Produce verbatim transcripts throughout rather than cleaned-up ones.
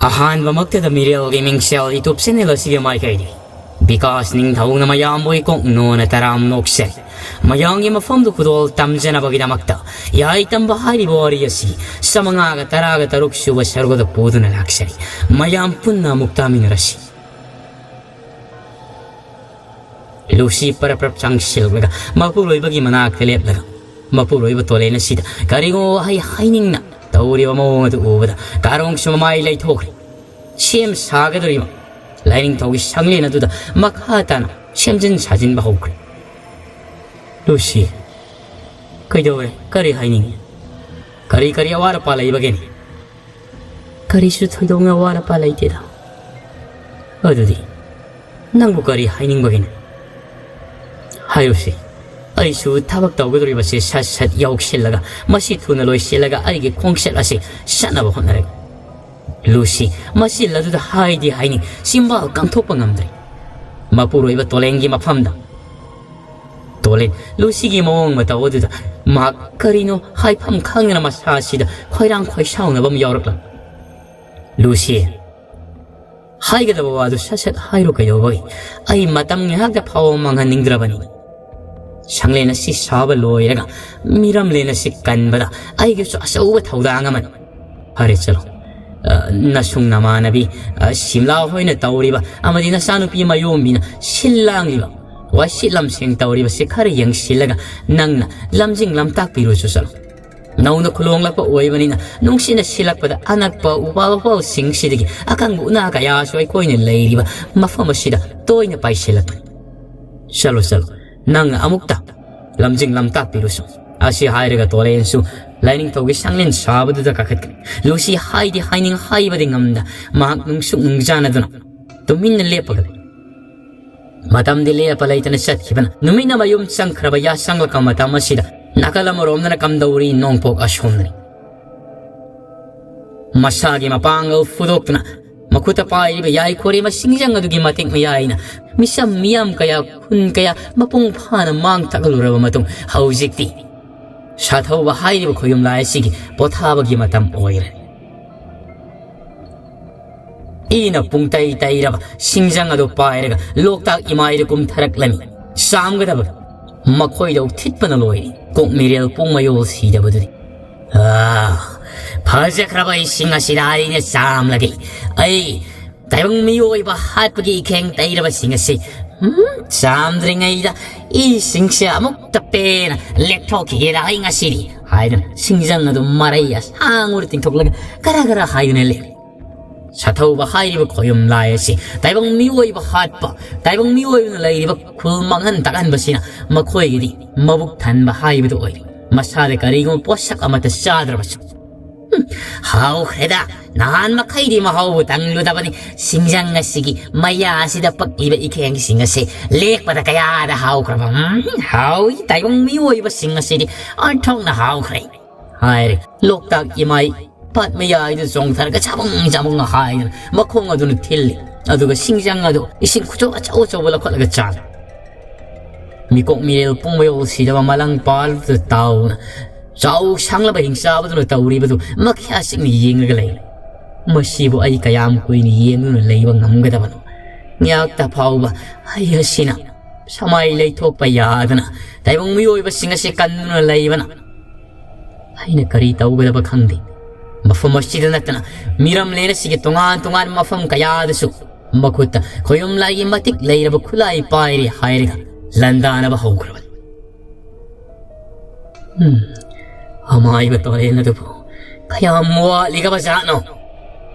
ꯑꯍꯥꯟꯕꯃꯛꯇꯗ ꯃꯤꯔꯦꯜꯒꯤ ꯃꯤꯡꯁꯦꯜ YouTube channel ꯑꯁꯤꯒꯤ ꯃꯥꯏꯀꯩꯗꯒꯤ ꯕꯤꯀꯥꯁ ꯅꯤꯡꯊꯧꯅ ꯃꯌꯥꯝꯕꯨ ꯏꯀꯣꯛ ꯅꯣꯟꯅ ꯇꯔꯥꯝ ꯅꯣꯛꯆꯔꯤ꯫ ꯃꯌꯥꯝꯒꯤ ꯃꯐꯝꯗ ꯈꯨꯗꯣꯜ ꯇꯝꯖꯅꯕꯒꯤꯗꯃꯛꯇ ꯌꯥꯏ ꯇꯝꯕ ꯍꯥꯏꯔꯤꯕ ꯋꯥꯔꯤ ꯑꯁꯤ ꯆꯥꯃꯉꯥꯒ ꯇꯔꯥꯒ ꯇꯔꯨꯛ ꯁꯨꯕ ꯁꯔꯨꯛ ꯑꯗꯨ ꯄꯨꯗꯨꯅ ꯂꯥꯛꯆꯔꯤ꯫ ꯃꯌꯥꯝ ꯄꯨꯟꯅ ꯑꯃꯨꯛ ꯇꯥꯃꯤꯟꯅꯔꯁꯤ꯫ ꯂꯨꯁꯤ ꯄꯔꯞ ꯄꯔꯞ ꯆꯪꯁꯤꯜꯂꯛꯂꯒ ꯃꯄꯨꯔꯣꯏꯕꯒꯤ ꯃꯅꯥꯛꯇ ꯂꯦꯞꯂꯒ ꯃꯄꯨꯔꯣꯏꯕ ꯇꯣꯂꯦꯟ ꯑꯁꯤꯗ ꯀꯔꯤꯒꯨꯝꯕ ꯋꯥꯍꯩ ꯍꯥꯏꯅꯤꯡꯅ ꯇꯧꯔꯤꯕ ꯃꯑꯣꯡ ꯑꯗꯨ ꯎꯕꯗ ꯀꯥꯔꯣꯡꯁꯨ ꯃꯃꯥꯏ ꯂꯩꯊꯣꯛꯈ꯭ꯔꯦ꯫ ꯁꯦꯝ ꯁꯥꯒꯗꯧꯔꯤꯕ ꯂꯥꯏꯅꯤꯡꯊꯧꯒꯤ ꯁꯪꯂꯦꯟ ꯑꯗꯨꯗ ꯃꯈꯥ ꯇꯥꯅ ꯁꯦꯝꯖꯤꯟ ꯁꯥꯖꯤꯟꯕ ꯍꯧꯈ꯭ꯔꯦ꯫ ꯂꯨꯁꯤ, ꯀꯩꯗꯧꯔꯦ? ꯀꯔꯤ ꯍꯥꯏꯅꯤꯡꯉꯤ? ꯀꯔꯤ ꯀꯔꯤ ꯑꯋꯥꯠ ꯑꯄꯥ ꯂꯩꯕꯒꯦꯅꯦ? ꯀꯔꯤꯁꯨ ꯊꯣꯏꯗꯣꯛꯅ ꯑꯋꯥꯠ ꯑꯄꯥ ꯂꯩꯇꯦꯗ꯫ ꯑꯗꯨꯗꯤ ꯅꯪꯕꯨ ꯀꯔꯤ ꯍꯥꯏꯅꯤꯡꯕꯒꯤꯅꯣ? ꯍꯥꯏꯔꯨꯁꯤ꯫ ꯑꯩꯁꯨ ꯊꯕꯛ ꯇꯧꯒꯗꯧꯔꯤꯕꯁꯦ ꯁꯠ ꯁꯠ ꯌꯥꯎꯁꯤꯜꯂꯒ ꯃꯁꯤ ꯊꯨꯅ ꯂꯣꯏꯁꯤꯜꯂꯒ ꯑꯩꯒꯤ ꯈꯣꯡꯆꯠ ꯑꯁꯤ ꯆꯠꯅꯕ ꯍꯣꯠꯅꯔꯒꯦ꯫ ꯂꯨꯁꯤ ꯃꯆꯤꯜ ꯑꯗꯨꯗ ꯍꯥꯏꯗꯤ ꯍꯥꯏꯅꯤꯡ ꯆꯤꯝꯕꯥꯜ ꯀꯪꯊꯣꯛꯄ ꯉꯝꯗ꯭ꯔꯦ꯫ ꯃꯄꯨꯔꯣꯏꯕ ꯇꯣꯂꯦꯟꯒꯤ ꯃꯐꯝꯗ ꯇꯣꯂꯦꯟ ꯂꯨꯁꯤꯒꯤ ꯃꯑꯣꯡ ꯃꯇꯧ ꯑꯗꯨꯗ ꯃꯍꯥꯛ ꯀꯔꯤꯅꯣ ꯍꯥꯏꯐꯝ ꯈꯪꯗꯅ ꯃꯁꯥꯁꯤꯗ ꯈꯣꯏꯔꯥꯡ ꯈꯣꯏꯁꯥꯎꯅꯕ ꯑꯃ ꯌꯥꯎꯔꯛꯂꯝꯃꯤ꯫ ꯂꯨꯁꯤ, ꯍꯥꯏꯒꯗꯕ ꯋꯥꯗꯨ ꯁꯠ ꯁꯠ ꯍꯥꯏꯔꯣ ꯀꯩꯗꯧꯕꯒꯤ? ꯑꯩ ꯃꯇꯝ ꯉꯥꯏꯍꯥꯛꯇ ꯐꯥꯎꯕ ꯃꯥꯡꯍꯟꯅꯤꯡꯗ꯭ꯔꯕꯅꯤ꯫ ꯁꯪꯂꯦꯟ ꯑꯁꯤ ꯁꯥꯕ ꯂꯣꯏꯔꯒ ꯃꯤꯔꯝꯂꯦꯟ ꯑꯁꯤ ꯀꯟꯕꯗ ꯑꯩꯒꯤꯁꯨ ꯑꯆꯧꯕ ꯊꯧꯗꯥꯡ ꯑꯃꯅꯤ꯫ ꯐꯔꯦ, ꯆꯠꯂꯣ꯫ ꯑ, ꯅꯁꯨꯡ ꯅꯃꯥꯟꯅꯕꯤ, ꯑ, ꯁꯤꯝꯂꯥ ꯍꯣꯏꯅ ꯇꯧꯔꯤꯕ ꯑꯃꯗꯤ ꯅꯆꯥꯅꯨꯄꯤ ꯃꯌꯣꯝꯕꯤꯅ ꯁꯤꯜ ꯂꯥꯡꯂꯤꯕ ꯋꯥꯁꯤꯠ ꯂꯝꯁꯦꯡ ꯇꯧꯔꯤꯕꯁꯤ ꯈꯔ ꯌꯦꯡꯁꯤꯜꯂꯒ ꯅꯪꯅ ꯂꯝꯖꯤꯡ ꯂꯝꯇꯥꯛꯄꯤꯔꯨꯆꯣ, ꯆꯠꯂꯣ꯫ ꯅꯧꯅ ꯈꯨꯂꯣꯡꯂꯛꯄ ꯑꯣꯏꯕꯅꯤꯅ ꯅꯨꯡꯁꯤꯠꯅ ꯁꯤꯜꯂꯛꯄꯗ ꯑꯅꯛꯄ ꯎꯄꯥꯜ ꯋꯥꯄꯥꯜꯁꯤꯡꯁꯤꯗꯒꯤ ꯑꯀꯪꯕ ꯎꯅꯥ ꯀꯌꯥꯁꯨ ꯑꯩꯈꯣꯏꯅ ꯂꯩꯔꯤꯕ ꯃꯐꯝ ꯑꯁꯤꯗ ꯇꯣꯏꯅ ꯄꯥꯏꯁꯤꯜꯂꯛꯄꯅꯤ꯫ ꯆꯠꯂꯣ, ꯆꯠꯂꯣ, ꯅꯪꯅ ꯑꯃꯨꯛꯇ ꯂꯝꯖꯤꯡ ꯂꯝꯇꯥꯛꯄꯤꯔꯨꯁꯨ꯫ ꯑꯁꯤ ꯍꯥꯏꯔꯒ ꯇꯣꯔꯦꯟꯁꯨ ꯂꯥꯏꯅꯤꯡꯊꯧꯒꯤ ꯁꯪꯂꯦꯟ ꯁꯥꯕꯗꯨꯗ ꯀꯥꯈꯠꯈ꯭ꯔꯦ꯫ ꯂꯨꯁꯤ ꯍꯥꯏꯗꯤ ꯍꯥꯏꯅꯤꯡ ꯍꯥꯏꯕꯗꯤ ꯉꯝꯗ ꯃꯍꯥꯛ ꯅꯨꯡꯁꯨꯛ ꯅꯨꯡꯖꯥꯅꯗꯨꯅ ꯇꯨꯃꯤꯟꯅ ꯂꯦꯞꯄꯒ ꯂꯩ꯫ ꯃꯇꯝꯗꯤ ꯂꯦꯞꯄ ꯂꯩꯇꯅ ꯆꯠꯈꯤꯕꯅ ꯅꯨꯃꯤꯠꯅ ꯃꯌꯨꯝ ꯆꯪꯈ꯭ꯔꯕ ꯌꯥꯁꯪꯂꯛꯄ ꯃꯇꯝ ꯑꯁꯤꯗ ꯅꯥꯀꯜ ꯑꯃꯔꯣꯝꯗꯅ ꯀꯝꯗꯧꯔꯤ ꯅꯣꯡꯄꯣꯛ ꯑꯁꯣꯝꯗꯅꯤ꯫ ꯃꯁꯥꯒꯤ ꯃꯄꯥꯡꯒꯜ ꯐꯨꯗꯣꯛꯇꯨꯅ ꯃꯈꯨꯠꯇ ꯄꯥꯏꯔꯤꯕ ꯌꯥꯏꯈꯣꯔꯤ ꯃꯁꯤꯡꯖꯪ ꯑꯗꯨꯒꯤ ꯃꯇꯤꯛ ꯃꯌꯥꯏꯅ ꯃꯤꯆꯝ ꯃꯤꯌꯥꯝ ꯀꯌꯥ, ꯈꯨꯟ ꯀꯌꯥ ꯃꯄꯨꯡ ꯐꯥꯅ ꯃꯥꯡ ꯊꯛꯂꯨꯔꯕ ꯃꯇꯨꯡ ꯍꯧꯖꯤꯛꯇꯤ ꯁꯥꯊꯧꯕ ꯍꯥꯏꯔꯤꯕ ꯈꯣꯌꯨꯝꯂꯥꯏ ꯑꯁꯤꯒꯤ ꯄꯣꯊꯥꯕꯒꯤ ꯃꯇꯝ ꯑꯣꯏꯔꯦ꯫ ꯏꯅ ꯄꯨꯡꯇꯩ ꯇꯩꯔꯕ ꯁꯤꯡꯖꯪ ꯑꯗꯨ ꯄꯥꯏꯔꯒ ꯂꯣꯛꯇꯥꯛ ꯏꯃꯥꯏꯗ ꯀꯨꯝꯊꯔꯛꯂꯝꯃꯤ꯫ ꯆꯥꯝꯒꯗꯕ ꯃꯈꯣꯏꯗ ꯎꯊꯤꯠꯄꯅ ꯂꯣꯏꯔꯤ꯫ ꯀꯣꯛ ꯃꯤꯔꯦꯜ ꯄꯨꯡ ꯃꯌꯣꯜ ꯁꯤꯗꯕꯗꯨꯗꯤ꯫ ꯑꯥ, ꯐꯖꯈ꯭ꯔꯕ ꯏꯁꯤꯡ ꯑꯁꯤꯗ ꯑꯩꯅ ꯆꯥꯝꯂꯒꯦ꯫ ꯑꯩ ꯇꯥꯏꯕꯪ ꯃꯤꯑꯣꯏꯕ ꯍꯥꯠꯄꯒꯤ ꯏꯈꯦꯡ ꯇꯩꯔꯕꯁꯤꯡ ꯑꯁꯤ, ꯎꯝ, ꯆꯥꯝꯗ꯭ꯔꯤꯉꯩꯗ ꯏꯁꯤꯡꯁꯦ ꯑꯃꯨꯛꯇ ꯄꯦꯟꯅ ꯂꯦꯛꯊꯣꯛꯈꯤꯒꯦꯗ ꯑꯩ ꯉꯁꯤꯗꯤ, ꯍꯥꯏꯗꯨꯅ ꯁꯤꯡꯖꯪ ꯑꯗꯨ ꯃꯔꯩ ꯑꯁꯥꯡꯕꯗ ꯇꯤꯡꯊꯣꯛꯂꯒ ꯀꯔ ꯀꯔ ꯍꯥꯏꯗꯨꯅ ꯂꯩ꯫ ꯁꯥꯊꯧꯕ ꯍꯥꯏꯔꯤꯕ ꯈꯣꯌꯨꯝ ꯂꯥꯏ ꯑꯁꯤ ꯇꯥꯏꯕꯪ ꯃꯤꯑꯣꯏꯕ ꯍꯥꯠꯄ, ꯇꯥꯏꯕꯪ ꯃꯤꯑꯣꯏꯕꯅ ꯂꯩꯔꯤꯕ ꯈꯨꯜ ꯃꯥꯡꯍꯟ ꯇꯥꯛꯍꯟꯕꯁꯤꯅ ꯃꯈꯣꯏꯒꯤꯗꯤ ꯃꯕꯨꯛ ꯊꯟꯕ ꯍꯥꯏꯕꯗꯨ ꯑꯣꯏꯔꯤ꯫ ꯃꯁꯥꯗ ꯀꯔꯤꯒꯨꯝꯕ ꯄꯣꯠꯁꯛ ꯑꯃꯠꯇ ꯆꯥꯗ꯭ꯔꯕꯁꯨ꯫ ꯍꯝ, ꯍꯥꯎꯈ꯭ꯔꯦꯗ꯫ ꯅꯍꯥꯟ ꯃꯈꯩꯗꯤ ꯃꯍꯥꯎꯕꯨ ꯇꯪꯂꯨꯗꯕꯅꯤ꯫ ꯁꯤꯡꯖꯪ ꯑꯁꯤꯒꯤ ꯃꯌꯥ ꯑꯁꯤꯗ ꯄꯛꯂꯤꯕ ꯏꯈꯦꯡꯁꯤꯡ ꯑꯁꯤ ꯂꯦꯛꯄꯗ ꯀꯌꯥꯗ ꯍꯥꯎꯈ꯭ꯔꯕ꯫ ꯎꯝ, ꯍꯥꯎꯏ꯫ ꯇꯥꯏꯕꯪ ꯃꯤꯑꯣꯏꯕꯁꯤꯡ ꯑꯁꯤꯗꯤ ꯑꯣꯟꯊꯣꯛꯅ ꯍꯥꯎꯈ꯭ꯔꯦ, ꯍꯥꯏꯔꯦ꯫ ꯂꯣꯛꯇꯥꯛ ꯏꯃꯥꯏ ꯄꯥꯠ ꯃꯌꯥꯏꯗ ꯆꯣꯡꯊꯔꯒ ꯆꯥꯕꯪ ꯆꯥꯕꯪ ꯍꯥꯏꯗꯅ ꯃꯈꯣꯡ ꯑꯗꯨꯅ ꯊꯤꯜꯂꯤ꯫ ꯑꯗꯨꯒ ꯁꯤꯡꯖꯪ ꯑꯗꯨ ꯏꯁꯤꯡ ꯈꯨꯆꯧ ꯑꯆꯧ ꯑꯆꯧꯕ ꯂꯧꯈꯠꯂꯒ ꯆꯥꯔꯦ꯫ ꯃꯤꯀꯣꯛ ꯃꯤꯔꯦꯜ ꯄꯨꯡ ꯃꯌꯣꯜ ꯁꯤꯗꯕ ꯃꯂꯪ ꯄꯥꯜꯗꯨꯗ ꯇꯥꯎꯅ ꯆꯥꯎ ꯁꯥꯡꯂꯕ ꯍꯤꯡꯆꯥꯕꯗꯨꯅ ꯇꯧꯔꯤꯕꯗꯨ ꯃꯈ꯭ꯌꯥ ꯆꯤꯛꯅ ꯌꯦꯡꯂꯒ ꯂꯩꯔꯦ꯫ ꯃꯁꯤꯕꯨ ꯑꯩ ꯀꯌꯥꯝ ꯀꯨꯏꯅ ꯌꯦꯡꯗꯨꯅ ꯂꯩꯕ ꯉꯝꯒꯗꯕꯅꯣ? ꯉꯥꯏꯍꯥꯛꯇ ꯐꯥꯎꯕ ꯑꯩ ꯑꯁꯤꯅ ꯁꯃꯥꯏ ꯂꯩꯊꯣꯛꯄ ꯌꯥꯗꯅ ꯇꯥꯏꯕꯪ ꯃꯤꯑꯣꯏꯕꯁꯤꯡ ꯑꯁꯤ ꯀꯟꯗꯨꯅ ꯂꯩꯕꯅ ꯑꯩꯅ ꯀꯔꯤ ꯇꯧꯒꯗꯕ ꯈꯪꯗꯦ꯫ ꯃꯐꯝ ꯑꯁꯤꯗ ꯅꯠꯇꯅ ꯃꯤꯔꯝꯂꯦꯟ ꯑꯁꯤꯒꯤ ꯇꯣꯉꯥꯟ ꯇꯣꯉꯥꯟꯕ ꯃꯐꯝ ꯀꯌꯥꯗꯁꯨ ꯃꯈꯨꯠꯇ ꯈꯣꯌꯨꯝ ꯂꯥꯏꯒꯤ ꯃꯇꯤꯛ ꯂꯩꯔꯕ ꯈꯨꯠꯂꯥꯏ ꯄꯥꯏꯔꯦ ꯍꯥꯏꯔꯒ ꯂꯥꯟꯗꯥꯅꯕ ꯍꯧꯈ꯭ꯔꯕꯅꯤ꯫ ꯎꯝ, ꯑꯃꯥꯏꯕ ꯇꯣꯔꯦꯟ ꯑꯗꯨꯕꯨ ꯀꯌꯥꯝ ꯋꯥꯠꯂꯤꯒꯕ ꯖꯥꯠꯅꯣ?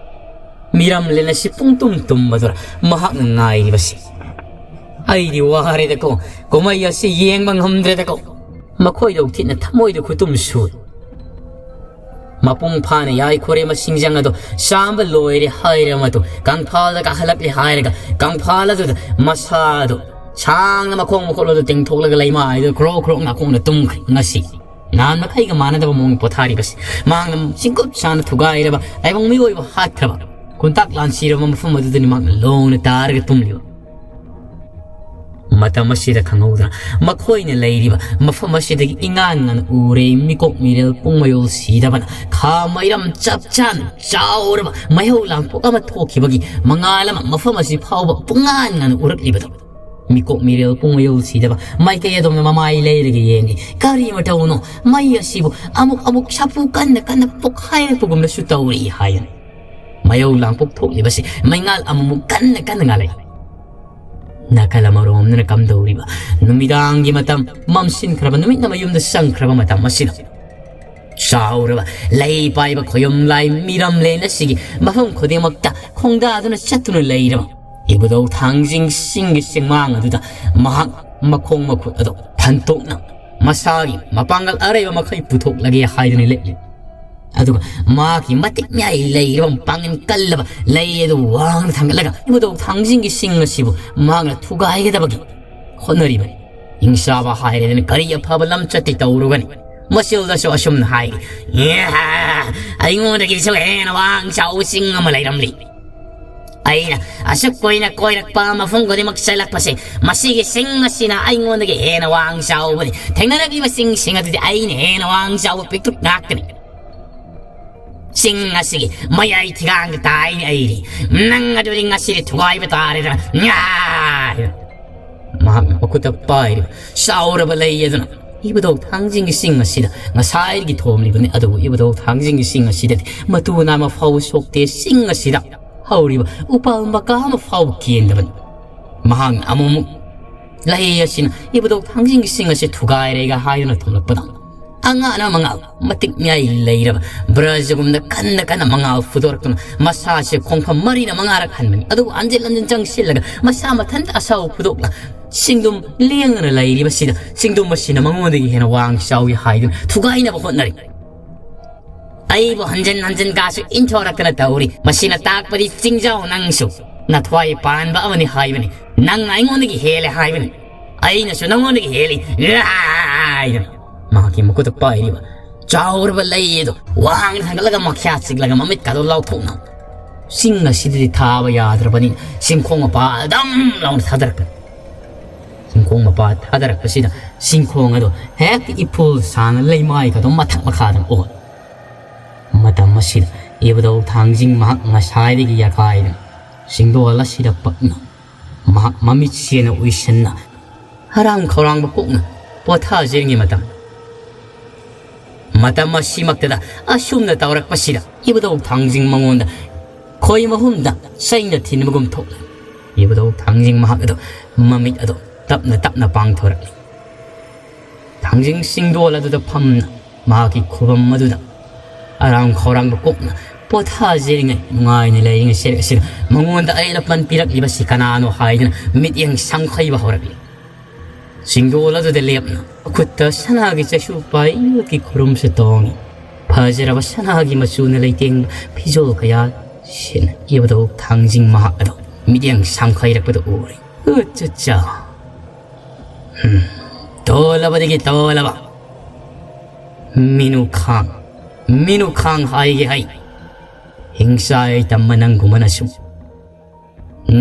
ꯃꯤꯔꯝꯂꯦꯟ ꯑꯁꯤ ꯄꯨꯡꯇꯨꯝ ꯇꯨꯝꯕꯗꯨꯔ ꯃꯍꯥꯛꯅ ꯉꯥꯏꯔꯤꯕꯁꯤ? ꯑꯩꯗꯤ ꯋꯥꯔꯦꯗꯀꯣ, ꯀꯨꯝꯍꯩ ꯑꯁꯤ ꯌꯦꯡꯕ ꯉꯝꯗ꯭ꯔꯦꯗꯀꯣ꯫ ꯃꯈꯣꯏꯗ ꯎꯊꯤꯠꯅ ꯊꯃꯣꯏꯗ ꯈꯨꯇꯨꯝ ꯁꯨꯏ꯫ ꯃꯄꯨꯡ ꯐꯥꯅ ꯌꯥꯏꯈꯣꯔꯦ ꯃꯁꯤꯡꯖꯪ ꯑꯗꯣ ꯆꯥꯝꯕ ꯂꯣꯏꯔꯦ ꯍꯥꯏꯔ ꯃꯇꯨꯡ ꯀꯪꯐꯥꯜꯗ ꯀꯥꯈꯠꯂꯛꯂꯦ ꯍꯥꯏꯔꯒ ꯀꯪꯐꯥꯜ ꯑꯗꯨꯗ ꯃꯁꯥꯗꯣ ꯁꯥꯡꯅ ꯃꯈꯣꯡ ꯃꯈꯨꯠ ꯑꯗꯨ ꯇꯤꯡꯊꯣꯛꯂꯒ ꯂꯩꯃꯥꯏꯗ ꯀ꯭ꯔꯣꯛ ꯀ꯭ꯔꯣꯛ ꯅꯥꯀꯣꯡꯅ ꯇꯨꯝꯈ꯭ꯔꯦ꯫ ꯉꯁꯤ ꯅꯍꯥꯟ ꯃꯈꯩꯒ ꯃꯥꯟꯅꯗꯕ ꯃꯑꯣꯡ ꯄꯣꯊꯥꯔꯤꯕꯁꯤ ꯃꯍꯥꯛꯅ ꯆꯤꯡꯀꯨꯞ ꯁꯥꯅ ꯊꯨꯒꯥꯏꯔꯕ ꯇꯥꯏꯕꯪ ꯃꯤꯑꯣꯏꯕ ꯍꯥꯠꯈ꯭ꯔꯕ ꯈꯨꯟꯇꯥꯛ ꯂꯥꯟꯁꯤꯔꯕ ꯃꯐꯝ ꯑꯗꯨꯗꯅꯤ ꯃꯍꯥꯛꯅ ꯂꯣꯡꯅ ꯇꯥꯔꯒ ꯇꯨꯝꯂꯤꯕ꯫ ꯃꯇꯝ ꯑꯁꯤꯗ ꯈꯪꯍꯧꯗꯅ ꯃꯈꯣꯏꯅ ꯂꯩꯔꯤꯕ ꯃꯐꯝ ꯑꯁꯤꯗꯒꯤ ꯏꯉꯥꯟ ꯉꯥꯟꯅ ꯎꯔꯦ꯫ ꯃꯤꯀꯣꯛ ꯃꯤꯔꯦꯜ ꯄꯨꯡ ꯃꯌꯣꯜ ꯁꯤꯗꯕꯅ ꯈꯥ ꯃꯩꯔꯝ ꯆꯞ ꯆꯥꯅ ꯆꯥꯎꯔꯕ ꯃꯩꯍꯧ ꯂꯥꯡꯄꯣꯛ ꯑꯃ ꯊꯣꯛꯈꯤꯕꯒꯤ ꯃꯉꯥꯜ ꯑꯃ ꯃꯐꯝ ꯑꯁꯤ ꯐꯥꯎꯕ ꯄꯨꯡꯉꯥꯟ ꯉꯥꯟꯅ ꯎꯔꯛꯂꯤꯕꯗꯣ꯫ ꯃꯤꯀꯣꯛ ꯃꯤꯔꯦꯜ ꯄꯨꯡ ꯃꯌꯣꯜ ꯁꯤꯗꯕ ꯃꯥꯏꯀꯩ ꯑꯗꯣꯝꯗ ꯃꯃꯥꯏ ꯂꯩꯔꯒ ꯌꯦꯡꯂꯤ꯫ ꯀꯔꯤ ꯃꯇꯧꯅꯣ? ꯃꯩ ꯑꯁꯤꯕꯨ ꯑꯃꯨꯛ ꯑꯃꯨꯛ ꯁꯥꯐꯨ ꯀꯟꯅ ꯀꯟꯅ ꯄꯣꯛꯈꯥꯏꯔꯛꯄꯒꯨꯝꯅꯁꯨ ꯇꯧꯔꯤ ꯍꯥꯏꯅ꯫ ꯃꯩꯍꯧ ꯂꯥꯡꯄꯣꯛ ꯊꯣꯛꯂꯤꯕꯁꯤ ꯃꯩꯉꯥꯜ ꯑꯃꯃꯨꯛ ꯀꯟꯅ ꯀꯟꯅ ꯉꯥꯜꯂꯛꯏ꯫ ꯅꯥꯀꯜ ꯑꯃꯔꯣꯝꯗꯅ ꯀꯝꯗꯧꯔꯤꯕ? ꯅꯨꯃꯤꯗꯥꯡꯒꯤ ꯃꯇꯝ, ꯃꯝꯁꯤꯟꯈ꯭ꯔꯕ, ꯅꯨꯃꯤꯠꯅ ꯃꯌꯨꯝꯗ ꯆꯪꯈ꯭ꯔꯕ ꯃꯇꯝ ꯑꯁꯤꯗ ꯆꯥꯎꯔꯕ ꯂꯩ ꯄꯥꯏꯕ ꯈꯣꯌꯨꯝ ꯂꯥꯏ ꯃꯤꯔꯝꯂꯦꯟ ꯑꯁꯤꯒꯤ ꯃꯐꯝ ꯈꯨꯗꯤꯡꯃꯛꯇ ꯈꯣꯡꯗꯥꯗꯨꯅ ꯆꯠꯇꯨꯅ ꯂꯩꯔꯕ ꯏꯕꯨꯙꯧ ꯊꯥꯡꯖꯤꯡ ꯆꯤꯡꯒꯤ ꯆꯤꯡꯃꯥꯡ ꯑꯗꯨꯗ ꯃꯍꯥꯛ ꯃꯈꯣꯡ ꯃꯈꯨꯠ ꯑꯗꯨ ꯐꯟꯇꯣꯛꯅ ꯃꯁꯥꯒꯤ ꯃꯄꯥꯡꯒꯜ ꯑꯔꯩꯕ ꯃꯈꯩ ꯄꯨꯊꯣꯛꯂꯒꯦ ꯍꯥꯏꯗꯨꯅ ꯂꯦꯞꯂꯤ꯫ ꯑꯗꯨꯒ ꯃꯍꯥꯛꯀꯤ ꯃꯇꯤꯛ ꯃꯌꯥꯏ ꯂꯩꯔꯤꯕ ꯃꯄꯥꯡꯒꯜ ꯀꯜꯂꯕ ꯂꯩ ꯑꯗꯨ ꯋꯥꯡꯅ ꯊꯥꯡꯒꯠꯂꯒ ꯏꯕꯨꯙꯧ ꯊꯥꯡꯖꯤꯡꯒꯤ ꯆꯤꯡ ꯑꯁꯤꯕꯨ ꯃꯍꯥꯛꯅ ꯊꯨꯒꯥꯏꯒꯗꯕꯒꯤ ꯍꯣꯠꯅꯔꯤꯕꯅꯤ꯫ ꯍꯤꯡꯆꯥꯕ ꯍꯥꯏꯔꯦꯗꯅ ꯀꯔꯤ ꯑꯐꯕ ꯂꯝꯆꯠꯇꯤ ꯇꯧꯔꯨꯒꯅꯤ? ꯃꯆꯤꯜꯗꯁꯨ ꯑꯁꯨꯝꯅ ꯍꯥꯏꯔꯤ, "ꯑꯦꯍ, ꯑꯩꯉꯣꯟꯗꯒꯤꯁꯨ ꯍꯦꯟꯅ ꯋꯥꯡ ꯆꯥꯎꯕ ꯆꯤꯡ ꯑꯃ ꯂꯩꯔꯝꯂꯤ꯫ ꯑꯩꯅ ꯑꯁꯨꯛ ꯀꯨꯏꯅ ꯀꯣꯏꯔꯛꯄ ꯃꯐꯝ ꯈꯨꯗꯤꯡꯃꯛ ꯆꯠꯂꯛꯄꯁꯦ, ꯃꯁꯤꯒꯤ ꯆꯤꯡ ꯑꯁꯤꯅ ꯑꯩꯉꯣꯟꯗꯒꯤ ꯍꯦꯟꯅ ꯋꯥꯡ ꯆꯥꯎꯕꯅꯤ꯫ ꯊꯦꯡꯅꯔꯛꯂꯤꯕ ꯆꯤꯡꯁꯤꯡ ꯑꯗꯨꯗꯤ ꯑꯩꯅ ꯍꯦꯟꯅ ꯋꯥꯡ ꯆꯥꯎꯕ ꯄꯤꯛꯇ꯭ꯔꯨ ꯉꯥꯛꯇꯅꯤ꯫ ꯆꯤꯡ ꯑꯁꯤꯒꯤ ꯃꯌꯥꯏ ꯊꯤꯒꯥꯡꯗ ꯇꯥꯏꯅꯦ ꯑꯩꯗꯤ꯫ ꯅꯪ ꯑꯗꯨꯗꯤ ꯉꯁꯤꯗꯤ ꯊꯨꯒꯥꯏꯕ ꯇꯥꯔꯦꯗꯅ꯫ ꯉꯥ!" ꯃꯍꯥꯛꯅ ꯃꯈꯨꯠꯇ ꯄꯥꯏꯔꯤꯕ ꯆꯥꯎꯔꯕ ꯂꯩ ꯑꯗꯨꯅ ꯏꯕꯨꯙꯧ ꯊꯥꯡꯖꯤꯡꯒꯤ ꯆꯤꯡ ꯑꯁꯤꯗ ꯉꯁꯥꯏꯗꯒꯤ ꯊꯣꯝꯂꯤꯕꯅꯤ꯫ ꯑꯗꯨꯕꯨ ꯏꯕꯨꯙꯧ ꯊꯥꯡꯖꯤꯡꯒꯤ ꯆꯤꯡ ꯑꯁꯤꯗꯗꯤ ꯃꯇꯨ ꯅꯥꯝꯃ ꯐꯥꯎꯕ ꯁꯣꯛꯇꯦ꯫ ꯆꯤꯡ ꯑꯁꯤꯗ ꯍꯧꯔꯤꯕ ꯎꯄꯥꯜ ꯃꯀꯥ ꯑꯃ ꯐꯥꯎꯕ ꯀꯦꯟꯗꯕꯅꯤ꯫ ꯃꯍꯥꯛꯅ ꯑꯃꯨꯛꯃꯨꯛ ꯂꯩ ꯑꯁꯤꯅ ꯏꯕꯨꯙꯧ ꯊꯥꯡꯖꯤꯡꯒꯤ ꯆꯤꯡ ꯑꯁꯤ ꯊꯨꯒꯥꯏꯔꯦꯒ ꯍꯥꯏꯗꯨꯅ ꯊꯣꯝꯂꯛꯄꯗ ꯑꯉꯥꯡ ꯑꯃ ꯃꯉꯥꯜ ꯃꯇꯤꯛ ꯃꯌꯥꯏ ꯂꯩꯔꯕ ꯕ꯭ꯔꯖꯒꯨꯝꯅ ꯀꯟꯅ ꯀꯟꯅ ꯃꯉꯥꯜ ꯐꯨꯗꯣꯔꯛꯇꯨꯅ ꯃꯁꯥꯁꯦ ꯈꯣꯡꯐꯝ ꯃꯔꯤꯅ ꯃꯉꯥꯔꯛ ꯍꯟꯕꯅꯤ꯫ ꯑꯗꯨꯕꯨ ꯍꯟꯖꯤꯟ ꯍꯟꯖꯤꯟ ꯆꯪꯁꯤꯜꯂꯒ ꯃꯁꯥ ꯃꯊꯟꯇ ꯑꯁꯥꯎꯕ ꯐꯨꯗꯣꯛꯂ ꯆꯤꯡꯗꯨꯝ ꯂꯦꯡꯗꯅ ꯂꯩꯔꯤꯕꯁꯤꯗ ꯆꯤꯡꯗꯨꯝ ꯑꯁꯤꯅ ꯃꯉꯣꯟꯗꯒꯤ ꯍꯦꯟꯅ ꯋꯥꯡ ꯆꯥꯎꯏ ꯍꯥꯏꯗꯨꯅ ꯊꯨꯒꯥꯏꯅꯕ ꯍꯣꯠꯅꯔꯤ꯫ ꯑꯩꯕꯨ ꯍꯟꯖꯤꯟ ꯍꯟꯖꯤꯟ ꯀꯥꯁꯨ ꯏꯟꯊꯣꯔꯛꯇꯅ ꯇꯧꯔꯤ꯫ ꯃꯁꯤꯅ ꯇꯥꯛꯄꯗꯤ ꯆꯤꯡꯖꯥꯎ ꯅꯪꯁꯨ ꯅꯊ꯭ꯋꯥꯏ ꯄꯥꯟꯕ ꯑꯃꯅꯤ ꯍꯥꯏꯕꯅꯤ꯫ ꯅꯪꯅ ꯑꯩꯉꯣꯟꯗꯒꯤ ꯍꯦꯜꯂꯦ ꯍꯥꯏꯕꯅꯤ꯫ ꯑꯩꯅꯁꯨ ꯅꯪꯉꯣꯟꯗꯒꯤ ꯍꯦꯜꯂꯤ ꯍꯥꯏꯗꯅ ꯃꯍꯥꯛꯀꯤ ꯃꯈꯨꯠꯇ ꯄꯥꯏꯔꯤꯕ ꯆꯥꯎꯔꯕ ꯂꯩ ꯑꯗꯨ ꯋꯥꯡꯅ ꯊꯥꯡꯒꯠꯂꯒ ꯃꯈ꯭ꯌꯥ ꯆꯤꯛꯂꯒ ꯃꯃꯤꯠ ꯀꯥꯗꯣ ꯂꯥꯎꯊꯣꯛꯅ ꯆꯤꯡ ꯑꯁꯤꯗꯗꯤ ꯊꯥꯕ ꯌꯥꯗ꯭ꯔꯕꯅꯤꯅ ꯆꯤꯡꯈꯣꯡ ꯃꯄꯥ ꯑꯗꯨꯝ ꯂꯥꯎꯅ ꯊꯥꯗꯔꯛꯄꯅꯤ꯫ ꯆꯤꯡꯈꯣꯡ ꯃꯄꯥ ꯊꯥꯗꯔꯛꯄꯁꯤꯗ ꯆꯤꯡꯈꯣꯡ ꯑꯗꯣ ꯍꯦꯛꯇ ꯏꯐꯨꯜ ꯁꯥꯅ ꯂꯩꯃꯥꯏꯒꯗꯣ ꯃꯊꯛ ꯃꯈꯥꯗ ꯑꯣꯜꯂꯦ꯫ ꯃꯇꯝ ꯑꯁꯤꯗ ꯏꯕꯨꯙꯧ ꯊꯥꯡꯖꯤꯡ ꯃꯍꯥꯛ ꯉꯁꯥꯏꯗꯒꯤ ꯌꯥꯈꯥꯏꯗꯅ ꯆꯤꯡꯗꯣꯜ ꯑꯁꯤꯗ ꯄꯛꯅ ꯃꯍꯥꯛ ꯃꯃꯤꯠꯁꯦꯅ ꯎꯏꯁꯟꯅ ꯍꯔꯥꯡ ꯈꯧꯔꯥꯡꯕ ꯀꯣꯛꯅ ꯄꯣꯊꯥꯖꯔꯤꯉꯩ ꯃꯇꯝ, ꯃꯇꯝ ꯑꯁꯤꯃꯛꯇꯗ ꯑꯁꯨꯝꯅ ꯇꯧꯔꯛꯄꯁꯤꯗ ꯏꯕꯨꯙꯧ ꯊꯥꯡꯖꯤꯡ ꯃꯉꯣꯟꯗ ꯈꯣꯏ ꯃꯍꯨꯝꯗ ꯆꯩꯅ ꯊꯤꯟꯕꯒꯨꯝ ꯊꯣꯛꯂꯦ꯫ ꯏꯕꯨꯙꯧ ꯊꯥꯡꯖꯤꯡ ꯃꯍꯥꯛ ꯑꯗꯣ ꯃꯃꯤꯠ ꯑꯗꯣ ꯇꯞꯅ ꯇꯞꯅ ꯄꯥꯡꯊꯣꯔꯛꯂꯤ꯫ ꯊꯥꯡꯖꯤꯡ ꯆꯤꯡꯗꯣꯜ ꯑꯗꯨꯗ ꯐꯝꯅ ꯃꯍꯥꯛꯀꯤ ꯈꯨꯕꯝ ꯑꯗꯨꯗ ꯑꯔꯥꯡ ꯈꯧꯔꯥꯡꯕ ꯀꯣꯛꯅ ꯄꯣꯊꯥꯖꯔꯤꯉꯩ, ꯅꯨꯡꯉꯥꯏꯅ ꯂꯩꯔꯤꯉꯩ ꯁꯦꯔꯦꯛ ꯑꯁꯤꯗ ꯃꯉꯣꯟꯗ ꯑꯌꯦꯠ ꯑꯄꯟ ꯄꯤꯔꯛꯂꯤꯕꯁꯤ ꯀꯅꯥꯅꯣ ꯍꯥꯏꯗꯨꯅ ꯃꯤꯠꯌꯦꯡ ꯁꯪꯈꯩꯕ ꯍꯧꯔꯛꯂꯤ꯫ ꯆꯤꯡꯗꯣꯜ ꯑꯗꯨꯗ ꯂꯦꯞꯅ ꯈꯨꯠꯇ ꯁꯅꯥꯒꯤ ꯆꯩꯁꯨ ꯄꯥꯏ, ꯌꯣꯠꯀꯤ ꯈꯨꯔꯨꯝꯁꯨ ꯇꯣꯡꯉꯤ꯫ ꯐꯖꯔꯕ ꯁꯅꯥꯒꯤ ꯃꯆꯨꯅ ꯂꯩꯇꯦꯡꯕ ꯐꯤꯖꯣꯜ ꯀꯌꯥ ꯁꯦꯠꯅ ꯏꯕꯨꯙꯧ ꯊꯥꯡꯖꯤꯡ ꯃꯍꯥꯛ ꯑꯗꯣ ꯃꯤꯠꯌꯦꯡ ꯁꯪꯈꯩꯔꯛꯄꯗ ꯎꯔꯦ꯫ ꯎꯆꯨꯆꯥ! ꯍꯝ, ꯇꯣꯜꯂꯕꯗꯒꯤ ꯇꯣꯜꯂꯕ ꯃꯤꯅꯨꯈꯥꯡ, ꯃꯤꯅꯨꯈꯥꯡ ꯍꯥꯏꯒꯦ ꯍꯥꯏ꯫ ꯍꯤꯡꯆꯥꯏ ꯇꯝꯕ ꯅꯪꯒꯨꯝꯕꯅꯁꯨ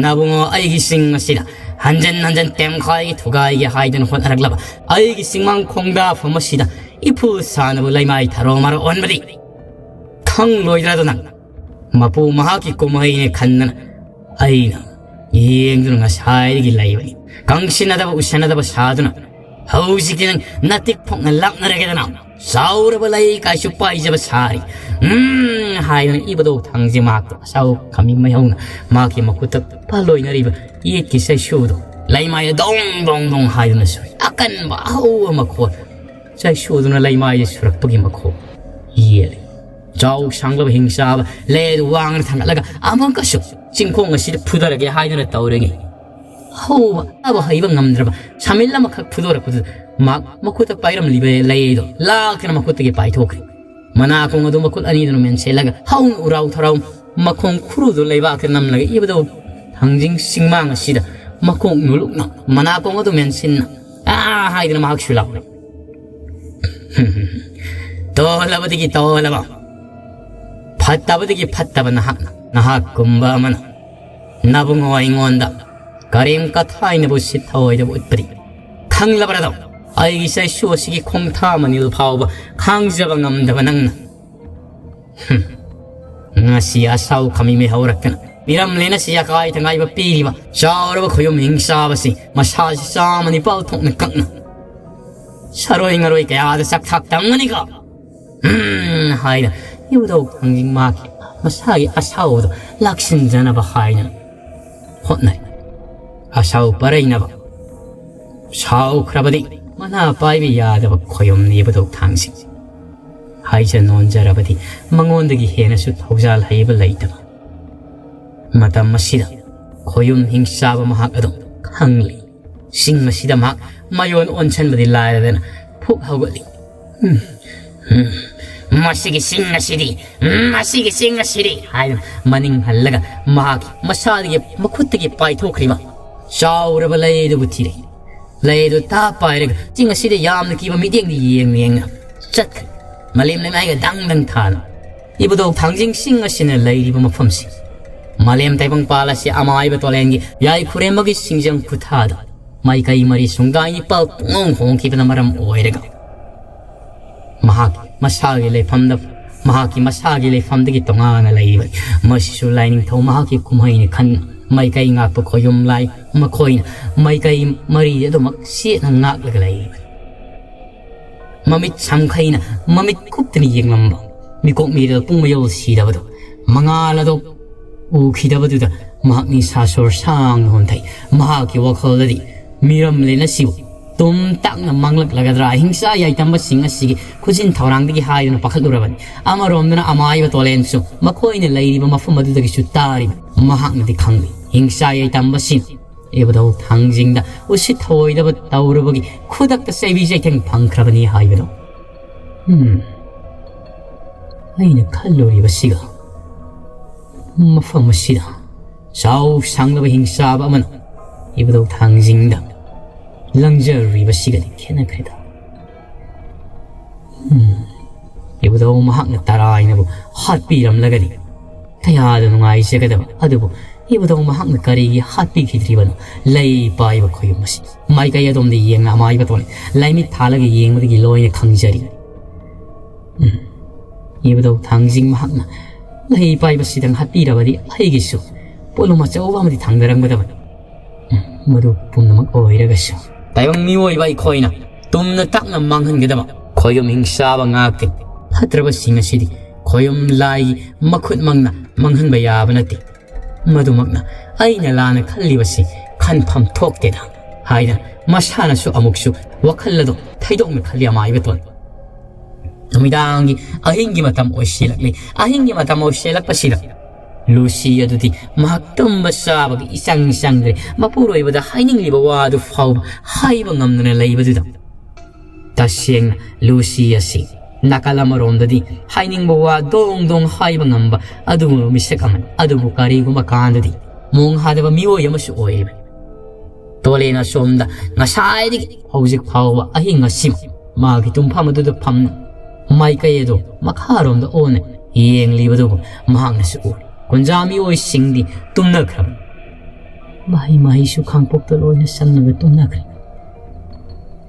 ꯅꯕꯨꯡꯉꯣ ꯑꯩꯒꯤ ꯆꯤꯡ ꯑꯁꯤꯗ ꯍꯟꯖꯟ ꯍꯟꯖꯟ ꯇꯦꯝꯈꯥꯏꯒꯦ ꯊꯨꯒꯥꯏꯒꯦ ꯍꯥꯏꯗꯨꯅ ꯍꯣꯠꯅꯔꯛꯂꯕ ꯑꯩꯒꯤ ꯆꯤꯡꯃꯥꯡ ꯈꯣꯡꯗꯥꯐꯝ ꯑꯁꯤꯗ ꯏꯐꯨꯜ ꯁꯥꯅꯕ ꯂꯩꯃꯥꯏ ꯊꯔꯣ ꯃꯔꯣ ꯑꯣꯟꯕꯗꯤ ꯈꯪꯂꯣꯏꯗ꯭ꯔꯥꯗꯣ ꯅꯪ? ꯃꯄꯨ ꯃꯍꯥꯛꯀꯤ ꯀꯨꯝꯍꯩꯅꯦ ꯈꯟꯗꯅ ꯑꯩꯅ ꯌꯦꯡꯗꯨꯅ ꯉꯁꯥꯏꯗꯒꯤ ꯂꯩꯕꯅꯤ꯫ ꯀꯪꯁꯤꯟꯅꯗꯕ ꯎꯁꯟꯅꯗꯕ ꯁꯥꯗꯨꯅ ꯍꯧꯖꯤꯛꯇꯤ ꯅꯪ ꯅꯇꯤꯛ ꯐꯣꯛꯅ ꯂꯥꯛꯅꯔꯒꯦꯗꯅ ꯆꯥꯎꯔꯕ ꯂꯩ ꯀꯥꯏꯁꯨ ꯄꯥꯏꯖꯕ ꯁꯥꯔꯤ꯫ ꯎꯝ ꯍꯥꯏꯗꯨꯅ ꯏꯕꯨꯙꯧ ꯊꯥꯡꯖꯤꯡ ꯃꯍꯥꯛꯇꯣ ꯑꯆꯥꯎ ꯈꯥꯃꯤ ꯃꯩꯍꯧꯅ ꯃꯍꯥꯛꯀꯤ ꯃꯈꯨꯠꯇ ꯄꯥꯂꯣꯏꯅꯔꯤꯕ ꯌꯦꯠꯀꯤ ꯆꯩꯁꯨꯗꯣ ꯂꯩꯃꯥꯏꯗ ꯗꯣꯡ ꯗꯣꯡ ꯗꯣꯡ ꯍꯥꯏꯗꯨꯅ ꯁꯨꯔꯤ꯫ ꯑꯀꯟꯕ ꯑꯍꯧꯕ ꯃꯈꯣꯜ꯫ ꯆꯩꯁꯨꯗꯨꯅ ꯂꯩꯃꯥꯏꯗ ꯁꯨꯔꯛꯄꯒꯤ ꯃꯈꯣꯜ ꯌꯦꯠꯂꯤ꯫ ꯆꯥꯎ ꯁꯥꯡꯂꯕ ꯍꯤꯡꯆꯥꯕ ꯂꯩ ꯑꯗꯨ ꯋꯥꯡꯅ ꯊꯥꯡꯒꯠꯂꯒ ꯑꯃꯨꯛꯀꯁꯨ ꯆꯤꯡꯈꯣꯡ ꯑꯁꯤꯗ ꯐꯨꯊꯔꯒꯦ ꯍꯥꯏꯗꯨꯅ ꯇꯧꯔꯤꯉꯩ, ꯍꯧꯕ ꯑꯕ ꯍꯩꯕ ꯉꯝꯗ꯭ꯔꯕ ꯁꯥꯃꯤꯜ ꯑꯃꯈꯛ ꯐꯨꯗꯣꯔꯛꯄꯗꯨꯗ ꯃꯍꯥꯛ ꯃꯈꯨꯠꯇ ꯄꯥꯏꯔꯝꯂꯤꯕ ꯂꯩꯗꯣ ꯂꯥꯛꯇꯅ ꯃꯈꯨꯠꯇꯒꯤ ꯄꯥꯏꯊꯣꯛꯈ꯭ꯔꯦ꯫ ꯃꯅꯥꯀꯣꯡ ꯑꯗꯨ ꯃꯈꯨꯠ ꯑꯅꯤꯗꯨꯅ ꯃꯦꯟꯁꯤꯜꯂꯒ ꯍꯧꯅ ꯎꯔꯥꯎ ꯊꯔꯥꯎ ꯃꯈꯣꯡ ꯈꯨꯔꯨꯗꯨ ꯂꯩꯕꯥꯛꯇ ꯅꯝꯂꯒ ꯏꯕꯗꯧ ꯊꯥꯡꯖꯤꯡ ꯆꯤꯡꯃꯥꯡ ꯑꯁꯤꯗ ꯃꯈꯣꯡ ꯅꯨꯂꯨꯛꯅ ꯃꯅꯥꯀꯣꯡ ꯑꯗꯨ ꯃꯦꯟꯁꯤꯟꯅ "ꯑꯥ" ꯍꯥꯏꯗꯨꯅ ꯃꯍꯥꯛꯁꯨ ꯂꯥꯎꯔꯦ꯫ ꯇꯣꯜꯂꯕꯗꯒꯤ ꯇꯣꯜꯂꯕ, ꯐꯠꯇꯕꯗꯒꯤ ꯐꯠꯇꯕ ꯅꯍꯥꯛꯅ, ꯅꯍꯥꯛꯀꯨꯝꯕ ꯑꯃꯅ ꯅꯕꯨꯡꯉꯣ ꯑꯩꯉꯣꯟꯗ ꯀꯔꯦꯝ ꯀꯊꯥꯏꯅꯕꯨ ꯁꯤꯠ ꯊꯑꯣꯏꯗꯕ ꯎꯠꯄꯗꯤ ꯈꯪꯂꯕ꯭ꯔꯗꯣ? ꯑꯩꯒꯤ ꯆꯩꯁꯨ ꯑꯁꯤꯒꯤ ꯈꯣꯡꯊꯥ ꯃꯅꯤꯜ ꯐꯥꯎꯕ ꯈꯥꯡꯖꯕ ꯉꯝꯗꯕ ꯅꯪꯅ꯫ ꯍꯨꯝ꯫ ꯉꯁꯤ ꯑꯁꯥꯎ ꯈꯥꯃꯤ ꯃꯩ ꯍꯧꯔꯛꯇꯅ ꯃꯤꯔꯝꯂꯦꯟ ꯑꯁꯤ ꯑꯀꯥꯏ ꯊꯉꯥꯏꯕ ꯄꯤꯔꯤꯕ ꯆꯥꯎꯔꯕ ꯈꯣꯌꯨꯝ ꯍꯤꯡ ꯆꯥꯕꯁꯤ ꯃꯁꯥꯁꯤ ꯆꯥꯝꯃ ꯅꯤꯄꯥꯜ ꯊꯣꯛꯅ ꯀꯛꯅ ꯁꯔꯣꯏ ꯉꯔꯣꯏ ꯀꯌꯥꯗ ꯆꯥꯛꯊꯥꯛ ꯇꯝꯒꯅꯤꯀꯣ꯫ ꯎꯝ ꯍꯥꯏꯅ ꯏꯕꯨꯙꯧ ꯊꯥꯡꯖꯤꯡ ꯃꯍꯥꯛꯀꯤ ꯃꯁꯥꯒꯤ ꯑꯁꯥꯎꯕꯗꯣ ꯂꯥꯛꯁꯤꯟꯖꯅꯕ ꯍꯥꯏꯅ ꯍꯣꯠꯅꯔꯤ꯫ ꯑꯁꯥꯎ ꯄꯔꯩꯅꯕ ꯁꯥꯎꯈ꯭ꯔꯕꯗꯤ ꯃꯅꯥ ꯄꯥꯏꯕ ꯌꯥꯗꯕ ꯈꯣꯌꯨꯝꯅꯤ ꯏꯕꯨꯙꯧ ꯊꯥꯡꯖꯤꯡ꯫ ꯍꯥꯏꯖ ꯅꯣꯟꯖꯔꯕꯗꯤ ꯃꯉꯣꯟꯗꯒꯤ ꯍꯦꯟꯅꯁꯨ ꯊꯧꯖꯥꯜ ꯍꯩꯕ ꯂꯩꯇꯕ꯫ ꯃꯇꯝ ꯑꯁꯤꯗ ꯈꯣꯌꯨꯝ ꯍꯤꯡꯆꯥꯕ ꯃꯍꯥꯛ ꯑꯗꯨꯝ ꯈꯪꯂꯤ꯫ ꯆꯤꯡ ꯑꯁꯤꯗ ꯃꯍꯥꯛ ꯃꯌꯣꯟ ꯑꯣꯟꯁꯟꯕꯗꯤ ꯂꯥꯏꯔꯗꯅ ꯐꯨꯛ ꯍꯧꯒꯠꯂꯤ꯫ "ꯎꯝ, ꯎꯝ, ꯃꯁꯤꯒꯤ ꯆꯤꯡ ꯑꯁꯤꯗꯤ, ꯎꯝ, ꯃꯁꯤꯒꯤ ꯆꯤꯡ ꯑꯁꯤꯗꯤ" ꯍꯥꯏꯗꯨꯅ ꯃꯅꯤꯡ ꯍꯜꯂꯒ ꯃꯍꯥꯛꯀꯤ ꯃꯁꯥꯗꯒꯤ, ꯃꯈꯨꯠꯇꯒꯤ ꯄꯥꯏꯊꯣꯛꯈ꯭ꯔꯤꯕ ꯆꯥꯎꯔꯕ ꯂꯩ ꯑꯗꯨꯕꯨ ꯊꯤꯔꯛꯏ꯫ ꯂꯩ ꯑꯗꯨ ꯇꯥ ꯄꯥꯏꯔꯒ ꯆꯤꯡ ꯑꯁꯤꯗ ꯌꯥꯝꯅ ꯀꯤꯕ ꯃꯤꯠꯌꯦꯡꯗ ꯌꯦꯡ ꯌꯦꯡꯅ ꯆꯠꯈ꯭ꯔꯦ꯫ ꯃꯂꯦꯝ ꯂꯩꯃꯥꯏꯒ ꯗꯪ ꯗꯪ ꯊꯥꯅ ꯏꯕꯨꯙꯧ ꯊꯥꯡꯖꯤꯡ ꯆꯤꯡ ꯑꯁꯤꯅ ꯂꯩꯔꯤꯕ ꯃꯐꯝꯁꯤ ꯃꯂꯦꯝ ꯇꯥꯏꯕꯪꯄꯥꯜ ꯑꯁꯤ ꯑꯃꯥꯏꯕ ꯇꯣꯂꯦꯟꯒꯤ ꯌꯥꯏ ꯈꯨꯔꯦꯝꯕꯒꯤ ꯁꯤꯡꯖꯪ ꯈꯨꯊꯥꯗ ꯃꯥꯏꯀꯩ ꯃꯔꯤ ꯁꯨꯡꯗꯥꯏ ꯅꯤꯄꯥꯜ ꯄꯨꯡꯍꯣꯡ ꯍꯣꯡꯈꯤꯕꯅ ꯃꯔꯝ ꯑꯣꯏꯔꯒ ꯃꯍꯥꯛ ꯃꯁꯥꯒꯤ ꯂꯩꯐꯝꯗ, ꯃꯍꯥꯛꯀꯤ ꯃꯁꯥꯒꯤ ꯂꯩꯐꯝꯗꯒꯤ ꯇꯣꯉꯥꯟꯅ ꯂꯩꯔꯤꯕꯅꯤ꯫ ꯃꯁꯤꯁꯨ ꯂꯥꯏꯅꯤꯡꯊꯧ ꯃꯍꯥꯛꯀꯤ ꯀꯨꯝꯍꯩꯅꯤ ꯈꯟꯅ ꯃꯥꯏꯀꯩ ꯉꯥꯛꯄ ꯈꯣꯌꯨꯝ ꯂꯥꯏ ꯃꯈꯣꯏꯅ ꯃꯥꯏꯀꯩ ꯃꯔꯤ ꯑꯗꯨꯃꯛ ꯆꯦꯠꯅ ꯉꯥꯛꯂꯒ ꯂꯩꯔꯤꯕꯅꯤ꯫ ꯃꯃꯤꯠ ꯁꯝꯈꯩꯅ ꯃꯃꯤꯠ ꯀꯨꯞꯇꯅ ꯌꯦꯡꯂꯝꯕ ꯃꯤꯀꯣꯛ ꯃꯤꯔꯦꯜ ꯄꯨꯡ ꯃꯌꯧ ꯁꯤꯗꯕꯗꯨ, ꯃꯉꯥꯜ ꯑꯗꯨ ꯎꯈꯤꯗꯕꯗꯨꯗ ꯃꯍꯥꯛ ꯅꯤꯡꯁꯥ ꯁꯣꯔ ꯁꯥꯡꯅ ꯍꯣꯟꯊꯩ꯫ ꯃꯍꯥꯛꯀꯤ ꯋꯥꯈꯜꯗꯗꯤ ꯃꯤꯔꯝꯂꯦꯟ ꯑꯁꯤꯕꯨ ꯇꯨꯝ ꯇꯥꯛꯅ ꯃꯥꯡꯂꯛꯂꯒꯗ꯭ꯔꯥ, ꯍꯤꯡꯁꯥ ꯌꯥꯏꯇꯝꯕꯁꯤꯡ ꯑꯁꯤꯒꯤ ꯈꯨꯖꯤꯟ ꯊꯧꯔꯥꯡꯗꯒꯤ ꯍꯥꯏꯗꯨꯅ ꯄꯥꯈꯠꯂꯨꯔꯕꯅꯤ꯫ ꯑꯃꯔꯣꯝꯗꯅ ꯑꯃꯥꯏꯕ ꯇꯣꯂꯦꯟꯁꯨ ꯃꯈꯣꯏꯅ ꯂꯩꯔꯤꯕ ꯃꯐꯝ ꯑꯗꯨꯗꯒꯤꯁꯨ ꯇꯥꯔꯤꯕ꯫ ꯃꯍꯥꯛꯅꯗꯤ ꯈꯪꯂꯤ, ꯍꯤꯡꯁꯥ ꯌꯥꯏꯇꯝꯕꯁꯤꯡ ꯏꯕꯨꯙꯧ ꯊꯥꯡꯖꯤꯡꯗ ꯎꯁꯤꯠ ꯊꯑꯣꯏꯗꯕ ꯇꯧꯔꯨꯕꯒꯤ ꯈꯨꯗꯛꯇ ꯆꯩꯕꯤ ꯆꯩꯊꯦꯡ ꯐꯪꯈ꯭ꯔꯕꯅꯤ ꯍꯥꯏꯕꯗꯣ꯫ ꯎꯝ, ꯑꯩꯅ ꯈꯜꯂꯨꯔꯤꯕꯁꯤꯒ ꯃꯐꯝ ꯑꯁꯤꯗ ꯆꯥꯎ ꯁꯥꯡꯂꯕ ꯍꯤꯡꯆꯥꯕ ꯑꯃꯅ ꯏꯕꯨꯙꯧ ꯊꯥꯡꯖꯤꯡꯗ ꯂꯪꯖꯔꯨꯔꯤꯕꯁꯤꯒꯗꯤ ꯈꯦꯠꯅꯈ꯭ꯔꯦꯗ꯫ ꯎꯝ, ꯏꯕꯨꯙꯧ ꯃꯍꯥꯛꯅ ꯇꯔꯥꯏꯅꯕꯨ ꯍꯥꯠꯄꯤꯔꯝꯂꯒꯗꯤ ꯀꯌꯥꯗ ꯅꯨꯡꯉꯥꯏꯖꯒꯗꯕ꯫ ꯑꯗꯨꯕꯨ ꯏꯕꯨꯙꯧ ꯃꯍꯥꯛꯅ ꯀꯔꯤꯒꯤ ꯍꯥꯠꯄꯤꯈꯤꯗ꯭ꯔꯤꯕꯅꯣ? ꯂꯩ ꯄꯥꯏꯕ ꯈꯣꯌꯨꯝ ꯑꯁꯤ ꯃꯥꯏꯀꯩ ꯑꯗꯣꯝꯗ ꯌꯦꯡꯅ ꯑꯃꯥꯏꯕ ꯇꯣꯟ ꯂꯥꯏꯃꯤꯠ ꯊꯥꯜꯂꯒ ꯌꯦꯡꯕꯗꯒꯤ ꯂꯣꯏꯅ ꯈꯪꯖꯔꯤ꯫ ꯎꯝ, ꯏꯕꯨꯙꯧ ꯊꯥꯡꯖꯤꯡ ꯃꯍꯥꯛꯅ ꯂꯩ ꯄꯥꯏꯕꯁꯤꯗꯪ ꯍꯥꯠꯄꯤꯔꯕꯗꯤ ꯑꯩꯒꯤꯁꯨ ꯄꯣꯠꯂꯨꯝ ꯑꯆꯧꯕ ꯑꯃꯗꯤ ꯊꯥꯡꯗꯔꯝꯒꯗꯕꯅꯤ꯫ ꯎꯝ, ꯃꯗꯨ ꯄꯨꯝꯅꯃꯛ ꯑꯣꯏꯔꯒꯁꯨ ꯇꯥꯏꯕꯪ ꯃꯤꯑꯣꯏꯕ ꯑꯩꯈꯣꯏꯅ ꯇꯨꯝꯅ ꯇꯥꯛꯅ ꯃꯥꯡꯍꯟꯒꯗꯕ ꯈꯣꯌꯨꯝ ꯍꯤꯡꯁꯥꯕ ꯉꯥꯛꯇꯅꯤ꯫ ꯐꯠꯇ꯭ꯔꯕꯁꯤꯡ ꯑꯁꯤꯗꯤ ꯈꯣꯌꯨꯝ ꯂꯥꯏꯒꯤ ꯃꯈꯨꯠꯃꯛꯅ ꯃꯥꯡꯍꯟꯕ ꯌꯥꯕ ꯅꯠꯇꯦ꯫ ꯃꯗꯨꯃꯛꯅ ꯑꯩꯅ ꯂꯥꯟꯅ ꯈꯜꯂꯤꯕꯁꯤ ꯈꯟꯐꯝ ꯊꯣꯛꯇꯦꯗ ꯍꯥꯏꯗꯅ ꯃꯁꯥꯅꯁꯨ ꯑꯃꯨꯛꯁꯨ ꯋꯥꯈꯜ ꯑꯗꯨ ꯊꯩꯗꯣꯛꯅ ꯈꯜꯂꯤ ꯑꯃꯥꯏꯕ ꯇꯣꯟ꯫ ꯅꯨꯃꯤꯗꯥꯡꯒꯤ ꯑꯍꯤꯡꯒꯤ ꯃꯇꯝ ꯑꯣꯏꯁꯤꯜꯂꯛꯂꯤ꯫ ꯑꯍꯤꯡꯒꯤ ꯃꯇꯝ ꯑꯣꯏꯁꯤꯜꯂꯛꯄꯁꯤꯗ ꯂꯨꯁꯤ ꯑꯗꯨꯗꯤ ꯃꯍꯥꯛ ꯇꯨꯝꯕ ꯆꯥꯕꯒꯤ ꯏꯆꯪ ꯆꯪꯗ꯭ꯔꯦ꯫ ꯃꯄꯨꯔꯣꯏꯕꯗ ꯍꯥꯏꯅꯤꯡꯂꯤꯕ ꯋꯥ ꯑꯗꯨ ꯐꯥꯎꯕ ꯍꯥꯏꯕ ꯉꯝꯗꯅ ꯂꯩꯕꯗꯨꯗ ꯇꯁꯦꯡꯅ ꯂꯨꯁꯤ ꯑꯁꯤ ꯅꯥꯀꯜ ꯑꯃꯔꯣꯝꯗꯗꯤ ꯍꯥꯏꯅꯤꯡꯕ ꯋꯥ ꯗꯣꯡ ꯗꯣꯡ ꯍꯥꯏꯕ ꯉꯝꯕ ꯑꯗꯨꯒꯨꯝꯂꯕ ꯃꯤꯁꯛ ꯑꯃꯅꯤ꯫ ꯑꯗꯨꯕꯨ ꯀꯔꯤꯒꯨꯝꯕ ꯀꯥꯟꯗꯗꯤ ꯃꯣꯡ ꯍꯥꯗꯕ ꯃꯤꯑꯣꯏ ꯑꯃꯁꯨ ꯑꯣꯏꯔꯤꯕꯅꯤ꯫ ꯇꯣꯂꯦꯟ ꯑꯁꯣꯝꯗ ꯉꯁꯥꯏꯗꯒꯤ ꯍꯧꯖꯤꯛ ꯐꯥꯎꯕ ꯑꯍꯤꯡ ꯑꯁꯤꯃ ꯃꯥꯒꯤ ꯇꯨꯝꯐꯝ ꯑꯗꯨꯗ ꯐꯝꯅ ꯃꯥꯏꯀꯩ ꯑꯗꯨ ꯃꯈꯥꯔꯣꯝꯗ ꯑꯣꯟꯅ ꯌꯦꯡꯂꯤꯕꯗꯨꯕꯨ ꯃꯍꯥꯛꯅꯁꯨ ꯎꯔꯤ꯫ ꯀꯨꯟꯖꯥ ꯃꯤꯑꯣꯏꯁꯤꯡꯗꯤ ꯇꯨꯝꯅꯈ꯭ꯔꯕꯅꯤ꯫ ꯃꯍꯩ ꯃꯍꯩꯁꯨ ꯈꯥꯡꯄꯣꯛꯇ ꯂꯣꯏꯅ ꯆꯪꯂꯒ ꯇꯨꯝꯅꯈ꯭ꯔꯦ꯫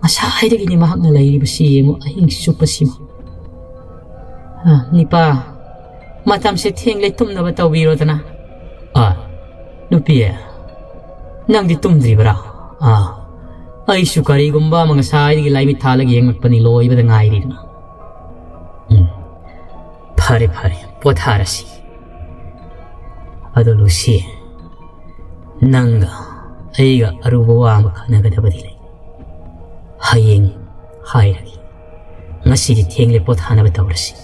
ꯉꯁꯥꯏꯗꯒꯤꯅꯤ ꯃꯍꯥꯛꯅ ꯂꯩꯔꯤꯕꯁꯤ ꯌꯦꯡꯉꯨ, ꯑꯍꯤꯡ ꯆꯨꯞꯄꯁꯤꯃ꯫ ꯑ, ꯅꯤꯄꯥ, ꯃꯇꯝꯁꯦ ꯊꯦꯡꯂꯦ, ꯇꯨꯝꯅꯕ ꯇꯧꯕꯤꯔꯣꯗꯅ꯫ ꯑ, ꯅꯨꯄꯤ, ꯅꯪꯗꯤ ꯇꯨꯝꯗ꯭ꯔꯤꯕꯔꯥ? ꯑ, ꯑꯩꯁꯨ ꯀꯔꯤꯒꯨꯝꯕ ꯑꯃ ꯉꯁꯥꯏꯗꯒꯤ ꯂꯥꯏꯃꯤꯠ ꯊꯥꯜꯂꯒ ꯌꯦꯡꯂꯛꯄꯅꯤ, ꯂꯣꯏꯕꯗ ꯉꯥꯏꯔꯤꯗꯅ꯫ ꯎꯝ, ꯐꯔꯦ, ꯐꯔꯦ, ꯄꯣꯊꯥꯔꯁꯤ꯫ ꯑꯗꯣ ꯂꯨꯁꯤ, ꯅꯪꯒ ꯑꯩꯒ ꯑꯔꯨꯕ ꯋꯥ ꯑꯃ ꯈꯟꯅꯒꯗꯕꯗꯤ ꯂꯩ꯫ ꯍꯌꯦꯡ ꯍꯥꯏꯔꯒꯦ꯫ ꯉꯁꯤꯗꯤ ꯊꯦꯡꯂꯦ, ꯄꯣꯊꯥꯅꯕ ꯇꯧꯔꯁꯤ꯫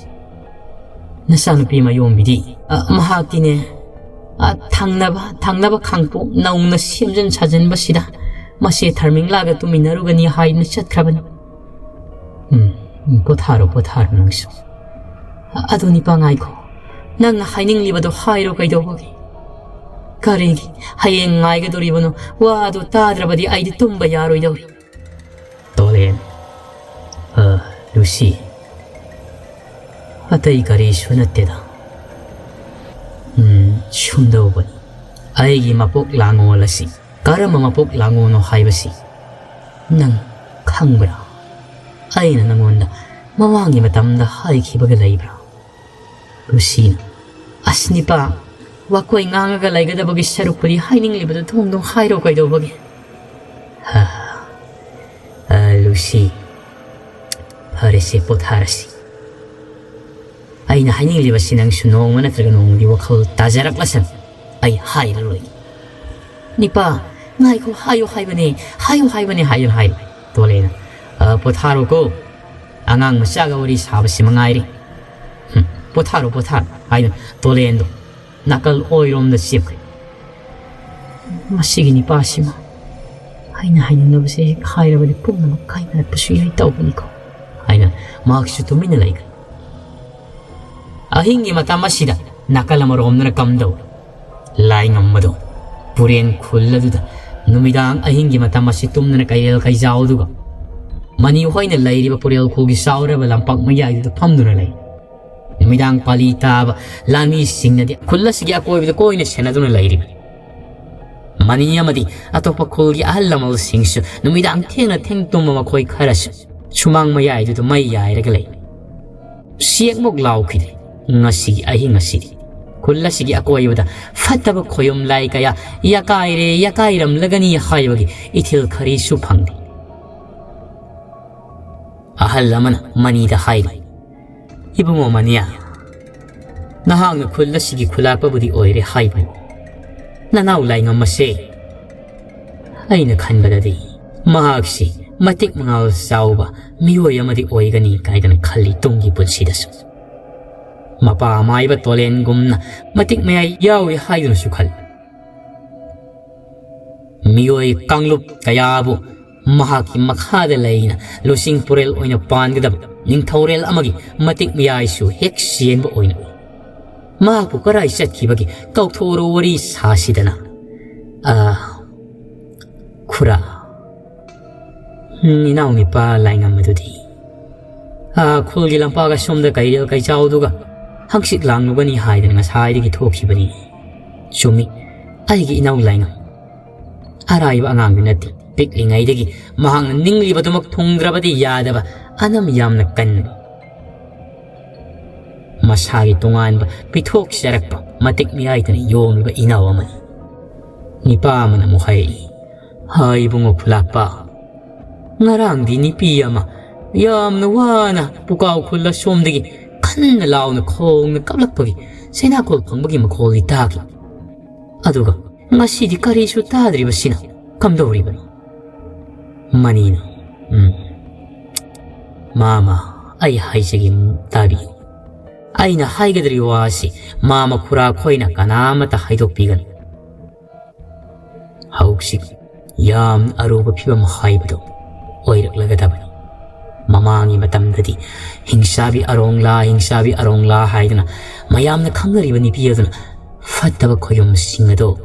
ꯅꯆꯥꯅꯨꯄꯤ ꯃꯌꯣꯝꯕꯤꯗꯤ? ꯑ, ꯃꯍꯥꯛꯇꯤꯅꯦ, ꯑ, ꯊꯪꯅꯕ, ꯊꯪꯅꯕ ꯈꯥꯡꯄꯣꯛ ꯅꯧꯅ ꯁꯦꯝꯖꯤꯟ ꯁꯥꯖꯤꯟꯕꯁꯤꯗ ꯃꯆꯦ ꯊꯔꯃꯤꯡꯂꯥꯒ ꯇꯨꯃꯤꯟꯅꯔꯨꯒꯅꯤ ꯍꯥꯏꯗꯨꯅ ꯆꯠꯈ꯭ꯔꯕꯅꯤ꯫ ꯎꯝ, ꯎꯝ, ꯄꯣꯊꯥꯔꯣ, ꯄꯣꯊꯥꯔꯣ ꯅꯪꯁꯨ꯫ ꯑ-, ꯑꯗꯨ ꯅꯤꯄꯥ ꯉꯥꯏꯈꯣ, ꯅꯪꯅ ꯍꯥꯏꯅꯤꯡꯂꯤꯕꯗꯣ ꯍꯥꯏꯔꯣ, ꯀꯩꯗꯧꯕꯒꯦ? ꯀꯔꯤꯒꯤ ꯍꯌꯦꯡ ꯉꯥꯏꯒꯗꯧꯔꯤꯕꯅꯣ? ꯋꯥꯗꯨ ꯇꯥꯗ꯭ꯔꯕꯗꯤ ꯑꯩꯗꯤ ꯇꯨꯝꯕ ꯌꯥꯔꯣꯏꯗꯧꯔꯤ꯫ ꯇꯣꯂꯦꯟ, ꯑ, ꯂꯨꯁꯤ, ꯑꯇꯩ ꯀꯔꯤꯁꯨ ꯅꯠꯇꯦꯗ꯫ ꯎꯝ, ꯁꯨꯝꯗꯧꯕꯅꯤ꯫ ꯑꯩꯒꯤ ꯃꯄꯣꯛ ꯂꯥꯡꯉꯣꯜ ꯑꯁꯤ ꯀꯔꯝꯕ ꯃꯄꯣꯛ ꯂꯥꯡꯉꯣꯜꯅꯣ ꯍꯥꯏꯕꯁꯤ ꯅꯪ ꯈꯪꯕ꯭ꯔꯥ? ꯑꯩꯅ ꯅꯪꯉꯣꯟꯗ ꯃꯃꯥꯡꯒꯤ ꯃꯇꯝꯗ ꯍꯥꯏꯈꯤꯕꯒ ꯂꯩꯕ꯭ꯔꯥ? ꯂꯨꯁꯤꯅ, "ꯑꯁ ꯅꯤꯄꯥ, ꯋꯥꯀꯣꯏ ꯉꯥꯡꯉꯒ ꯂꯩꯒꯗꯕꯒꯤ ꯁꯔꯨꯛꯄꯨꯗꯤ ꯍꯥꯏꯅꯤꯡꯂꯤꯕꯗꯨ ꯊꯣꯡ ꯊꯣꯡ ꯍꯥꯏꯔꯣ ꯀꯩꯗꯧꯕꯒꯦ?" "ꯍꯥ, ꯑ, ꯂꯨꯁꯤ, ꯐꯔꯦꯁꯦ, ꯄꯣꯊꯥꯔꯁꯤ꯫ ꯑꯩꯅ ꯍꯥꯏꯅꯤꯡꯂꯤꯕꯁꯤ ꯅꯪꯁꯨ ꯅꯣꯡꯃ ꯅꯠꯇ꯭ꯔꯒ ꯅꯣꯡꯃꯗꯤ ꯋꯥꯈꯜ ꯇꯥꯖꯔꯛꯂꯁꯅꯨ꯫ ꯑꯩ ꯍꯥꯏꯔꯔꯣꯏ꯫" "ꯅꯤꯄꯥ, ꯉꯥꯏꯈꯣ, ꯍꯥꯏꯌꯨ ꯍꯥꯏꯕꯅꯦ, ꯍꯥꯏꯌꯨ ꯍꯥꯏꯕꯅꯦ" ꯍꯥꯏꯗꯨꯅ ꯍꯥꯏꯔꯤ꯫ ꯇꯣꯂꯦꯅ, "ꯑ, ꯄꯣꯊꯥꯔꯣꯀꯣ, ꯑꯉꯥꯡ ꯃꯆꯥꯒ ꯋꯥꯔꯤ ꯁꯥꯕꯁꯤ ꯃꯉꯥꯏꯔꯦ꯫ ꯍꯨꯝ, ꯄꯣꯊꯥꯔꯣ, ꯄꯣꯊꯥꯔꯣ" ꯍꯥꯏꯗꯨꯅ ꯇꯣꯂꯦꯟꯗꯣ ꯅꯥꯀꯜ ꯑꯣꯏꯔꯣꯝꯗ ꯆꯦꯞꯈ꯭ꯔꯦ꯫ "ꯃꯁꯤꯒꯤ ꯅꯤꯄꯥꯁꯤꯃ ꯑꯩꯅ ꯍꯥꯏꯅꯤꯡꯗꯕꯁꯦ ꯍꯦꯛ ꯍꯥꯏꯔꯕꯗꯤ ꯄꯨꯝꯅꯃꯛ ꯀꯥꯏꯅꯔꯛꯄꯁꯨ ꯌꯥꯏ ꯇꯧꯕꯅꯤꯀꯣ" ꯍꯥꯏꯅ ꯃꯍꯥꯛꯁꯨ ꯇꯨꯃꯤꯟꯅ ꯂꯩꯈ꯭ꯔꯦ꯫ ꯑꯍꯤꯡꯒꯤ ꯃꯇꯝ ꯑꯁꯤꯗ ꯅꯥꯀꯜ ꯑꯃꯔꯣꯝꯗꯅ ꯀꯝꯗꯧꯔꯤ? ꯂꯥꯏꯉꯝꯕꯗꯣ ꯄꯨꯔꯦꯟ ꯈꯨꯜ ꯑꯗꯨꯗ ꯅꯨꯃꯤꯗꯥꯡ ꯑꯍꯤꯡꯒꯤ ꯃꯇꯝ ꯑꯁꯤ ꯇꯨꯝꯗꯅ ꯀꯩꯔꯦꯜ ꯀꯩꯖꯥꯎꯗꯨꯒ ꯃꯅꯤ ꯍꯣꯏꯅ ꯂꯩꯔꯤꯕ ꯄꯨꯔꯦꯜ ꯈꯨꯜꯒꯤ ꯆꯥꯎꯔꯕ ꯂꯝꯄꯥꯛ ꯃꯌꯥꯏꯗꯨꯗ ꯐꯝꯗꯨꯅ ꯂꯩ꯫ ꯅꯨꯃꯤꯗꯥꯡ ꯄꯥꯂꯤ ꯇꯥꯕ ꯂꯥꯟꯃꯤꯁꯤꯡꯅꯗꯤ ꯈꯨꯜ ꯑꯁꯤꯒꯤ ꯑꯀꯣꯏꯕꯗ ꯀꯣꯏꯅ ꯁꯦꯟꯅꯗꯨꯅ ꯂꯩꯔꯤꯕꯅꯤ꯫ ꯃꯅꯤ ꯑꯃꯗꯤ ꯑꯇꯣꯞꯄ ꯈꯨꯜꯒꯤ ꯑꯍꯜ ꯂꯃꯟꯁꯤꯡꯁꯨ ꯅꯨꯃꯤꯗꯥꯡ ꯊꯦꯡꯅ ꯊꯦꯡ ꯇꯨꯝꯕ ꯃꯈꯣꯏ ꯈꯔꯁꯨ ꯁꯨꯃꯥꯡ ꯃꯌꯥꯏꯗꯨꯗ ꯃꯩ ꯌꯥꯏꯔꯒ ꯂꯩ꯫ ꯁꯤꯌꯦꯛꯃꯨꯛ ꯂꯥꯎꯈꯤꯗꯦ꯫ ꯉꯁꯤꯒꯤ ꯑꯍꯤꯡ ꯑꯁꯤꯗꯤ ꯈꯨꯜ ꯑꯁꯤꯒꯤ ꯑꯀꯣꯏꯕꯗ ꯐꯠꯇꯕ ꯈꯣꯌꯨꯝ ꯂꯥꯏ ꯀꯌꯥ ꯌꯥꯀꯥꯏꯔꯦ, ꯌꯥꯀꯥꯏꯔꯝꯂꯒꯅꯤ ꯍꯥꯏꯕꯒꯤ ꯏꯊꯤꯜ ꯈꯔꯤꯁꯨ ꯐꯪꯗꯦ꯫ ꯑꯍꯜ ꯑꯃꯅ ꯃꯅꯤꯗ ꯍꯥꯏꯔꯤ, "ꯏꯕꯨꯡꯉꯣ ꯃꯅꯤꯌꯥ, ꯅꯍꯥꯛꯅ ꯈꯨꯜ ꯑꯁꯤꯒꯤ ꯈꯨꯂꯥꯛꯄꯕꯨꯗꯤ ꯑꯣꯏꯔꯦ ꯍꯥꯏꯕꯅꯤ꯫ ꯅꯅꯥꯎ ꯂꯥꯏꯉꯝ ꯑꯁꯦ ꯑꯩꯅ ꯈꯟꯕꯗꯗꯤ ꯃꯍꯥꯛꯁꯤ ꯃꯇꯤꯛ ꯃꯉꯥꯜ ꯆꯥꯎꯕ ꯃꯤꯑꯣꯏ ꯑꯃꯗꯤ ꯑꯣꯏꯒꯅꯤ ꯀꯥꯏꯗꯅ ꯈꯜꯂꯤ ꯇꯨꯡꯒꯤ ꯄꯨꯟꯁꯤꯗꯁꯨ꯫ ꯃꯄꯥ ꯃꯥꯏꯕ ꯇꯣꯂꯦꯟꯒꯨꯝꯅ ꯃꯇꯤꯛ ꯃꯌꯥꯏ ꯌꯥꯎꯏ ꯍꯥꯏꯗꯨꯅꯁꯨ ꯈꯜꯂꯤ꯫ ꯃꯤꯑꯣꯏ ꯀꯥꯡꯂꯨꯞ ꯀꯌꯥꯕꯨ ꯃꯍꯥꯛꯀꯤ ꯃꯈꯥꯗ ꯂꯩꯅ ꯂꯨꯆꯤꯡ ꯄꯨꯔꯦꯜ ꯑꯣꯏꯅ ꯄꯥꯟꯒꯗꯕ ꯅꯤꯡꯊꯧꯔꯦꯜ ꯑꯃꯒꯤ ꯃꯇꯤꯛ ꯃꯌꯥꯏꯁꯨ ꯍꯦꯛ ꯆꯦꯟꯕ ꯑꯣꯏꯅ ꯎꯏ꯫ ꯃꯍꯥꯛꯄꯨ ꯀꯔꯥꯏ ꯆꯠꯈꯤꯕꯒꯦ? ꯀꯥꯎꯊꯣꯛꯎꯔꯣ, ꯋꯥꯔꯤ ꯁꯥꯁꯤꯗꯅ꯫" "ꯑ, ꯈꯨꯔꯥ, ꯏꯅꯥꯎ ꯅꯤꯄꯥ ꯂꯥꯏꯉꯝꯕꯗꯨꯗꯤ ꯑꯥ ꯈꯨꯜꯒꯤ ꯂꯝꯄꯥꯛ ꯑꯁꯣꯝꯗ ꯀꯩꯔꯦꯜ ꯀꯩꯆꯥꯎꯗꯨꯒ ꯍꯪꯆꯤꯠ ꯂꯥꯡꯂꯨꯒꯅꯤ ꯍꯥꯏꯗꯅ ꯉꯁꯥꯏꯗꯒꯤ ꯊꯣꯛꯈꯤꯕꯅꯤ꯫ ꯆꯨꯝꯃꯤ, ꯑꯩꯒꯤ ꯏꯅꯥꯎ ꯂꯥꯏꯉꯝ꯫ ꯑꯔꯥꯏꯕ ꯑꯉꯥꯡꯗꯤ ꯅꯠꯇꯦ꯫ ꯄꯤꯛꯂꯤꯉꯩꯗꯒꯤ ꯃꯍꯥꯛꯅ ꯅꯤꯡꯂꯤꯕꯗꯨꯃꯛ ꯊꯨꯡꯗ꯭ꯔꯕꯗꯤ ꯌꯥꯗꯕ, ꯑꯅꯝ ꯌꯥꯝꯅ ꯀꯟꯕ, ꯃꯁꯥꯒꯤ ꯇꯣꯉꯥꯟꯕ ꯄꯤꯊꯣꯛꯆꯔꯛꯄ ꯃꯇꯤꯛ ꯃꯤꯌꯥꯏꯗꯅ ꯌꯣꯝꯂꯤꯕ ꯏꯅꯥꯎ ꯑꯃꯅꯤ꯫ ꯅꯤꯄꯥ ꯑꯃꯅ ꯑꯃꯨꯛ ꯍꯥꯏꯔꯛꯏ, "ꯍꯥꯏ ꯏꯕꯨꯡꯉꯣ ꯈꯨꯂꯥꯛꯄ, ꯉꯔꯥꯡꯗꯤ ꯅꯨꯄꯤ ꯑꯃ ꯌꯥꯝꯅ ꯋꯥꯅ ꯄꯨꯀꯥꯎ ꯈꯨꯜ ꯑꯁꯣꯝꯗꯒꯤ ꯀꯟꯅ ꯂꯥꯎꯅ ꯈꯣꯡꯅ ꯀꯞꯂꯛꯄꯒꯤ ꯁꯩꯅꯥꯈꯣꯜ ꯐꯪꯕꯒꯤ ꯃꯈꯣꯜꯗꯤ ꯇꯥꯈꯤ꯫ ꯑꯗꯨꯒ ꯉꯁꯤꯗꯤ ꯀꯔꯤꯁꯨ ꯇꯥꯗ꯭ꯔꯤꯕꯁꯤꯅ ꯀꯝꯗꯧꯔꯤꯕꯅꯣ?" ꯃꯅꯤꯅ, "ꯎꯝ, ꯃꯥꯃ, ꯑꯩ ꯍꯥꯏꯖꯒꯦ, ꯇꯥꯕꯤꯌꯨ꯫ ꯑꯩꯅ ꯍꯥꯏꯒꯗꯧꯔꯤꯕ ꯋꯥ ꯑꯁꯤ ꯃꯥꯃ ꯈꯨꯔꯥ ꯈꯣꯏꯅ ꯀꯅꯥꯃꯠꯇ ꯍꯥꯏꯗꯣꯛꯄꯤꯒꯅꯨ꯫ ꯍꯧꯖꯤꯛ ꯌꯥꯝ ꯑꯔꯨꯕ ꯐꯤꯕꯝ ꯍꯥꯏꯕꯗꯨ ꯑꯣꯏꯔꯛꯂꯒꯗꯕꯅꯤ꯫ ꯃꯃꯥꯡꯒꯤ ꯃꯇꯝꯗꯗꯤ ꯍꯤꯡꯁꯥꯕꯤ ꯑꯔꯣꯡꯂꯥ, ꯍꯤꯡꯁꯥꯕꯤ ꯑꯔꯣꯡꯂꯥ ꯍꯥꯏꯗꯨꯅ ꯃꯌꯥꯝꯅ ꯈꯪꯅꯔꯤꯕ ꯅꯨꯄꯤ ꯑꯗꯨꯅ ꯐꯠꯇꯕ ꯈꯣꯌꯨꯝꯁꯤꯡ ꯑꯗꯨ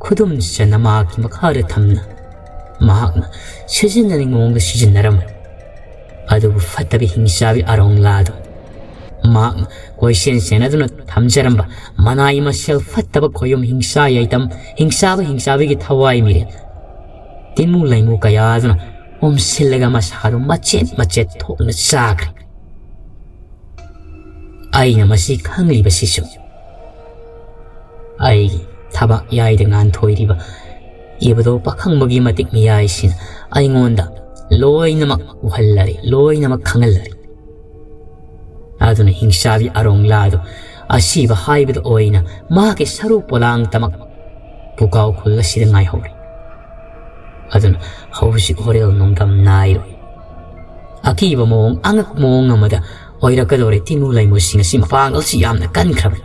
ꯈꯨꯗꯨꯝ ꯆꯟꯅ ꯃꯍꯥꯛꯀꯤ ꯃꯈꯥꯗ ꯊꯝꯅ ꯃꯍꯥꯛꯅ ꯁꯤꯖꯤꯟꯅꯅꯤꯡꯕ ꯃꯑꯣꯡꯗ ꯁꯤꯖꯤꯟꯅꯔꯝꯕꯅꯤ꯫ ꯑꯗꯨꯕꯨ ꯐꯠꯇꯕ ꯍꯤꯡꯁꯥꯕꯤ ꯑꯔꯣꯡꯂꯥꯗꯨ ꯃꯍꯥꯛꯅ ꯀꯣꯏꯁꯦꯟ ꯁꯦꯟꯅꯗꯨꯅ ꯊꯝꯖꯔꯝꯕ ꯃꯅꯥꯏ ꯃꯁꯦꯜ ꯐꯠꯇꯕ ꯈꯣꯌꯨꯝ ꯍꯤꯡꯁꯥ ꯌꯥꯏꯇꯝ, ꯍꯤꯡꯁꯥꯕ ꯍꯤꯡꯁꯥꯕꯤꯒꯤ ꯊꯋꯥꯏ ꯃꯤꯔꯦꯜ, ꯇꯤꯟꯃꯨ ꯂꯩꯃꯨ ꯀꯌꯥꯗꯨꯅ ꯑꯣꯝꯁꯤꯜꯂꯒ ꯃꯁꯥꯗꯨ ꯃꯆꯦꯠ ꯃꯆꯦꯠ ꯊꯣꯛꯅ ꯆꯥꯈ꯭ꯔꯦ꯫ ꯑꯩꯅ ꯃꯁꯤ ꯈꯪꯂꯤꯕꯁꯤꯁꯨ ꯑꯩꯒꯤ ꯊꯕꯥꯛ ꯌꯥꯏꯗ ꯉꯥꯟꯊꯣꯏꯔꯤꯕ ꯏꯕꯗꯣ ꯄꯥꯈꯪꯕꯒꯤ ꯃꯇꯤꯛ ꯃꯌꯥꯏꯁꯤꯅ ꯑꯩꯉꯣꯟꯗ ꯂꯣꯏꯅꯃꯛ ꯎꯍꯜꯂꯔꯦ, ꯂꯣꯏꯅꯃꯛ ꯈꯪꯍꯜꯂꯔꯦ꯫ ꯑꯗꯨꯅ ꯍꯤꯡꯁꯥꯕꯤ ꯑꯔꯣꯡꯂꯥꯗꯨ ꯑꯁꯤꯕ ꯍꯥꯏꯕꯗ ꯑꯣꯏꯅ ꯃꯍꯥꯛꯀꯤ ꯁꯔꯨ ꯄꯣꯂꯥꯡꯇꯃꯛ ꯄꯨꯀꯥꯎ ꯈꯨꯜ ꯑꯁꯤꯗ ꯉꯥꯏꯍꯧꯔꯦ꯫ ꯑꯗꯨꯅ ꯍꯧꯖꯤꯛ ꯍꯣꯔꯦꯜ ꯅꯣꯡꯗꯝ ꯅꯥꯏꯔꯣꯏ꯫ ꯑꯀꯤꯕ ꯃꯑꯣꯡ, ꯑꯉꯛꯄ ꯃꯑꯣꯡ ꯑꯃꯗ ꯑꯣꯏꯔꯛꯀꯗꯧꯔꯦ ꯇꯤꯃꯨ ꯂꯩꯃꯨꯁꯤꯡ ꯑꯁꯤ ꯃꯄꯥꯡꯒꯜꯁꯤ ꯌꯥꯝꯅ ꯀꯟꯈ꯭ꯔꯕꯅꯤ꯫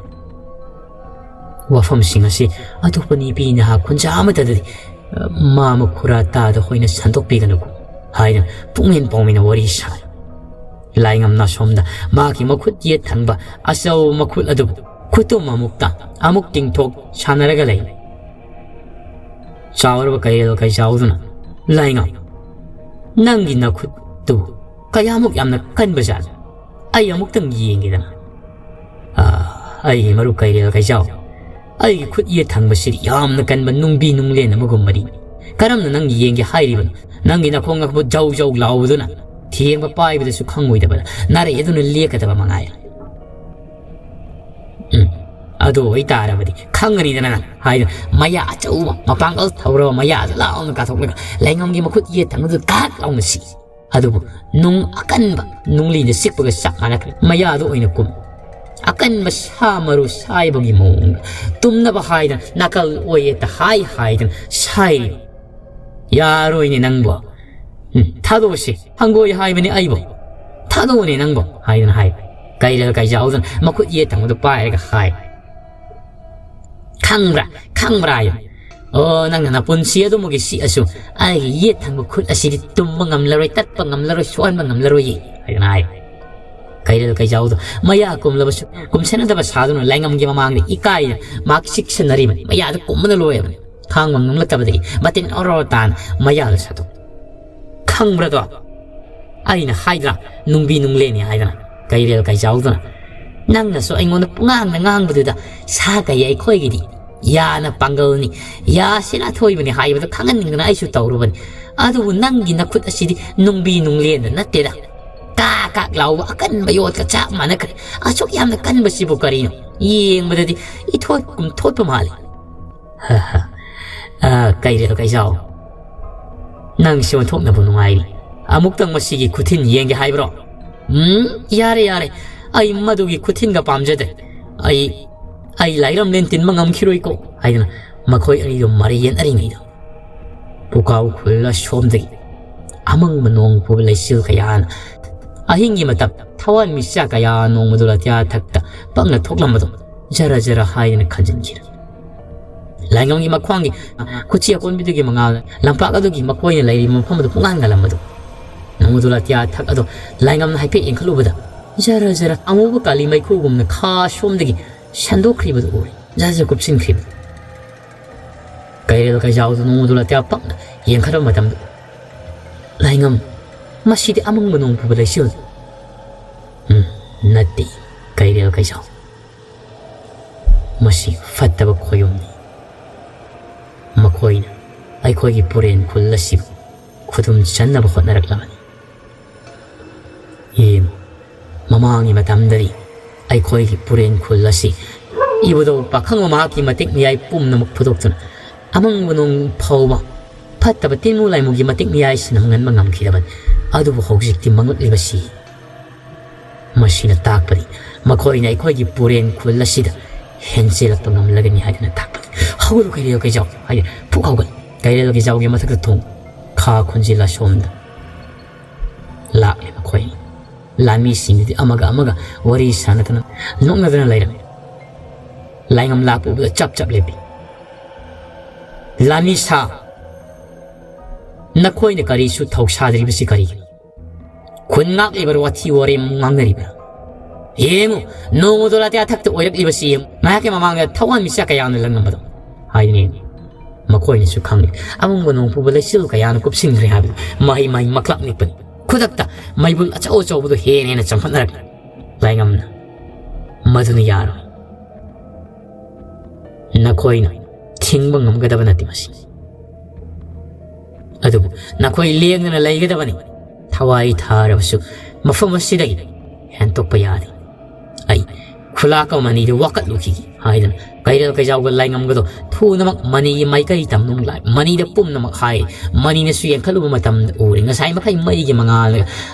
ꯋꯥꯐꯝꯁꯤꯡ ꯑꯁꯤ ꯑꯇꯣꯞꯄ ꯅꯨꯄꯤ ꯅꯍꯥ ꯈꯨꯟꯖꯥ ꯑꯃꯠꯇꯗꯗꯤ, ꯑ, ꯃꯥꯃ ꯈꯨꯔꯥ ꯇꯥꯗ ꯍꯣꯏꯅ ꯁꯟꯗꯣꯛꯄꯤꯒꯅꯨꯀꯣ" ꯍꯥꯏꯗꯨꯅ ꯄꯨꯛꯃꯦꯟ ꯄꯥꯎꯃꯤꯟꯅ ꯋꯥꯔꯤ ꯁꯥꯏ꯫ ꯂꯥꯏꯉꯝꯅ ꯁꯣꯝꯗ ꯃꯍꯥꯛꯀꯤ ꯃꯈꯨꯠ ꯌꯦꯠ ꯊꯪꯕ ꯑꯆꯧꯕ ꯃꯈꯨꯠ ꯑꯗꯨꯕꯨ ꯈꯨꯇꯨꯝ ꯑꯃꯨꯛꯇ ꯑꯃꯨꯛ ꯇꯤꯡꯊꯣꯛ ꯁꯥꯟꯅꯔꯒ ꯂꯩ꯫ ꯆꯥꯎꯔꯕ ꯀꯩꯔꯦꯜ ꯀꯩꯆꯥꯎꯗꯨꯅ, "ꯂꯥꯏꯉꯝ, ꯅꯪꯒꯤ ꯅꯈꯨꯠꯇꯨ ꯀꯌꯥꯃꯨꯛ ꯌꯥꯝꯅ ꯀꯟꯕꯖꯥꯠꯅꯣ? ꯑꯩ ꯑꯃꯨꯛꯇꯪ ꯌꯦꯡꯒꯦꯗꯅ"꯫ ꯑꯩꯒꯤ ꯃꯔꯨꯞ ꯀꯩꯔꯦꯜ ꯀꯩꯖꯥꯎ, ꯑꯩꯒꯤ ꯈꯨꯠ ꯌꯦꯠ ꯊꯪꯕꯁꯤꯗꯤ ꯌꯥꯝꯅ ꯀꯟꯕ ꯅꯨꯡꯕꯤ ꯅꯨꯡꯂꯦꯟ ꯑꯃꯒꯨꯝꯕꯅꯤ꯫ ꯀꯔꯝꯅ ꯅꯪ ꯌꯦꯡꯒꯦ ꯍꯥꯏꯔꯤꯕꯅꯣ? ꯅꯪꯒꯤ ꯅꯈꯣꯡ ꯅꯈꯨꯠ ꯖꯧ ꯖꯧ ꯂꯥꯎꯕꯗꯨꯅ ꯊꯦꯡꯕ ꯄꯥꯏꯕꯗꯁꯨ ꯈꯪꯉꯣꯏꯗꯕ ꯅꯥꯔꯛ ꯑꯗꯨꯅ ꯂꯦꯛꯀꯗꯕ ꯃꯉꯥꯏꯔꯦ꯫ ꯎꯝ, ꯑꯗꯨ ꯑꯣꯏꯇꯥꯔꯕꯗꯤ ꯈꯪꯒꯅꯤꯗꯅ ꯅꯪ ꯍꯥꯏꯗꯨꯅ ꯃꯌꯥ ꯑꯆꯧꯕ ꯃꯄꯥꯡꯒꯜ ꯊꯧꯔꯕ ꯃꯌꯥꯗꯨ ꯂꯥꯎꯅ ꯀꯥꯊꯣꯛꯂꯒ ꯂꯩꯉꯝꯒꯤ ꯃꯈꯨꯠ ꯌꯦꯠ ꯊꯪꯕꯗꯨ ꯀꯥꯛ ꯂꯥꯎꯅ ꯁꯤ꯫ ꯑꯗꯨꯕꯨ ꯅꯨꯡ ꯑꯀꯟꯕ ꯅꯨꯡꯂꯤꯅ ꯁꯤꯛꯄꯒ ꯆꯞ ꯃꯥꯟꯅꯈ꯭ꯔꯦ꯫ ꯃꯌꯥꯗꯨ ꯑꯣꯏꯅ ꯀꯨꯝ꯫ ꯑꯀꯟꯕ ꯁꯥ ꯃꯔꯨ ꯁꯥꯏꯕꯒꯤ ꯃꯑꯣꯡꯗ ꯇꯨꯝꯅꯕ ꯍꯥꯏꯗꯅ ꯅꯥꯀꯜ ꯑꯣꯏꯌꯦ ꯇ ꯍꯥꯏ ꯍꯥꯏꯗꯅ ꯁꯥꯏꯔꯤ꯫ ꯌꯥꯔꯣꯏꯅꯦ ꯅꯪꯕꯣ꯫ ꯎꯝ, ꯊꯥꯗꯣꯛꯑꯁꯤ꯫ ꯍꯪꯒꯣꯏ ꯍꯥꯏꯕꯅꯤ ꯑꯩꯕꯨ꯫ ꯊꯥꯗꯣꯛꯑꯣꯅꯦ ꯅꯪꯕꯨ ꯍꯥꯏꯗꯅ ꯍꯥꯏ꯫ ꯀꯩꯔꯦꯜ ꯀꯩꯖꯥꯎꯗꯨꯅ ꯃꯈꯨꯠ ꯌꯦꯠ ꯊꯪꯕꯗꯨ ꯄꯥꯏꯔꯒ ꯍꯥꯏ꯫ "ꯈꯪꯕ꯭ꯔꯥ? ꯈꯪꯕ꯭ꯔꯥ?" ꯍꯥꯏꯌꯨ꯫ "ꯑꯣ, ꯅꯪꯅ ꯅꯄꯨꯟꯁꯤ ꯑꯗꯨꯃꯒꯤ ꯁꯤꯛꯑꯁꯨ ꯑꯩꯒꯤ ꯌꯦꯠ ꯊꯪꯕ ꯈꯨꯠ ꯑꯁꯤꯗꯤ ꯇꯨꯝꯕ ꯉꯝꯂꯔꯣꯏ, ꯇꯠꯄ ꯉꯝꯂꯔꯣꯏ, ꯁꯣꯛꯍꯟꯕ ꯉꯝꯂꯔꯣꯏꯌꯦ" ꯍꯥꯏꯗꯅ ꯍꯥꯏ꯫ ꯀꯩꯔꯦꯜ ꯀꯩꯖꯥꯎꯗꯣ ꯃꯌꯥ ꯀꯨꯝꯂꯕꯁꯨ ꯀꯨꯝꯁꯟꯅꯗꯕ ꯁꯥꯗꯨꯅ ꯂꯥꯏꯉꯝꯒꯤ ꯃꯃꯥꯡꯗ ꯏꯀꯥꯏꯅ ꯃꯍꯥꯛ ꯆꯤꯛꯁꯟꯅꯔꯤꯕꯅꯤ꯫ ꯃꯌꯥꯗ ꯀꯨꯝꯕꯅ ꯂꯣꯏꯔꯕꯅꯤ꯫ ꯈꯥꯡꯕ ꯉꯝꯂꯛꯇꯕꯗꯒꯤ ꯃꯇꯤꯟ ꯑꯣꯔꯣ ꯇꯥꯅ ꯃꯌꯥꯗ ꯁꯠꯇꯣꯛ꯫ "ꯈꯪꯕ꯭ꯔꯥꯗꯣ? ꯑꯩꯅ ꯍꯥꯏꯗ꯭ꯔꯥ, ꯅꯨꯡꯕꯤ ꯅꯨꯡꯂꯦꯟꯅꯤ ꯍꯥꯏꯗꯅ?" ꯀꯩꯔꯦꯜ ꯀꯩꯖꯥꯎꯗꯨꯅ, "ꯅꯪꯅꯁꯨ ꯑꯩꯉꯣꯟꯗ ꯄꯨꯡꯉꯥꯡꯗ ꯉꯥꯡꯕꯗꯨꯗ ꯁꯥ ꯀꯩ ꯑꯩꯈꯣꯏꯒꯤꯗꯤ ꯌꯥꯅ ꯄꯥꯡꯒꯜꯅꯤ, ꯌꯥ ꯁꯤꯅ ꯑꯊꯣꯏꯕꯅꯤ ꯍꯥꯏꯕꯗꯨ ꯈꯪꯍꯟꯅꯤꯡꯗꯅ ꯑꯩꯁꯨ ꯇꯧꯔꯨꯕꯅꯤ꯫ ꯑꯗꯨꯕꯨ ꯅꯪꯒꯤ ꯅꯈꯨꯠ ꯑꯁꯤꯗꯤ ꯅꯨꯡꯕꯤ ꯅꯨꯡꯂꯦꯟꯗ ꯅꯠꯇꯦꯗ꯫ ꯀꯥꯛ ꯀꯥꯛ ꯂꯥꯎꯕ ꯑꯀꯟꯕ ꯌꯣꯠꯀ ꯆꯞ ꯃꯥꯟꯅꯈ꯭ꯔꯦ꯫ ꯑꯁꯨꯛ ꯌꯥꯝꯅ ꯀꯟꯕꯁꯤꯕꯨ ꯀꯔꯤꯅꯣ? ꯌꯦꯡꯕꯗꯗꯤ ꯏꯊꯣꯠ ꯀꯨꯝ ꯊꯣꯠꯄ ꯃꯥꯜꯂꯤ꯫" "ꯍ ꯍ꯫ ꯑ, ꯀꯩꯔꯦꯜ ꯀꯩꯖꯥꯎ, ꯅꯪꯁꯤ ꯑꯣꯟꯊꯣꯛꯅꯕꯨ ꯅꯨꯡꯉꯥꯏꯔꯤ꯫ ꯑꯃꯨꯛꯇꯪ ꯃꯁꯤꯒꯤ ꯈꯨꯊꯤꯟ ꯌꯦꯡꯒꯦ ꯍꯥꯏꯕ꯭ꯔꯣ?" "ꯎꯝ, ꯌꯥꯔꯦ, ꯌꯥꯔꯦ꯫ ꯑꯩ ꯃꯗꯨꯒꯤ ꯈꯨꯊꯤꯟꯒ ꯄꯥꯝꯖꯗ꯭ꯔꯦ꯫ ꯑꯩ, ꯑꯩ ꯂꯥꯏꯔꯝꯂꯦꯟ ꯇꯤꯟꯕ ꯉꯝꯈꯤꯔꯣꯏꯀꯣ" ꯍꯥꯏꯗꯅ ꯃꯈꯣꯏ ꯑꯅꯤꯗꯨ ꯃꯔꯩ ꯌꯦꯠꯅꯔꯤꯉꯩꯗ ꯄꯨꯀꯥꯎ ꯈꯨꯜ ꯑꯁꯣꯝꯗꯒꯤ ꯑꯃꯪꯕ ꯅꯣꯡ ꯄꯨꯕ ꯂꯩꯆꯤꯜ ꯀꯌꯥꯅ ꯑꯍꯤꯡꯒꯤ ꯃꯇꯝ ꯊꯋꯥꯟꯃꯤꯆꯥꯛ ꯀꯌꯥ ꯅꯣꯡꯃꯗꯣ ꯑꯇꯤꯌꯥ ꯊꯛꯇ ꯄꯪꯅ ꯊꯣꯛꯂꯝꯕꯗꯣ ꯖꯔ ꯖꯔ ꯍꯥꯏꯗꯅ ꯈꯟꯖꯤꯟꯈꯤꯔꯦ꯫ ꯂꯥꯏꯉꯝꯒꯤ ꯃꯈ꯭ꯋꯥꯡꯒꯤ ꯈꯨꯠꯁꯤ ꯑꯀꯣꯟꯕꯤꯗꯨꯒꯤ ꯃꯉꯥꯜꯅ ꯂꯝꯄꯥꯛ ꯑꯗꯨꯒꯤ ꯃꯈꯣꯏꯅ ꯂꯩꯔꯤꯕ ꯃꯐꯝ ꯑꯗꯨ ꯄꯨꯡꯉꯥꯟ ꯉꯥꯜꯂꯝꯕꯗꯨ ꯅꯣꯡꯃꯗꯣ ꯑꯇꯤꯌꯥ ꯊꯛ ꯑꯗꯣ ꯂꯥꯏꯉꯝꯅ ꯍꯥꯏꯐꯦꯠ ꯌꯦꯡꯈꯠꯂꯨꯕꯗ ꯖꯔ ꯖꯔ ꯑꯃꯨꯕ ꯀꯥꯂꯤ ꯃꯩꯈꯨꯒꯨꯝꯅ ꯈꯥ ꯁꯣꯝꯗꯒꯤ ꯁꯟꯗꯣꯛꯈ꯭ꯔꯤꯕꯗꯨ ꯎꯔꯦ꯫ ꯖꯔ ꯖꯔ ꯀꯨꯞꯁꯤꯟꯈ꯭ꯔꯤꯕꯗꯨ꯫ ꯀꯩꯔꯦꯜ ꯀꯩꯖꯥꯎꯗꯨ ꯅꯣꯡꯃꯗꯣ ꯑꯇꯤꯌꯥ ꯄꯪꯅ ꯌꯦꯡꯈꯠꯂꯕ ꯃꯇꯝꯗ, "ꯂꯥꯏꯉꯝ, ꯃꯁꯤꯗꯤ ꯑꯃꯪꯕ ꯅꯣꯡ ꯄꯨꯕ ꯂꯩꯆꯤꯜ꯫" "ꯎꯝ, ꯅꯠꯇꯦ, ꯀꯩꯔꯦꯜ ꯀꯩꯖꯥꯎ꯫ ꯃꯁꯤ ꯐꯠꯇꯕ ꯈꯣꯌꯨꯝꯅꯤ꯫ ꯃꯈꯣꯏꯅ ꯑꯩꯈꯣꯏꯒꯤ ꯄꯨꯔꯦꯟ ꯈꯨꯜ ꯑꯁꯤꯕꯨ ꯈꯨꯗꯨꯝ ꯆꯟꯅꯕ ꯍꯣꯠꯅꯔꯛꯂꯕꯅꯤ꯫ ꯌꯦꯡꯉꯨ, ꯃꯃꯥꯡꯒꯤ ꯃꯇꯝꯗꯗꯤ ꯑꯩꯈꯣꯏꯒꯤ ꯄꯨꯔꯦꯟ ꯈꯨꯜ ꯑꯁꯤ ꯏꯕꯨꯙꯧ ꯄꯥꯈꯪꯕ ꯃꯍꯥꯛꯀꯤ ꯃꯇꯤꯛ ꯃꯌꯥꯏ ꯄꯨꯝꯅꯃꯛ ꯐꯨꯗꯣꯛꯇꯨꯅ ꯑꯃꯪꯕ ꯅꯣꯡ ꯐꯥꯎꯕ ꯐꯠꯇꯕ ꯇꯤꯟꯃꯨ ꯂꯥꯏꯃꯨꯒꯤ ꯃꯇꯤꯛ ꯃꯌꯥꯏꯁꯤꯅ ꯃꯥꯡꯍꯟꯕ ꯉꯝꯈꯤꯗꯕꯅꯤ꯫ ꯑꯗꯨꯕꯨ ꯍꯧꯖꯤꯛꯇꯤ ꯃꯥꯡꯂꯛꯂꯤꯕꯁꯤ ꯃꯁꯤꯅ ꯇꯥꯛꯄꯗꯤ ꯃꯈꯣꯏꯅ ꯑꯩꯈꯣꯏꯒꯤ ꯄꯨꯔꯦꯟ ꯈꯨꯜ ꯑꯁꯤꯗ ꯍꯦꯟꯖꯤꯜꯂꯛꯄ ꯉꯝꯂꯒꯅꯤ ꯍꯥꯏꯗꯅ ꯇꯥꯛꯄꯅꯤ꯫ "ꯍꯧꯒꯠꯂꯨ ꯀꯩꯔꯦꯜ ꯀꯩꯖꯥꯎ" ꯍꯥꯏꯗꯤ ꯐꯨꯛ ꯍꯧꯒꯠ꯫ ꯀꯩꯔꯦꯜ ꯀꯩꯖꯥꯎꯒꯤ ꯃꯊꯛꯇ ꯊꯣꯡ ꯈꯥ ꯈꯨꯟꯖꯤꯜꯂ ꯁꯣꯝꯗ ꯂꯥꯛꯂꯦ ꯃꯈꯣꯏ꯫ ꯂꯥꯟꯃꯤꯁꯤꯡꯗꯨꯗꯤ ꯑꯃꯒ ꯑꯃꯒ ꯋꯥꯔꯤ ꯁꯥꯟꯅꯗꯅ ꯅꯣꯛꯅꯗꯅ ꯂꯩꯔꯝꯃꯤ꯫ ꯂꯥꯏꯉꯝ ꯂꯥꯛꯄ ꯎꯕꯗ ꯆꯞ ꯆꯞ ꯂꯦꯞꯄꯤ꯫ "ꯂꯥꯟꯃꯤ ꯁꯥ, ꯅꯈꯣꯏꯅ ꯀꯔꯤꯁꯨ ꯊꯧꯁꯥꯗ꯭ꯔꯤꯕꯁꯤ ꯀꯔꯤꯒꯤꯅꯣ? ꯈꯨꯟ ꯉꯥꯛꯂꯤꯕꯔ ꯋꯥꯊꯤ ꯋꯥꯔꯦꯝ ꯉꯥꯡꯅꯔꯤꯕ꯭ꯔꯥ? ꯌꯦꯡꯉꯨ, ꯅꯣꯡꯃꯗꯣ ꯂꯥꯇꯤꯌꯥ ꯊꯛꯇ ꯑꯣꯏꯔꯛꯂꯤꯕꯁꯤ ꯌꯦꯡꯉꯨ꯫ ꯉꯥꯏꯍꯥꯛꯀꯤ ꯃꯃꯥꯡꯗ ꯊꯋꯥꯟ ꯃꯤꯆꯥꯛ ꯀꯌꯥꯅ ꯂꯪꯂꯝꯕꯗꯣ" ꯍꯥꯏꯗꯨꯅ ꯌꯦꯡꯉꯤ꯫ ꯃꯈꯣꯏꯅꯁꯨ ꯈꯪꯂꯤ꯫ ꯑꯃꯪꯕ ꯅꯣꯡ ꯄꯨꯕ ꯂꯩꯆꯤꯜ ꯀꯌꯥꯅ ꯀꯨꯞꯁꯤꯟꯈ꯭ꯔꯦ ꯍꯥꯏꯕꯗꯨ꯫ ꯃꯍꯩ ꯃꯍꯩ ꯃꯀ꯭ꯂꯥꯛ ꯅꯤꯛꯄꯅꯤ꯫ ꯈꯨꯗꯛꯇ ꯃꯩꯕꯨꯜ ꯑꯆꯧ ꯑꯆꯧꯕꯗꯨ ꯍꯦꯟꯅ ꯍꯦꯟꯅ ꯆꯪꯈꯠꯅꯔꯛꯂꯤ꯫ ꯂꯥꯏꯉꯝꯅ, "ꯃꯗꯨꯅ ꯌꯥꯔꯣꯏ꯫ ꯅꯈꯣꯏꯅ ꯊꯤꯡꯕ ꯉꯝꯒꯗꯕ ꯅꯠꯇꯦ ꯃꯁꯤ꯫ ꯑꯗꯨꯕꯨ ꯅꯈꯣꯏ ꯂꯦꯡꯗꯅ ꯂꯩꯒꯗꯕꯅꯤ꯫ ꯊꯋꯥꯏ ꯊꯥꯔꯕꯁꯨ ꯃꯐꯝ ꯑꯁꯤꯗꯒꯤ ꯍꯦꯟꯇꯣꯛꯄ ꯌꯥꯗꯦ꯫ ꯑꯩ ꯈꯨꯂꯥꯛ ꯑꯃ ꯑꯅꯤꯗ ꯋꯥꯀꯠꯂꯨꯈꯤꯒꯦ" ꯍꯥꯏꯗꯅ ꯀꯩꯔꯦꯜ ꯀꯩꯖꯥꯎꯒ ꯂꯥꯏꯉꯝꯒꯗꯣ ꯊꯨꯅꯃꯛ ꯃꯅꯤꯒꯤ ꯃꯥꯏꯀꯩ ꯇꯝꯅꯨꯡ ꯂꯥꯛꯏ꯫ ꯃꯅꯤꯗ ꯄꯨꯝꯅꯃꯛ ꯍꯥꯏ꯫ ꯃꯅꯤꯅꯁꯨ ꯌꯦꯡꯈꯠꯂꯨꯕ ꯃꯇꯝꯗ ꯎꯔꯦ ꯉꯁꯥꯏ ꯃꯈꯩ ꯃꯩꯒꯤ ꯃꯉꯥꯜꯗ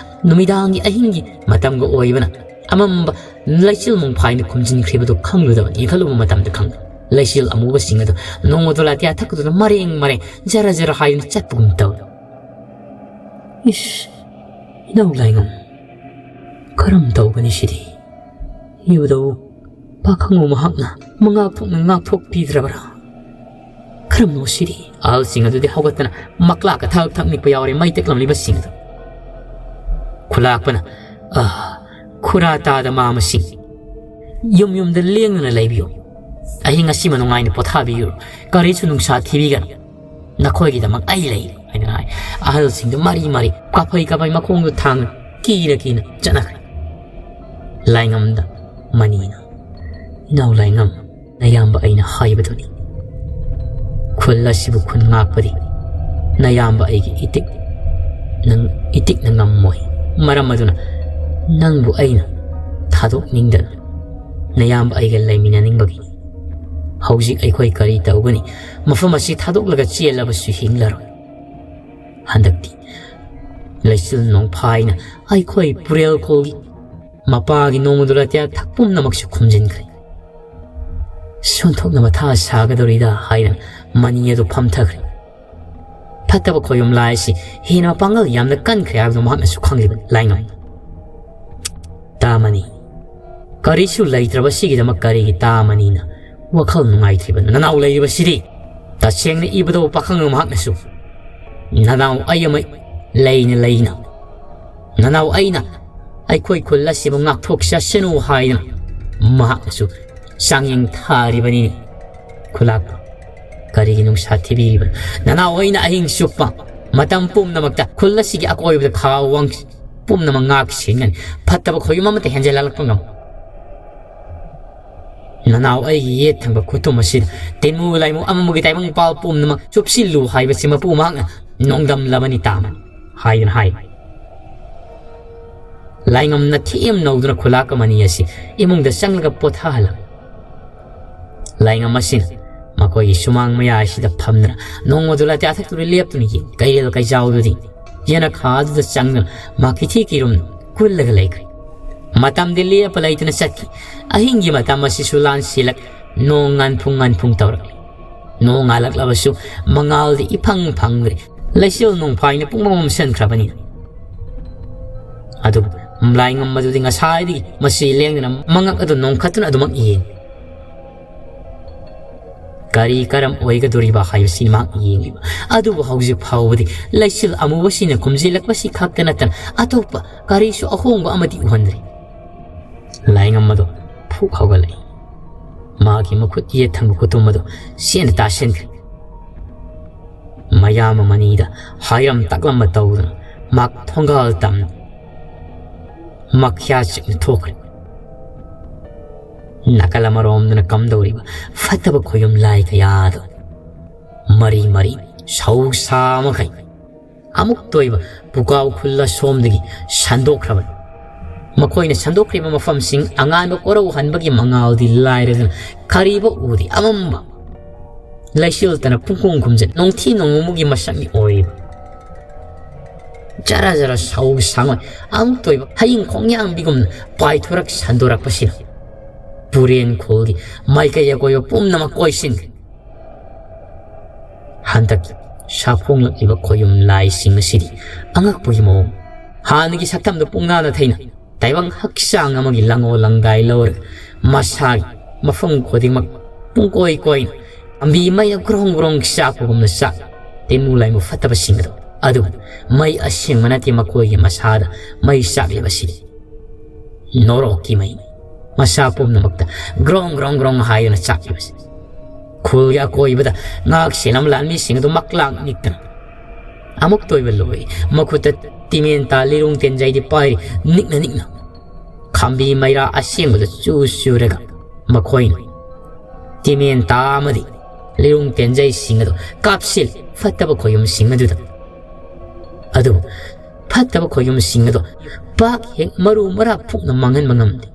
ꯅꯨꯃꯤꯗꯥꯡꯒꯤ ꯑꯍꯤꯡꯒꯤ ꯃꯇꯝꯒ ꯑꯣꯏꯕꯅ ꯑꯃꯝꯕ ꯂꯩꯆꯤꯜ ꯃꯨꯡꯐꯥꯏꯅ ꯈꯨꯝꯖꯤꯟꯈ꯭ꯔꯤꯕꯗꯨ ꯈꯪꯂꯨꯗꯕꯅꯤ꯫ ꯌꯦꯡꯈꯠꯂꯨꯕ ꯃꯇꯝꯗ ꯈꯪꯂꯦ꯫ ꯂꯩꯆꯤꯜ ꯑꯃꯨꯕꯁꯤꯡ ꯑꯗꯨ ꯅꯣꯡꯃꯗꯣ ꯂꯥꯇꯤꯌꯥ ꯊꯛꯇꯨꯅ ꯃꯔꯦꯡ ꯃꯔꯦꯡ ꯖꯔ ꯖꯔ ꯍꯥꯏꯗꯨꯅ ꯆꯠꯄꯒꯨꯝ ꯇꯧꯏ꯫ "ꯏꯁ, ꯏꯅꯥꯎ ꯂꯥꯏꯉꯝ, ꯀꯔꯝ ꯇꯧꯒꯅꯤ ꯁꯤꯗꯤ? ꯏꯕꯨꯙꯧ ꯄꯥꯈꯪꯕ ꯃꯍꯥꯛꯅ ꯃꯉꯥꯛ ꯊꯣꯛꯅ ꯉꯥꯛꯊꯣꯛꯄꯤꯗ꯭ꯔꯕ꯭ꯔꯥ? ꯀꯔꯝꯅꯣ ꯁꯤꯗꯤ?" ꯑꯍꯜꯁꯤꯡ ꯑꯗꯨꯗꯤ ꯍꯧꯒꯠꯇꯅ ꯃꯀ꯭ꯂꯥꯛꯀ ꯊꯛ ꯊꯛ ꯅꯤꯛꯄ ꯌꯥꯎꯔꯦ, ꯃꯩ ꯇꯦꯛꯂꯝꯂꯤꯕꯁꯤꯡ ꯑꯗꯨ꯫ ꯈꯨꯂꯥꯛꯄꯅ, "ꯑꯥ, ꯈꯨꯔꯥ ꯇꯥꯗ ꯃꯥꯃꯁꯤꯡ, ꯌꯨꯝ ꯌꯨꯝꯗ ꯂꯦꯡꯗꯅ ꯂꯩꯕꯤꯌꯨ꯫ ꯑꯍꯤꯡ ꯑꯁꯤꯃ ꯅꯨꯡꯉꯥꯏꯅ ꯄꯣꯊꯥꯕꯤꯌꯨ꯫ ꯀꯔꯤꯁꯨ ꯅꯨꯡꯁꯥ ꯊꯤꯕꯤꯒꯅꯨ꯫ ꯅꯈꯣꯏꯒꯤꯗꯃꯛ ꯑꯩ ꯂꯩ" ꯍꯥꯏꯗꯅ ꯍꯥꯏ꯫ ꯑꯍꯜꯁꯤꯡꯗꯨ ꯃꯔꯤ ꯃꯔꯤ ꯀꯥꯐꯩ ꯀꯥꯐꯩ ꯃꯈꯣꯡꯗꯨ ꯊꯥꯡꯅ ꯀꯤꯅ ꯀꯤꯅ ꯆꯠꯅꯈ꯭ꯔꯦ꯫ ꯂꯥꯏꯉꯝꯗ ꯃꯅꯤꯅ, "ꯏꯅꯥꯎ ꯂꯥꯏꯉꯝ, ꯅꯌꯥꯝꯕ ꯑꯩꯅ ꯍꯥꯏꯕꯗꯨꯅꯤ꯫ ꯈꯨꯜ ꯑꯁꯤꯕꯨ ꯈꯨꯟ ꯉꯥꯛꯄꯗꯤ ꯅꯌꯥꯝꯕ ꯑꯩꯒꯤ ꯏꯇꯤꯛ ꯅꯪ ꯏꯇꯤꯛꯅ ꯉꯝꯃꯣꯏ꯫ ꯃꯔꯝ ꯑꯗꯨꯅ ꯅꯪꯕꯨ ꯑꯩꯅ ꯊꯥꯗꯣꯛꯅꯤꯡꯗꯅ ꯅꯌꯥꯝꯕ ꯑꯩꯒ ꯂꯩꯃꯤꯟꯅꯅꯤꯡꯕꯒꯤꯅꯤ꯫ ꯍꯧꯖꯤꯛ ꯑꯩꯈꯣꯏ ꯀꯔꯤ ꯇꯧꯒꯅꯤ? ꯃꯐꯝ ꯑꯁꯤ ꯊꯥꯗꯣꯛꯂꯒ ꯆꯦꯜꯂꯕꯁꯨ ꯍꯤꯡꯂꯔꯣꯏ꯫ ꯍꯟꯗꯛꯇꯤ ꯂꯩꯆꯤꯜ ꯅꯣꯡꯐꯥꯏꯅ ꯑꯩꯈꯣꯏ ꯄꯨꯔꯦꯜꯈꯣꯜꯒꯤ ꯃꯄꯥꯒꯤ ꯅꯣꯡꯃꯗꯨ ꯂꯥꯇꯤꯌꯥ ꯊꯛ ꯄꯨꯝꯅꯃꯛꯁꯨ ꯈꯨꯝꯖꯤꯟꯈ꯭ꯔꯦ꯫ ꯁꯣꯟꯊꯣꯛꯅ ꯃꯊꯥ ꯁꯥꯒꯗꯧꯔꯤꯗ ꯍꯥꯏꯗꯅ ꯃꯅꯤ ꯑꯗꯨ ꯐꯝꯊꯈ꯭ꯔꯦ꯫ ꯐꯠꯇꯕ ꯈꯣꯌꯨꯝ ꯂꯥꯏ ꯑꯁꯤ ꯍꯦꯟꯅ ꯃꯄꯥꯡꯒꯜ ꯌꯥꯝꯅ ꯀꯟꯈ꯭ꯔꯦ ꯍꯥꯏꯕꯗꯨ ꯃꯍꯥꯛꯅꯁꯨ ꯈꯪꯂꯤꯕ ꯂꯥꯏꯉꯝ꯫ ꯇꯥꯃꯅꯤ, ꯀꯔꯤꯁꯨ ꯂꯩꯇ꯭ꯔꯕ ꯁꯤꯒꯤꯗꯃꯛ ꯀꯔꯤꯒꯤ ꯇꯥꯃꯅꯤꯅ ꯋꯥꯈꯜ ꯅꯨꯡꯉꯥꯏꯇ꯭ꯔꯤꯕꯅꯣ? ꯅꯅꯥꯎ ꯂꯩꯔꯤꯕꯁꯤꯗꯤ ꯇꯁꯦꯡꯅ ꯏꯕꯗꯧ ꯄꯥꯈꯪ ꯃꯍꯥꯛꯅꯁꯨ ꯅꯅꯥꯎ ꯑꯩ ꯑꯃ ꯂꯩꯅ ꯂꯩꯅ ꯅꯅꯥꯎ ꯑꯩꯅ ꯑꯩꯈꯣꯏ ꯈꯨꯜ ꯑꯁꯤꯕꯨ ꯉꯥꯛꯊꯣꯛꯆꯁꯅꯨ ꯍꯥꯏꯗꯨꯅ ꯃꯍꯥꯛꯅꯁꯨ ꯆꯥꯡꯌꯦꯡ ꯊꯥꯔꯤꯕꯅꯤꯅꯦ꯫ ꯈꯨꯂꯥꯛꯄ, ꯀꯔꯤꯒꯤ ꯅꯨꯡꯁꯥ ꯊꯤꯕꯤꯔꯤꯕꯅꯣ? ꯅꯅꯥꯎ ꯑꯩꯅ ꯑꯍꯤꯡ ꯆꯨꯞꯄ ꯃꯇꯝ ꯄꯨꯝꯅꯃꯛꯇ ꯈꯨꯜ ꯑꯁꯤꯒꯤ ꯑꯀꯣꯏꯕꯗ ꯈꯥ ꯋꯥꯡ ꯄꯨꯝꯅꯃꯛ ꯉꯥꯛ ꯁꯦꯟꯒꯅꯤ꯫ ꯐꯠꯇꯕ ꯈꯣꯏꯌꯨꯝ ꯑꯃꯠꯇ ꯍꯦꯟꯖꯜꯂꯛꯄ ꯉꯝ ꯅꯅꯥꯎ ꯑꯩꯒꯤ ꯌꯦꯠ ꯊꯪꯕ ꯈꯨꯇꯨꯝ ꯑꯁꯤꯗ ꯇꯤꯟꯃꯨ ꯂꯥꯏꯃꯨ ꯑꯃꯃꯨꯒꯤ ꯇꯥꯏꯕꯪ ꯄꯥꯜ ꯄꯨꯝꯅꯃꯛ ꯆꯨꯞꯁꯤꯜꯂꯨ ꯍꯥꯏꯕꯁꯤ ꯃꯄꯨ ꯃꯍꯥꯛꯅ ꯅꯣꯡꯗꯝꯂꯕꯅꯤ ꯇꯥꯃꯅꯤ ꯍꯥꯏꯗꯨꯅ ꯍꯥꯏ꯫ ꯂꯥꯏꯉꯝꯅ ꯊꯦꯝ ꯅꯧꯗꯨꯅ ꯈꯨꯂꯥꯛ ꯑꯃꯅꯤ ꯑꯁꯤ ꯏꯃꯨꯡꯗ ꯆꯪꯂꯒ ꯄꯣꯊꯥꯍꯜꯂꯝꯃꯤ꯫ ꯂꯥꯏꯉꯝ ꯑꯁꯤꯅ ꯃꯈꯣꯏꯒꯤ ꯁꯨꯃꯥꯡ ꯃꯌꯥꯏꯁꯤꯗ ꯐꯝꯗꯨꯅ ꯅꯣꯡꯃꯗꯨ ꯂꯥꯇꯤꯌꯥ ꯊꯛꯇꯨꯅ ꯂꯦꯞꯇꯨꯅ ꯌꯦꯡ ꯀꯩꯔꯦꯜ ꯀꯩꯖꯥꯎꯗꯨꯗꯤ ꯌꯦꯅꯈꯥꯗꯨꯗ ꯆꯪꯗꯨꯅ ꯃꯥ ꯀꯤꯊꯤ ꯀꯤꯔꯨꯝ ꯀꯨꯜꯂꯒ ꯂꯩꯈ꯭ꯔꯦ꯫ ꯃꯇꯝꯗꯤ ꯂꯦꯞꯄ ꯂꯩꯇꯅ ꯆꯠꯈꯤ꯫ ꯑꯍꯤꯡꯒꯤ ꯃꯇꯝ ꯑꯁꯤꯁꯨ ꯂꯥꯟꯁꯤꯜꯂꯛ ꯅꯣꯡ ꯉꯥꯟꯐꯨꯡ ꯉꯥꯟꯐꯨꯡ ꯇꯧꯔꯛꯂꯤ꯫ ꯅꯣꯡ ꯉꯥꯜꯂꯛꯂꯕꯁꯨ ꯃꯉꯥꯜꯗꯤ ꯏꯐꯪ ꯐꯪꯗ꯭ꯔꯦ꯫ ꯂꯩꯆꯤꯜ ꯅꯣꯡꯐꯥꯏꯅ ꯄꯨꯡꯃꯝ ꯃꯝꯁꯤꯟꯈ꯭ꯔꯕꯅꯤ꯫ ꯑꯗꯨꯕꯨ ꯂꯥꯏꯉꯝ ꯑꯗꯨꯗꯤ ꯉꯁꯥꯏꯗꯒꯤ ꯃꯁꯤ ꯂꯦꯡꯗꯅ ꯃꯉꯛ ꯑꯗꯨ ꯅꯣꯡꯈꯠꯇꯨꯅ ꯑꯗꯨꯃꯛ ꯌꯦꯡꯂꯤ꯫ ꯀꯔꯤ ꯀꯔꯝ ꯑꯣꯏꯒꯗꯣꯔꯤꯕ ꯍꯥꯏꯕꯁꯤ ꯃꯍꯥꯛ ꯌꯦꯡꯂꯤꯕ꯫ ꯑꯗꯨꯕꯨ ꯍꯧꯖꯤꯛ ꯐꯥꯎꯕꯗꯤ ꯂꯩꯆꯤꯜ ꯑꯃꯨꯕꯁꯤꯡꯅ ꯈꯨꯝꯖꯤꯜꯂꯛꯄꯁꯤ ꯈꯛꯇ ꯅꯠꯇꯅ ꯑꯇꯣꯞꯄ ꯀꯔꯤꯁꯨ ꯑꯍꯣꯡꯕ ꯑꯃꯗꯤ ꯎꯍꯟꯗ꯭ꯔꯤ꯫ ꯂꯥꯏꯉꯝ ꯑꯗꯨ ꯐꯨꯛ ꯍꯧꯒꯠꯂꯛꯏ꯫ ꯃꯥꯒꯤ ꯃꯈꯨꯠ ꯌꯦꯠ ꯊꯪꯕ ꯈꯨꯇꯨꯝ ꯑꯗꯨ ꯆꯦꯠꯅ ꯇꯥꯁꯤꯟꯈ꯭ꯔꯦ꯫ ꯃꯌꯥꯝ ꯑꯃ ꯑꯅꯤꯗ ꯍꯥꯏꯔꯝ ꯇꯥꯛꯂꯝꯕ ꯇꯧꯗꯨꯅ ꯃꯍꯥꯛ ꯊꯣꯡꯒꯥꯜ ꯇꯝꯅ ꯃꯈ꯭ꯌꯥ ꯆꯤꯛꯅ ꯊꯣꯛꯈ꯭ꯔꯦ꯫ ꯅꯥꯀꯜ ꯑꯃꯔꯣꯝꯗꯅ ꯀꯝꯗꯧꯔꯤꯕ ꯐꯠꯇꯕ ꯈꯣꯌꯨꯝ ꯂꯥꯏ ꯀꯌꯥꯗꯣ ꯃꯔꯤ ꯃꯔꯤ ꯁꯧ ꯁꯥ ꯃꯈꯩ ꯑꯃꯨꯛꯇ ꯑꯣꯏꯕ ꯄꯨꯀꯥꯎ ꯈꯨꯜ ꯑꯁꯣꯝꯗꯒꯤ ꯁꯟꯗꯣꯛꯈ꯭ꯔꯕꯅꯤ꯫ ꯃꯈꯣꯏꯅ ꯁꯟꯗꯣꯛꯈ꯭ꯔꯤꯕ ꯃꯐꯝꯁꯤꯡ ꯑꯉꯥꯟꯕ ꯀꯣꯔꯧꯍꯟꯕꯒꯤ ꯃꯉꯥꯜꯗꯤ ꯂꯥꯏꯔꯗꯅ ꯀꯔꯤꯕ ꯎꯗꯦ, ꯑꯃꯝꯕ ꯂꯩꯆꯤꯜꯇꯅ ꯄꯨꯡꯈꯨꯝ ꯈꯨꯝꯖꯤꯟ ꯅꯣꯡꯊꯤ ꯅꯣꯡꯃꯨꯒꯤ ꯃꯁꯛꯅꯤ ꯑꯣꯏꯔꯤꯕ꯫ ꯖꯔ ꯖꯔ ꯁꯧ ꯁꯥꯡꯉꯣꯏ ꯑꯃꯨꯛꯇ ꯑꯣꯏꯕ ꯍꯌꯤꯡ ꯈꯣꯡꯌꯥꯡꯕꯤꯒꯨꯝꯅ ꯄꯥꯏꯊꯣꯔꯛ ꯁꯟꯗꯣꯔꯛꯄꯁꯤꯅ ꯄꯨꯔꯦꯟ ꯈꯨꯜꯒꯤ ꯃꯥꯏꯀꯩ ꯑꯀꯣꯏꯕ ꯄꯨꯝꯅꯃꯛ ꯀꯣꯏꯁꯤꯟꯈ꯭ꯔꯦ꯫ ꯍꯟꯗꯛꯀꯤ ꯁꯥꯐꯣꯡꯂꯛꯂꯤꯕ ꯈꯣꯌꯨꯝ ꯂꯥꯏꯁꯤꯡ ꯑꯁꯤꯗꯤ ꯑꯉꯛꯄꯒꯤ ꯃꯑꯣꯡ, ꯍꯥꯟꯅꯒꯤ ꯁꯛꯇꯝꯗ ꯄꯨꯡꯅꯥꯅ ꯊꯩꯅ ꯇꯥꯏꯕꯪ ꯍꯛꯆꯥꯡ ꯑꯃꯒꯤ ꯂꯪꯉꯣ ꯂꯪꯗꯥꯏ ꯂꯧꯔꯒ ꯃꯁꯥꯒꯤ ꯃꯐꯝ ꯈꯨꯗꯤꯡꯃꯛ ꯄꯨꯡꯀꯣꯏ ꯀꯣꯏꯅ ꯄꯥꯝꯕꯤ ꯃꯩꯅ ꯒ꯭ꯔꯣꯡ ꯒ꯭ꯔꯣꯡ ꯆꯥꯛꯄꯒꯨꯝꯅ ꯆꯥꯛ ꯇꯤꯟꯃꯨ ꯂꯥꯏꯃꯨ ꯐꯠꯇꯕꯁꯤꯡ ꯑꯗꯣ꯫ ꯑꯗꯨꯕꯨ ꯃꯩ ꯑꯁꯦꯡꯕ ꯅꯠꯇꯦ ꯃꯈꯣꯏꯒꯤ ꯃꯁꯥꯗ ꯃꯩ ꯆꯥꯛꯂꯤꯕꯁꯤꯗꯤ꯫ ꯅꯣꯔꯣꯛꯀꯤ ꯃꯩ ꯃꯁꯥ ꯄꯨꯝꯅꯃꯛꯇ ꯒ꯭ꯔꯣꯡ ꯒ꯭ꯔꯣꯡ ꯒ꯭ꯔꯣꯡ ꯍꯥꯏꯗꯨꯅ ꯆꯥꯛꯂꯤꯕꯁꯤ꯫ ꯈꯨꯜꯒꯤ ꯑꯀꯣꯏꯕꯗ ꯉꯥꯛ ꯁꯦꯜꯂꯝ ꯂꯥꯟꯃꯤꯁꯤꯡ ꯑꯗꯨ ꯃꯛꯂꯥꯛ ꯅꯤꯛꯇꯅ ꯑꯃꯨꯛꯇ ꯑꯣꯏꯕ ꯂꯣꯏ ꯃꯈꯨꯠꯇ ꯇꯤꯃꯦꯟꯇꯥ ꯂꯤꯔꯨꯡ ꯇꯦꯟꯖꯩꯗꯤ ꯄꯥꯏꯔꯤ ꯅꯤꯛꯅ ꯅꯤꯛꯅ꯫ ꯈꯥꯝꯕꯤ ꯃꯩꯔꯥ ꯑꯁꯦꯡꯕꯗ ꯆꯨ ꯆꯨꯔꯒ ꯃꯈꯣꯏꯅ ꯇꯤꯃꯦꯟꯇꯥ ꯑꯃꯗꯤ ꯂꯤꯔꯨꯡ ꯇꯦꯟꯖꯩꯁꯤꯡ ꯑꯗꯨ ꯀꯥꯞꯁꯤꯜꯂꯤ ꯐꯠꯇꯕ ꯈꯣꯌꯨꯝꯁꯤꯡ ꯑꯗꯨꯗ꯫ ꯑꯗꯨꯕꯨ ꯐꯠꯇꯕ ꯈꯣꯌꯨꯝꯁꯤꯡ ꯑꯗꯨ ꯄꯥꯛ ꯍꯦꯛ ꯃꯔꯨ ꯃꯔꯥ ꯐꯨꯛꯅ ꯃꯥꯡꯍꯟꯕ ꯉꯝꯗꯦ꯫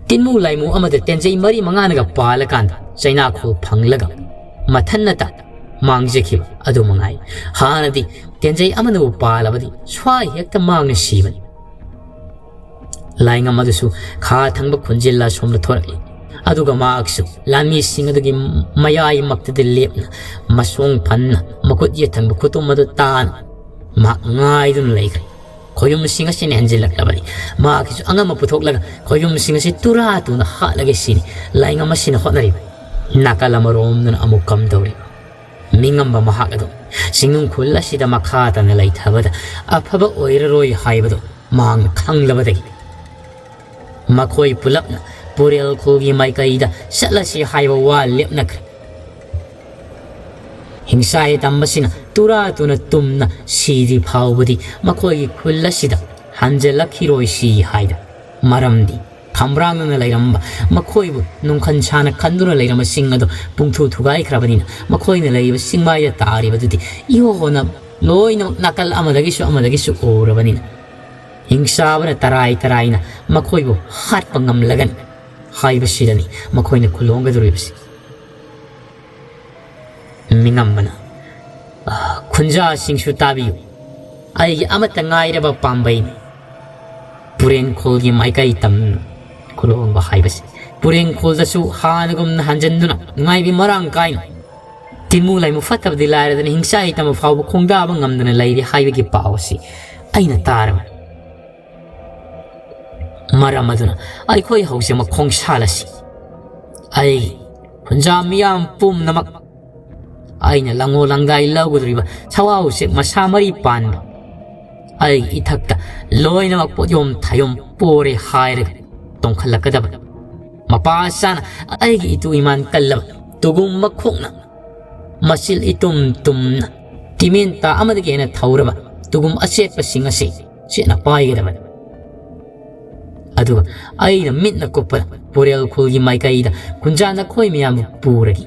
ꯇꯤꯟꯃꯨ ꯂꯥꯏꯃꯨ ꯑꯃꯗ ꯇꯦꯟꯖꯩ ꯃꯔꯤ ꯃꯉꯥꯅꯒ ꯄꯥꯜꯂꯀꯥꯟꯗ ꯆꯩꯅꯥꯈꯣꯜ ꯐꯪꯂꯒ ꯃꯊꯟꯅꯇ ꯃꯥꯡꯖꯈꯤꯕ ꯑꯗꯨ ꯃꯉꯥꯏ꯫ ꯍꯥꯟꯅꯗꯤ ꯇꯦꯟꯖꯩ ꯑꯃꯅꯕꯨ ꯄꯥꯜꯂꯕꯗꯤ ꯁ꯭ꯋꯥꯏ ꯍꯦꯛꯇ ꯃꯥꯡꯅ ꯁꯤꯕꯅꯤ꯫ ꯂꯥꯏꯉꯝ ꯑꯗꯨꯁꯨ ꯈꯥ ꯊꯪꯕ ꯈꯨꯟꯖꯤꯜꯂ ꯁꯣꯝꯗ ꯊꯣꯔꯛꯂꯤ꯫ ꯑꯗꯨꯒ ꯃꯍꯥꯛꯁꯨ ꯂꯥꯟꯃꯤꯁꯤꯡ ꯑꯗꯨꯒꯤ ꯃꯌꯥꯏꯃꯛꯇꯗ ꯂꯦꯞꯅ ꯃꯁꯣꯡ ꯐꯟꯅ ꯃꯈꯨꯠ ꯌꯦꯠ ꯊꯪꯕ ꯈꯨꯇꯨꯝ ꯑꯗꯨ ꯇꯥꯅ ꯃꯍꯥꯛ ꯉꯥꯏꯗꯨꯅ ꯂꯩꯈ꯭ꯔꯦ꯫ ꯈꯣꯌꯨꯝꯁꯤꯡ ꯑꯁꯤꯅ ꯍꯦꯟꯖꯤꯜꯂꯛꯂꯕꯅꯤ꯫ ꯃꯍꯥꯛꯀꯤꯁꯨ ꯑꯉꯝꯕ ꯄꯨꯊꯣꯛꯂꯒ ꯈꯣꯌꯨꯝꯁꯤꯡ ꯑꯁꯤ ꯇꯨꯔꯥ ꯇꯨꯅ ꯍꯥꯠꯂꯒꯦ ꯁꯤꯅꯤ ꯂꯥꯏꯉꯝ ꯑꯁꯤꯅ ꯍꯣꯠꯅꯔꯤꯕ꯫ ꯅꯥꯀꯜ ꯑꯃꯔꯣꯝꯗꯅ ꯑꯃꯨꯛ ꯀꯝꯗꯧꯔꯤꯕ? ꯃꯤꯉꯝꯕ ꯃꯍꯥꯛ ꯑꯗꯨ ꯆꯤꯡꯅꯨꯡ ꯈꯨꯜ ꯑꯁꯤꯗ ꯃꯈꯥ ꯇꯥꯅ ꯂꯩꯊꯕꯗ ꯑꯐꯕ ꯑꯣꯏꯔꯔꯣꯏ ꯍꯥꯏꯕꯗꯨ ꯃꯍꯥꯛꯅ ꯈꯪꯂꯕꯗꯒꯤ ꯃꯈꯣꯏ ꯄꯨꯂꯞꯅ ꯄꯨꯔꯦꯜ ꯈꯨꯜꯒꯤ ꯃꯥꯏꯀꯩꯗ ꯆꯠꯂꯁꯤ ꯍꯥꯏꯕ ꯋꯥ ꯂꯦꯞꯅꯈ꯭ꯔꯦ꯫ ꯍꯤꯡꯁꯥꯏ ꯇꯝꯕꯁꯤꯅ ꯇꯨꯔꯥ ꯇꯨꯅ ꯇꯨꯝꯅ ꯁꯤꯗ꯭ꯔꯤ ꯐꯥꯎꯕꯗꯤ ꯃꯈꯣꯏꯒꯤ ꯈꯨꯜ ꯑꯁꯤꯗ ꯍꯟꯖꯤꯜꯂꯛꯈꯤꯔꯣꯏꯁꯤ ꯍꯥꯏꯗ꯫ ꯃꯔꯝꯗꯤ ꯈꯝꯕ꯭ꯔꯥꯡꯅꯅ ꯂꯩꯔꯝꯕ, ꯃꯈꯣꯏꯕꯨ ꯅꯨꯡꯈꯟ ꯁꯥꯅ ꯈꯟꯗꯨꯅ ꯂꯩꯔꯝꯕꯁꯤꯡ ꯑꯗꯨ ꯄꯨꯡꯊꯨ ꯊꯨꯒꯥꯏꯈ꯭ꯔꯕꯅꯤꯅ, ꯃꯈꯣꯏꯅ ꯂꯩꯔꯤꯕ ꯆꯤꯡꯃꯥꯏꯗ ꯇꯥꯔꯤꯕꯗꯨꯗꯤ ꯏꯍꯣ ꯍꯣꯅ ꯂꯣꯏꯅꯃꯛ ꯅꯥꯀꯜ ꯑꯃꯗꯒꯤꯁꯨ ꯑꯃꯗꯒꯤꯁꯨ ꯎꯔꯕꯅꯤꯅ, ꯍꯤꯡꯆꯥꯕꯅ ꯇꯔꯥꯏ ꯇꯔꯥꯏꯅ ꯃꯈꯣꯏꯕꯨ ꯍꯥꯠꯄ ꯉꯝꯂꯒꯅꯤ ꯍꯥꯏꯕꯁꯤꯗꯅꯤ ꯃꯈꯣꯏꯅ ꯈꯨꯂꯣꯡꯒꯗꯧꯔꯤꯕꯁꯤ꯫ ꯃꯤꯉꯝꯕꯅ, "ꯑ, ꯈꯨꯟꯖꯥꯁꯤꯡꯁꯨ ꯇꯥꯕꯤꯌꯨ, ꯑꯩꯒꯤ ꯑꯃꯠꯇ ꯉꯥꯏꯔꯕ ꯄꯥꯝꯕꯩꯅꯤ ꯄꯨꯔꯦꯟꯈꯣꯜꯒꯤ ꯃꯥꯏꯀꯩ ꯇꯝꯅ ꯈꯨꯂꯣꯡꯕ ꯍꯥꯏꯕꯁꯤ꯫ ꯄꯨꯔꯦꯟꯈꯣꯜꯗꯁꯨ ꯍꯥꯟꯅꯒꯨꯝꯅ ꯍꯟꯖꯤꯟꯗꯨꯅ ꯅꯨꯡꯉꯥꯏꯕꯤ ꯃꯔꯥꯡ ꯀꯥꯏꯅ, ꯇꯤꯟꯃꯨ ꯂꯥꯏꯃꯨ ꯐꯠꯇꯕꯗꯤ ꯂꯥꯏꯔꯗꯅ ꯍꯤꯡꯆꯥꯏ ꯇꯝꯕ ꯐꯥꯎꯕ ꯈꯣꯡꯗꯥꯕ ꯉꯝꯗꯅ ꯂꯩꯔꯤ ꯍꯥꯏꯕꯒꯤ ꯄꯥꯎ ꯑꯁꯤ ꯑꯩꯅ ꯇꯥꯔꯕꯅꯤ꯫ ꯃꯔꯝ ꯑꯗꯨꯅ ꯑꯩꯈꯣꯏ ꯍꯧꯖꯤꯛꯃꯛ ꯈꯣꯡꯁꯥꯜ ꯑꯁꯤ ꯑꯩ ꯈꯨꯟꯖꯥ ꯃꯤꯌꯥꯝ ꯄꯨꯝꯅꯃꯛ ꯑꯩꯅ ꯂꯪꯉꯣ ꯂꯪꯗꯥꯏ ꯂꯧꯒꯗꯧꯔꯤꯕ ꯁꯋꯥ ꯎꯆꯦꯛ ꯃꯁꯥ ꯃꯔꯤ ꯄꯥꯟꯕ ꯑꯩꯒꯤ ꯏꯊꯛꯇ ꯂꯣꯏꯅꯃꯛ ꯄꯣꯠꯌꯣꯝ ꯊꯥꯌꯣꯝ ꯄꯣꯔꯦ ꯍꯥꯏꯔꯒ ꯇꯣꯡꯈꯠꯂꯛꯀꯗꯕꯅꯤ꯫ ꯃꯄꯥ ꯆꯥꯅ ꯑꯩꯒꯤ ꯏꯇꯨ ꯏꯃꯥꯟ ꯀꯜꯂꯕ ꯇꯨꯒꯨꯝ ꯃꯈꯣꯡꯅ ꯃꯆꯤꯜ ꯏꯇꯨꯝ ꯇꯨꯝꯅ ꯇꯤꯃꯦꯟ ꯇꯥ ꯑꯃꯗꯒꯤ ꯍꯦꯟꯅ ꯊꯧꯔꯕ ꯇꯨꯒꯨꯝ ꯑꯆꯦꯠꯄꯁꯤꯡ ꯑꯁꯤ ꯆꯦꯠꯅ ꯄꯥꯏꯒꯗꯕꯅꯤ꯫ ꯑꯗꯨꯒ ꯑꯩꯅ ꯃꯤꯠꯅ ꯀꯨꯞꯄꯗ ꯄꯨꯔꯦꯜ ꯈꯨꯜꯒꯤ ꯃꯥꯏꯀꯩꯗ ꯈꯨꯟꯖꯥ ꯅꯈꯣꯏ ꯃꯌꯥꯝꯕꯨ ꯄꯨꯔꯒꯦ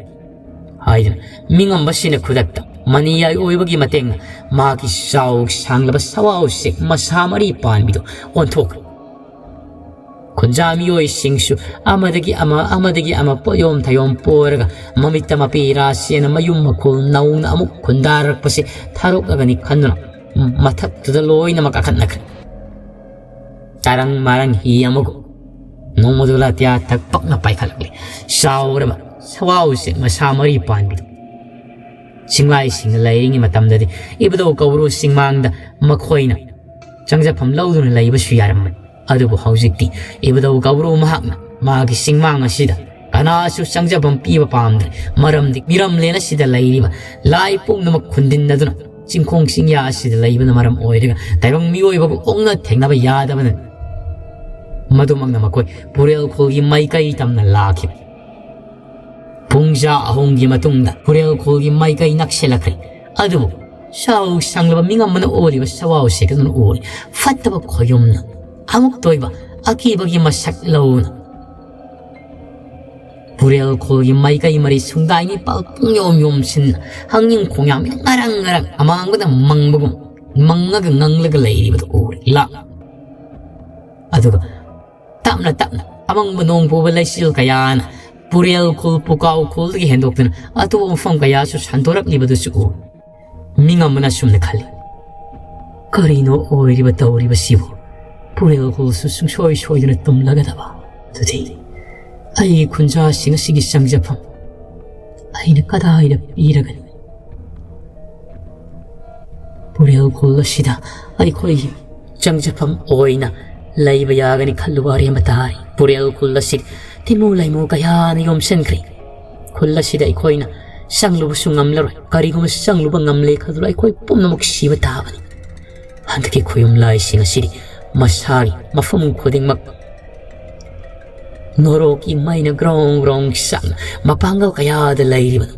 ꯍꯥꯏꯗꯨꯅ ꯃꯤꯉꯝꯕꯁꯤꯅ ꯈꯨꯗꯛꯇ ꯃꯅꯤꯌꯥꯏ ꯑꯣꯏꯕꯒꯤ ꯃꯇꯦꯡꯅ ꯃꯍꯥꯛꯀꯤ ꯆꯥꯎ ꯁꯥꯡꯂꯕ ꯁꯋꯥ ꯎꯆꯦꯛ ꯃꯁꯥ ꯃꯔꯤ ꯄꯥꯟꯕꯤꯗꯨ ꯑꯣꯟꯊꯣꯛꯈ꯭ꯔꯦ꯫ ꯈꯨꯟꯖꯥ ꯃꯤꯑꯣꯏꯁꯤꯡꯁꯨ ꯑꯃꯗꯒꯤ ꯑꯃ, ꯑꯃꯗꯒꯤ ꯑꯃ ꯄꯣꯠꯌꯣꯝ ꯊꯌꯣꯝ ꯄꯣꯔꯒ ꯃꯃꯤꯠꯇ ꯃꯄꯤ ꯔꯥꯁꯤꯅ ꯃꯌꯨꯝ ꯃꯈꯣꯜ ꯅꯧꯅ ꯑꯃꯨꯛ ꯈꯨꯟꯗꯥꯔꯛꯄꯁꯤ ꯊꯥꯔꯣꯛꯂꯒꯅꯤ ꯈꯟꯗꯨꯅ ꯃꯊꯛꯇꯨꯗ ꯂꯣꯏꯅꯃꯛ ꯀꯥꯈꯠꯅꯈ꯭ꯔꯦ꯫ ꯇꯔꯪ ꯃꯔꯪ ꯍꯤ ꯑꯃꯒꯨꯝ ꯅꯣꯡꯃꯗꯣ ꯂꯥꯇꯤꯌꯥ ꯊꯛ ꯄꯛꯅ ꯄꯥꯏꯈꯠꯂꯛꯂꯤ꯫ ꯆꯥꯎꯔꯕ ꯁꯋꯥ ꯎꯆꯦꯛ ꯃꯁꯥ ꯃꯔꯤ ꯄꯥꯟꯕꯤꯗꯨ꯫ ꯆꯤꯡꯂꯥꯏꯁꯤꯡꯅ ꯂꯩꯔꯤꯉꯩ ꯃꯇꯝꯗꯗꯤ ꯏꯕꯨꯙꯧ ꯀꯧꯕ꯭ꯔꯨ ꯆꯤꯡꯃꯥꯡꯗ ꯃꯈꯣꯏꯅ ꯆꯪꯖꯐꯝ ꯂꯧꯗꯨꯅ ꯂꯩꯕꯁꯨ ꯌꯥꯔꯝꯕꯅꯤ꯫ ꯑꯗꯨꯕꯨ ꯍꯧꯖꯤꯛꯇꯤ ꯏꯕꯨꯙꯧ ꯀꯧꯕ꯭ꯔꯨ ꯃꯍꯥꯛꯅ ꯃꯥꯒꯤ ꯆꯤꯡꯃꯥꯡ ꯑꯁꯤꯗ ꯀꯅꯥꯁꯨ ꯆꯪꯖꯐꯝ ꯄꯤꯕ ꯄꯥꯝꯗ꯭ꯔꯦ꯫ ꯃꯔꯝꯗꯤ ꯃꯤꯔꯝꯂꯦꯟ ꯑꯁꯤꯗ ꯂꯩꯔꯤꯕ ꯂꯥꯏ ꯄꯨꯝꯅꯃꯛ ꯈꯨꯟꯗꯤꯟꯅꯗꯨꯅ ꯆꯤꯡꯈꯣꯡ ꯆꯤꯡꯌꯥ ꯑꯁꯤꯗ ꯂꯩꯕꯅ ꯃꯔꯝ ꯑꯣꯏꯔꯒ ꯇꯥꯏꯕꯪ ꯃꯤꯑꯣꯏꯕꯕꯨ ꯑꯣꯛꯅ ꯊꯦꯡꯅꯕ ꯌꯥꯗꯕꯅꯤ꯫ ꯃꯗꯨꯃꯛꯅ ꯃꯈꯣꯏ ꯄꯨꯔꯦꯜ ꯈꯨꯜꯒꯤ ꯃꯥꯏꯀꯩ ꯇꯝꯅ ꯂꯥꯛꯈꯤꯕ꯫ ꯄꯨꯡꯖꯥ ꯑꯍꯨꯝꯒꯤ ꯃꯇꯨꯡꯗ ꯄꯨꯔꯦꯜ ꯈꯨꯜꯒꯤ ꯃꯥꯏꯀꯩ ꯅꯛꯁꯤꯜꯂꯛꯈ꯭ꯔꯦ꯫ ꯑꯗꯨꯕꯨ ꯁꯥꯎ ꯁꯪꯂꯕ ꯃꯤꯉꯝꯕꯅ ꯑꯣꯜꯂꯤꯕ ꯁꯋꯥꯎ ꯁꯦꯛꯀꯗꯨꯅ ꯎꯔꯦ꯫ ꯐꯠꯇꯕ ꯈꯣꯌꯨꯝꯅ ꯑꯃꯨꯛꯇ ꯑꯣꯏꯕ ꯑꯀꯤꯕꯒꯤ ꯃꯁꯛ ꯂꯧꯅ ꯄꯨꯔꯦꯜ ꯈꯨꯜꯒꯤ ꯃꯥꯏꯀꯩ ꯃꯔꯤ ꯁꯨꯡꯗꯥꯏ ꯅꯤꯄꯥꯜ ꯄꯨꯡꯌꯣꯝ ꯌꯣꯝꯁꯤꯟꯅ ꯍꯪꯅꯤꯡ ꯈꯣꯡꯌꯥꯝ ꯉꯔꯪ ꯉꯔꯪ ꯑꯃꯥꯡꯕꯗ ꯃꯪꯕꯒꯨꯝ ꯃꯪꯉꯒ ꯉꯪꯂꯒ ꯂꯩꯔꯤꯕꯗꯨ ꯎꯔꯦ ꯂꯥꯞꯅ꯫ ꯑꯗꯨꯒ ꯇꯞꯅ ꯇꯞꯅ ꯑꯃꯪꯕ ꯅꯣꯡ ꯄꯨꯕ ꯂꯩꯆꯤꯜ ꯀꯌꯥꯅ ꯄꯨꯔꯦꯜ ꯈꯨꯜ, ꯄꯨꯀꯥꯎ ꯈꯨꯜꯗꯒꯤ ꯍꯦꯟꯗꯣꯛꯇꯨꯅ ꯑꯇꯣꯞꯄ ꯃꯐꯝ ꯀꯌꯥꯁꯨ ꯁꯟꯗꯣꯔꯛꯂꯤꯕꯗꯨꯁꯨ ꯎ꯫ ꯃꯤꯉꯝ ꯑꯃꯅ ꯑꯁꯨꯝꯅ ꯈꯜꯂꯤ, "ꯀꯔꯤꯅꯣ ꯑꯣꯏꯔꯤꯕ ꯇꯧꯔꯤꯕꯁꯤꯕꯨ? ꯄꯨꯔꯦꯜ ꯈꯨꯜꯁꯨ ꯁꯨꯡꯁꯣꯏ ꯁꯣꯏꯗꯅ ꯇꯨꯝꯂꯒꯗꯕ꯫ ꯑꯗꯨꯗꯤ ꯑꯩꯒꯤ ꯈꯨꯟꯖꯥꯁꯤꯡ ꯑꯁꯤꯒꯤ ꯆꯪꯖꯐꯝ ꯑꯩꯅ ꯀꯗꯥꯏꯗ ꯄꯤꯔꯒꯅꯤ?" ꯄꯨꯔꯦꯜ ꯈꯨꯜ ꯑꯁꯤꯗ ꯑꯩꯈꯣꯏꯒꯤ ꯆꯪꯖꯐꯝ ꯑꯣꯏꯅ ꯂꯩꯕ ꯌꯥꯒꯅꯤ ꯈꯜꯂꯨꯕ ꯑꯔꯦꯝꯕ ꯇꯥꯔꯦ꯫ ꯄꯨꯔꯦꯜ ꯈꯨꯜ ꯑꯁꯤ ꯇꯤꯃꯨ ꯂꯩꯃꯨ ꯀꯌꯥꯅ ꯌꯣꯝꯁꯤꯟꯈ꯭ꯔꯦ꯫ ꯈꯨꯜ ꯑꯁꯤꯗ ꯑꯩꯈꯣꯏꯅ ꯆꯪꯂꯨꯕꯁꯨ ꯉꯝꯂꯔꯣꯏ꯫ ꯀꯔꯤꯒꯨꯝꯕ ꯆꯪꯂꯨꯕ ꯉꯝꯂꯦ ꯈꯜꯂꯨꯔ ꯑꯩꯈꯣꯏ ꯄꯨꯝꯅꯃꯛ ꯁꯤꯕ ꯇꯥꯕꯅꯤ꯫ ꯍꯟꯗꯛꯀꯤ ꯈꯨꯌꯨꯝ ꯂꯥꯏꯁꯤꯡ ꯑꯁꯤꯗꯤ ꯃꯁꯥꯒꯤ ꯃꯐꯝ ꯈꯨꯗꯤꯡꯃꯛ ꯅꯣꯔꯣꯛꯀꯤ ꯃꯩꯅ ꯒ꯭ꯔꯣꯡ ꯒ꯭ꯔꯣꯡ ꯆꯥꯛꯅ ꯃꯄꯥꯡꯒꯜ ꯀꯌꯥꯗ ꯂꯩꯔꯤꯕꯅꯤ꯫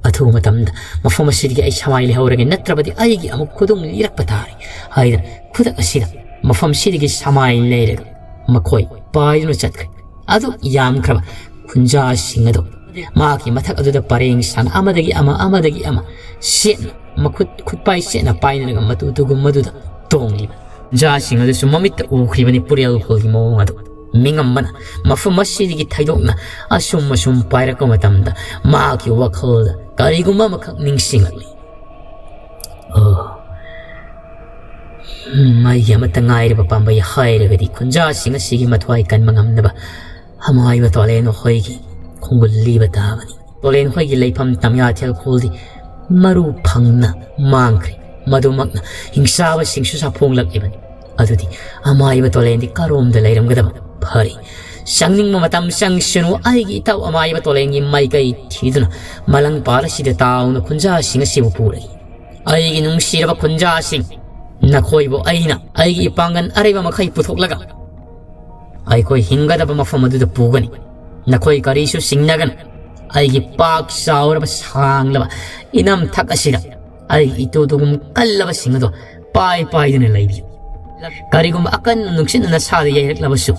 ꯑꯊꯨꯕ ꯃꯇꯝꯗ ꯃꯐꯝ ꯑꯁꯤꯗꯒꯤ ꯑꯩ ꯁꯃꯥꯏ ꯂꯩꯍꯧꯔꯒꯦ, ꯅꯠꯇ꯭ꯔꯕꯗꯤ ꯑꯩꯒꯤ ꯑꯃꯨꯛ ꯈꯨꯗꯣꯡ ꯂꯤꯔꯛꯄ ꯇꯥꯔꯦ ꯍꯥꯏꯗꯅ ꯈꯨꯗꯛ ꯑꯁꯤꯗ ꯃꯐꯝꯁꯤꯗꯒꯤ ꯁꯃꯥꯏ ꯂꯩꯔꯒ ꯃꯈꯣꯏ ꯄꯥꯏꯗꯨꯅ ꯆꯠꯈ꯭ꯔꯦ꯫ ꯑꯗꯨꯛ ꯌꯥꯝꯈ꯭ꯔꯕ ꯈꯨꯟꯖꯥꯁꯤꯡ ꯑꯗꯨ ꯃꯍꯥꯛꯀꯤ ꯃꯊꯛ ꯑꯗꯨꯗ ꯄꯔꯦꯡ ꯁꯥꯅ ꯑꯃꯗꯒꯤ ꯑꯃ, ꯑꯃꯗꯒꯤ ꯑꯃ ꯁꯦꯠꯅ ꯃꯈꯨꯠ ꯈꯨꯠꯄꯥꯏ ꯁꯦꯠꯅ ꯄꯥꯏꯅꯔꯒ ꯃꯇꯨ ꯇꯨꯒꯨꯝ ꯃꯗꯨꯗ ꯇꯣꯡꯂꯤꯕ ꯈꯨꯟꯖꯥꯁꯤꯡ ꯑꯗꯨꯁꯨ ꯃꯃꯤꯠꯇ ꯎꯈ꯭ꯔꯤꯕꯅꯤ꯫ ꯄꯨꯔꯦꯜ ꯈꯨꯜꯒꯤ ꯃꯑꯣꯡ ꯑꯗꯨ ꯃꯤꯉꯝꯕꯅ ꯃꯐꯝ ꯑꯁꯤꯗꯒꯤ ꯊꯩꯗꯣꯛꯅ ꯑꯁꯨꯝ ꯑꯁꯨꯝ ꯄꯥꯏꯔꯛꯄ ꯃꯇꯝꯗ ꯃꯍꯥꯛꯀꯤ ꯋꯥꯈꯜꯗ ꯀꯔꯤꯒꯨꯝꯕ ꯑꯃꯈꯛ ꯅꯤꯡꯁꯤꯡꯂꯛꯂꯤ꯫ "ꯑꯣ, ꯎꯝ, ꯑꯩꯒꯤ ꯑꯃꯠꯇ ꯉꯥꯏꯔꯕ ꯄꯥꯝꯕꯩ ꯍꯥꯏꯔꯒꯗꯤ ꯈꯨꯟꯖꯥꯁꯤꯡ ꯑꯁꯤꯒꯤ ꯃꯊ꯭ꯋꯥꯏ ꯀꯟꯕ ꯉꯝꯅꯕ ꯑꯃꯥꯏꯕ ꯇꯣꯂꯦꯟ ꯍꯣꯏꯒꯤ ꯈꯣꯡꯒꯨꯜ ꯂꯤꯕ ꯇꯥꯕꯅꯤ꯫ ꯇꯣꯂꯦꯟ ꯍꯣꯏꯒꯤ ꯂꯩꯐꯝ ꯇꯝꯌꯥꯊꯦꯜ ꯈꯨꯜꯗꯤ ꯃꯔꯨ ꯐꯪꯅ ꯃꯥꯡꯈ꯭ꯔꯦ꯫ ꯃꯗꯨꯃꯛꯅ ꯍꯤꯡꯆꯥꯕꯁꯤꯡꯁꯨ ꯁꯥꯐꯣꯡꯂꯛꯂꯤꯕꯅꯤ꯫ ꯑꯗꯨꯗꯤ ꯑꯃꯥꯏꯕ ꯇꯣꯂꯦꯟꯗꯤ ꯀꯔꯣꯝꯗ ꯂꯩꯔꯝꯒꯗꯕ? ꯐꯔꯦ, ꯆꯪꯅꯤꯡꯕ ꯃꯇꯝ ꯆꯪꯁꯅꯨ, ꯑꯩꯒꯤ ꯏꯇꯥꯎ ꯑꯃꯥꯏꯕ ꯇꯣꯂꯦꯟꯒꯤ ꯃꯥꯏꯀꯩ ꯊꯤꯗꯨꯅ ꯃꯂꯪꯄꯥꯜ ꯑꯁꯤꯗ ꯇꯥꯎꯅ ꯈꯨꯟꯖꯥꯁꯤꯡ ꯑꯁꯤꯕꯨ ꯄꯨꯔꯒꯦ꯫ ꯑꯩꯒꯤ ꯅꯨꯡꯁꯤꯔꯕ ꯈꯨꯟꯖꯥꯁꯤꯡ, ꯅꯈꯣꯏꯕꯨ ꯑꯩꯅ ꯑꯩꯒꯤ ꯏꯄꯥꯡꯒꯜ ꯑꯔꯩꯕ ꯃꯈꯩ ꯄꯨꯊꯣꯛꯂꯒ ꯑꯩꯈꯣꯏ ꯍꯤꯡꯒꯗꯕ ꯃꯐꯝ ꯑꯗꯨꯗ ꯄꯨꯒꯅꯤ꯫ ꯅꯈꯣꯏ ꯀꯔꯤꯁꯨ ꯆꯤꯡꯅꯒꯅꯨ꯫ ꯑꯩꯒꯤ ꯄꯥꯛ ꯆꯥꯎꯔꯕ ꯁꯥꯡꯂꯕ ꯏꯅꯝꯊꯛ ꯑꯁꯤꯗ ꯑꯩꯒꯤ ꯏꯇꯨꯗꯨꯒꯨꯝ ꯀꯜꯂꯕꯁꯤꯡ ꯑꯗꯣ ꯄꯥꯏ ꯄꯥꯏꯗꯨꯅ ꯂꯩꯕꯤꯌꯨ꯫ ꯀꯔꯤꯒꯨꯝꯕ ꯑꯀꯟꯕ ꯅꯨꯡꯁꯤꯠꯅ ꯅꯁꯥꯗ ꯌꯩꯔꯛꯂꯕꯁꯨ,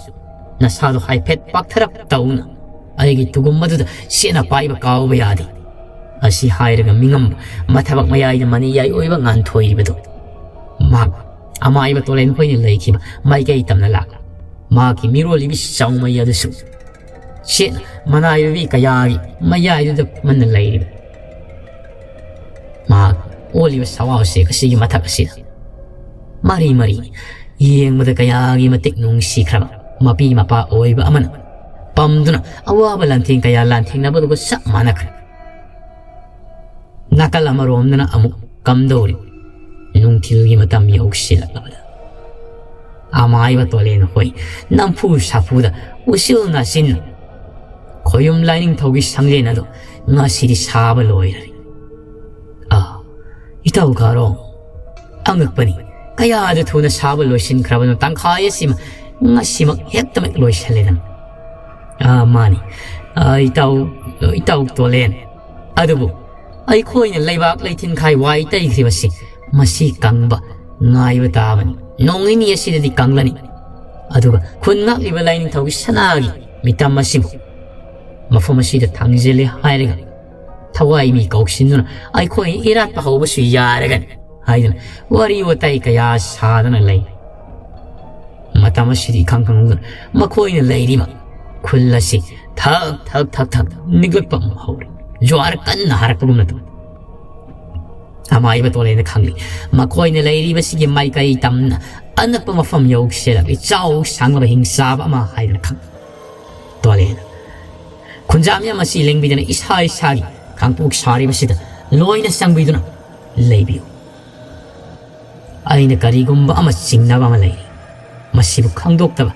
ꯅꯁꯥꯗꯣ ꯍꯥꯏꯐꯦꯠ ꯄꯥꯛꯊꯔꯞ ꯇꯧꯅ ꯑꯩꯒꯤ ꯇꯨꯒꯨꯝꯕꯗꯨꯗ ꯁꯦꯠꯅ ꯄꯥꯏꯕ ꯀꯥꯎꯕ ꯌꯥꯗꯦ꯫ ꯑꯁꯤ ꯍꯥꯏꯔꯒ ꯃꯤꯉꯝꯕ ꯃꯊꯕꯛ ꯃꯌꯥꯏꯗ ꯃꯅꯤ ꯌꯥꯏ ꯑꯣꯏꯕ ꯉꯥꯟꯊꯣꯏꯔꯤꯕꯗꯣ, ꯃꯍꯥꯛ ꯑꯃꯥꯏꯕ ꯇꯣꯂꯦꯟ ꯈꯣꯏꯅ ꯂꯩꯈꯤꯕ ꯃꯥꯏꯀꯩ ꯇꯝꯅ ꯂꯥꯛꯂꯤ꯫ ꯃꯍꯥꯛꯀꯤ ꯃꯤꯔꯣꯜꯂꯤꯕꯤ ꯆꯥꯎꯃꯩ ꯑꯗꯨꯁꯨ ꯁꯦꯠꯅ ꯃꯅꯥꯏꯔꯨꯕꯤ ꯀꯌꯥꯒꯤ ꯃꯌꯥꯏꯗꯨꯗ ꯃꯟꯅ ꯂꯩꯔꯤꯕ꯫ ꯃꯍꯥꯛ ꯑꯣꯜꯂꯤꯕ ꯁꯋꯥ ꯎꯆꯦꯛ ꯑꯁꯤꯒꯤ ꯃꯊꯛ ꯑꯁꯤꯗ ꯃꯔꯤ ꯃꯔꯤ ꯌꯦꯡꯕꯗ ꯀꯌꯥꯒꯤ ꯃꯇꯤꯛ ꯅꯨꯡꯁꯤꯈ꯭ꯔꯕ ꯃꯄꯤ ꯃꯄꯥ ꯑꯣꯏꯕ ꯑꯃꯅ ꯄꯝꯗꯨꯅ ꯑꯋꯥꯕ ꯂꯥꯟꯊꯦꯡ ꯀꯌꯥ ꯂꯥꯟꯊꯦꯡꯅꯕꯗꯨꯒ ꯆꯞ ꯃꯥꯟꯅꯈ꯭ꯔꯦ꯫ ꯅꯥꯀꯜ ꯑꯃꯔꯣꯝꯗꯅ ꯑꯃꯨꯛ ꯀꯝꯗꯧꯔꯤ? ꯅꯨꯡꯊꯤꯜꯒꯤ ꯃꯇꯝ ꯌꯧꯁꯤꯜꯂꯛꯂꯕꯗ ꯑꯃꯥꯏꯕ ꯇꯣꯂꯦꯟ ꯍꯣꯏ ꯅꯝꯐꯨ ꯁꯥꯐꯨꯗ ꯎꯆꯤꯜ ꯅꯥꯆꯤꯟꯅ ꯈꯣꯌꯨꯝ ꯂꯥꯏꯅꯤꯡꯊꯧꯒꯤ ꯁꯪꯂꯦꯟ ꯑꯗꯨ ꯉꯁꯤꯗꯤ ꯁꯥꯕ ꯂꯣꯏꯔꯔꯤ꯫ ꯑꯥ, ꯏꯇꯥꯎ ꯒꯥꯔꯣ, ꯑꯉꯛꯄꯅꯤ꯫ ꯀꯌꯥꯗ ꯊꯨꯅ ꯁꯥꯕ ꯂꯣꯏꯁꯤꯟꯈ꯭ꯔꯕꯅꯣ? ꯇꯪꯈꯥꯏ ꯑꯁꯤꯃ ꯉꯁꯤꯃꯛ ꯍꯦꯛꯇꯃꯛ ꯂꯣꯏꯁꯤꯜꯂꯦꯗꯅ꯫ ꯑꯥ, ꯃꯥꯅꯤ꯫ ꯑꯥ, ꯏꯇꯥꯎ, ꯏꯇꯥꯎ ꯇꯣꯂꯦꯟ꯫ ꯑꯗꯨꯕꯨ ꯑꯩꯈꯣꯏꯅ ꯂꯩꯕꯥꯛ ꯂꯩꯊꯤꯟꯈꯥꯏ ꯋꯥꯏ ꯇꯩꯈ꯭ꯔꯤꯕꯁꯤ ꯃꯁꯤ ꯀꯪꯕ ꯉꯥꯏꯕ ꯇꯥꯕꯅꯤ꯫ ꯅꯣꯡ ꯅꯤꯅꯤ ꯑꯁꯤꯗꯗꯤ ꯀꯪꯂꯅꯤ꯫ ꯑꯗꯨꯒ ꯈꯨꯟ ꯉꯥꯛꯂꯤꯕ ꯂꯥꯏꯅꯤꯡꯊꯧꯒꯤ ꯁꯅꯥꯒꯤ ꯃꯤꯇꯝ ꯑꯁꯤꯕꯨ ꯃꯐꯝ ꯑꯁꯤꯗ ꯊꯥꯡꯖꯤꯜꯂꯦ ꯍꯥꯏꯔꯒ ꯊꯋꯥꯏ ꯃꯤ ꯀꯧꯁꯤꯟꯗꯨꯅ ꯑꯩꯈꯣꯏ ꯏꯔꯥꯠꯄ ꯍꯧꯕꯁꯨ ꯌꯥꯔꯒꯅꯤ ꯍꯥꯏꯗꯨꯅ ꯋꯥꯔꯤ ꯋꯥꯇꯥꯏ ꯀꯌꯥ ꯁꯥꯗꯅ ꯂꯩ꯫ ꯃꯇꯝ ꯑꯁꯤꯗꯤ ꯏꯈꯪ ꯈꯪꯍꯧꯗꯅ ꯃꯈꯣꯏꯅ ꯂꯩꯔꯤꯕ ꯈꯨꯜ ꯑꯁꯤ ꯊꯛ ꯊꯛ ꯊꯛ ꯊꯛ ꯅꯤꯛꯂꯛꯄ ꯑꯃ ꯍꯧꯔꯦ꯫ ꯖ꯭ꯋꯥꯔ ꯀꯟꯅ ꯍꯥꯔꯛꯄꯒꯨꯝꯅ ꯇꯧꯏ꯫ ꯑꯃꯥꯏꯕ ꯇꯣꯂꯦꯟꯅ ꯈꯪꯂꯤ꯫ ꯃꯈꯣꯏꯅ ꯂꯩꯔꯤꯕꯁꯤꯒꯤ ꯃꯥꯏꯀꯩ ꯇꯝꯅ ꯑꯅꯛꯄ ꯃꯐꯝ ꯌꯧꯁꯤꯜꯂꯛꯂꯤ꯫ ꯆꯥꯎ ꯁꯥꯡꯂꯕ ꯍꯤꯡꯆꯥꯕ ꯑꯃ ꯍꯥꯏꯗꯅ ꯈꯪꯂꯤ꯫ ꯇꯣꯂꯦꯟ, ꯈꯨꯟꯖꯥ ꯃꯤꯌꯥꯝ ꯑꯁꯤ ꯂꯦꯡꯕꯤꯗꯅ ꯏꯁꯥ ꯏꯁꯥꯒꯤ ꯀꯥꯡꯄꯣꯛ ꯁꯥꯔꯤꯕꯁꯤꯗ ꯂꯣꯏꯅ ꯆꯪꯕꯤꯗꯨꯅ ꯂꯩꯕꯤꯌꯨ꯫ ꯑꯩꯅ ꯀꯔꯤꯒꯨꯝꯕ ꯑꯃ ꯆꯤꯡꯅꯕ ꯑꯃ ꯂꯩꯔꯤ꯫ ꯃꯁꯤꯕꯨ ꯈꯪꯗꯣꯛꯇꯕ,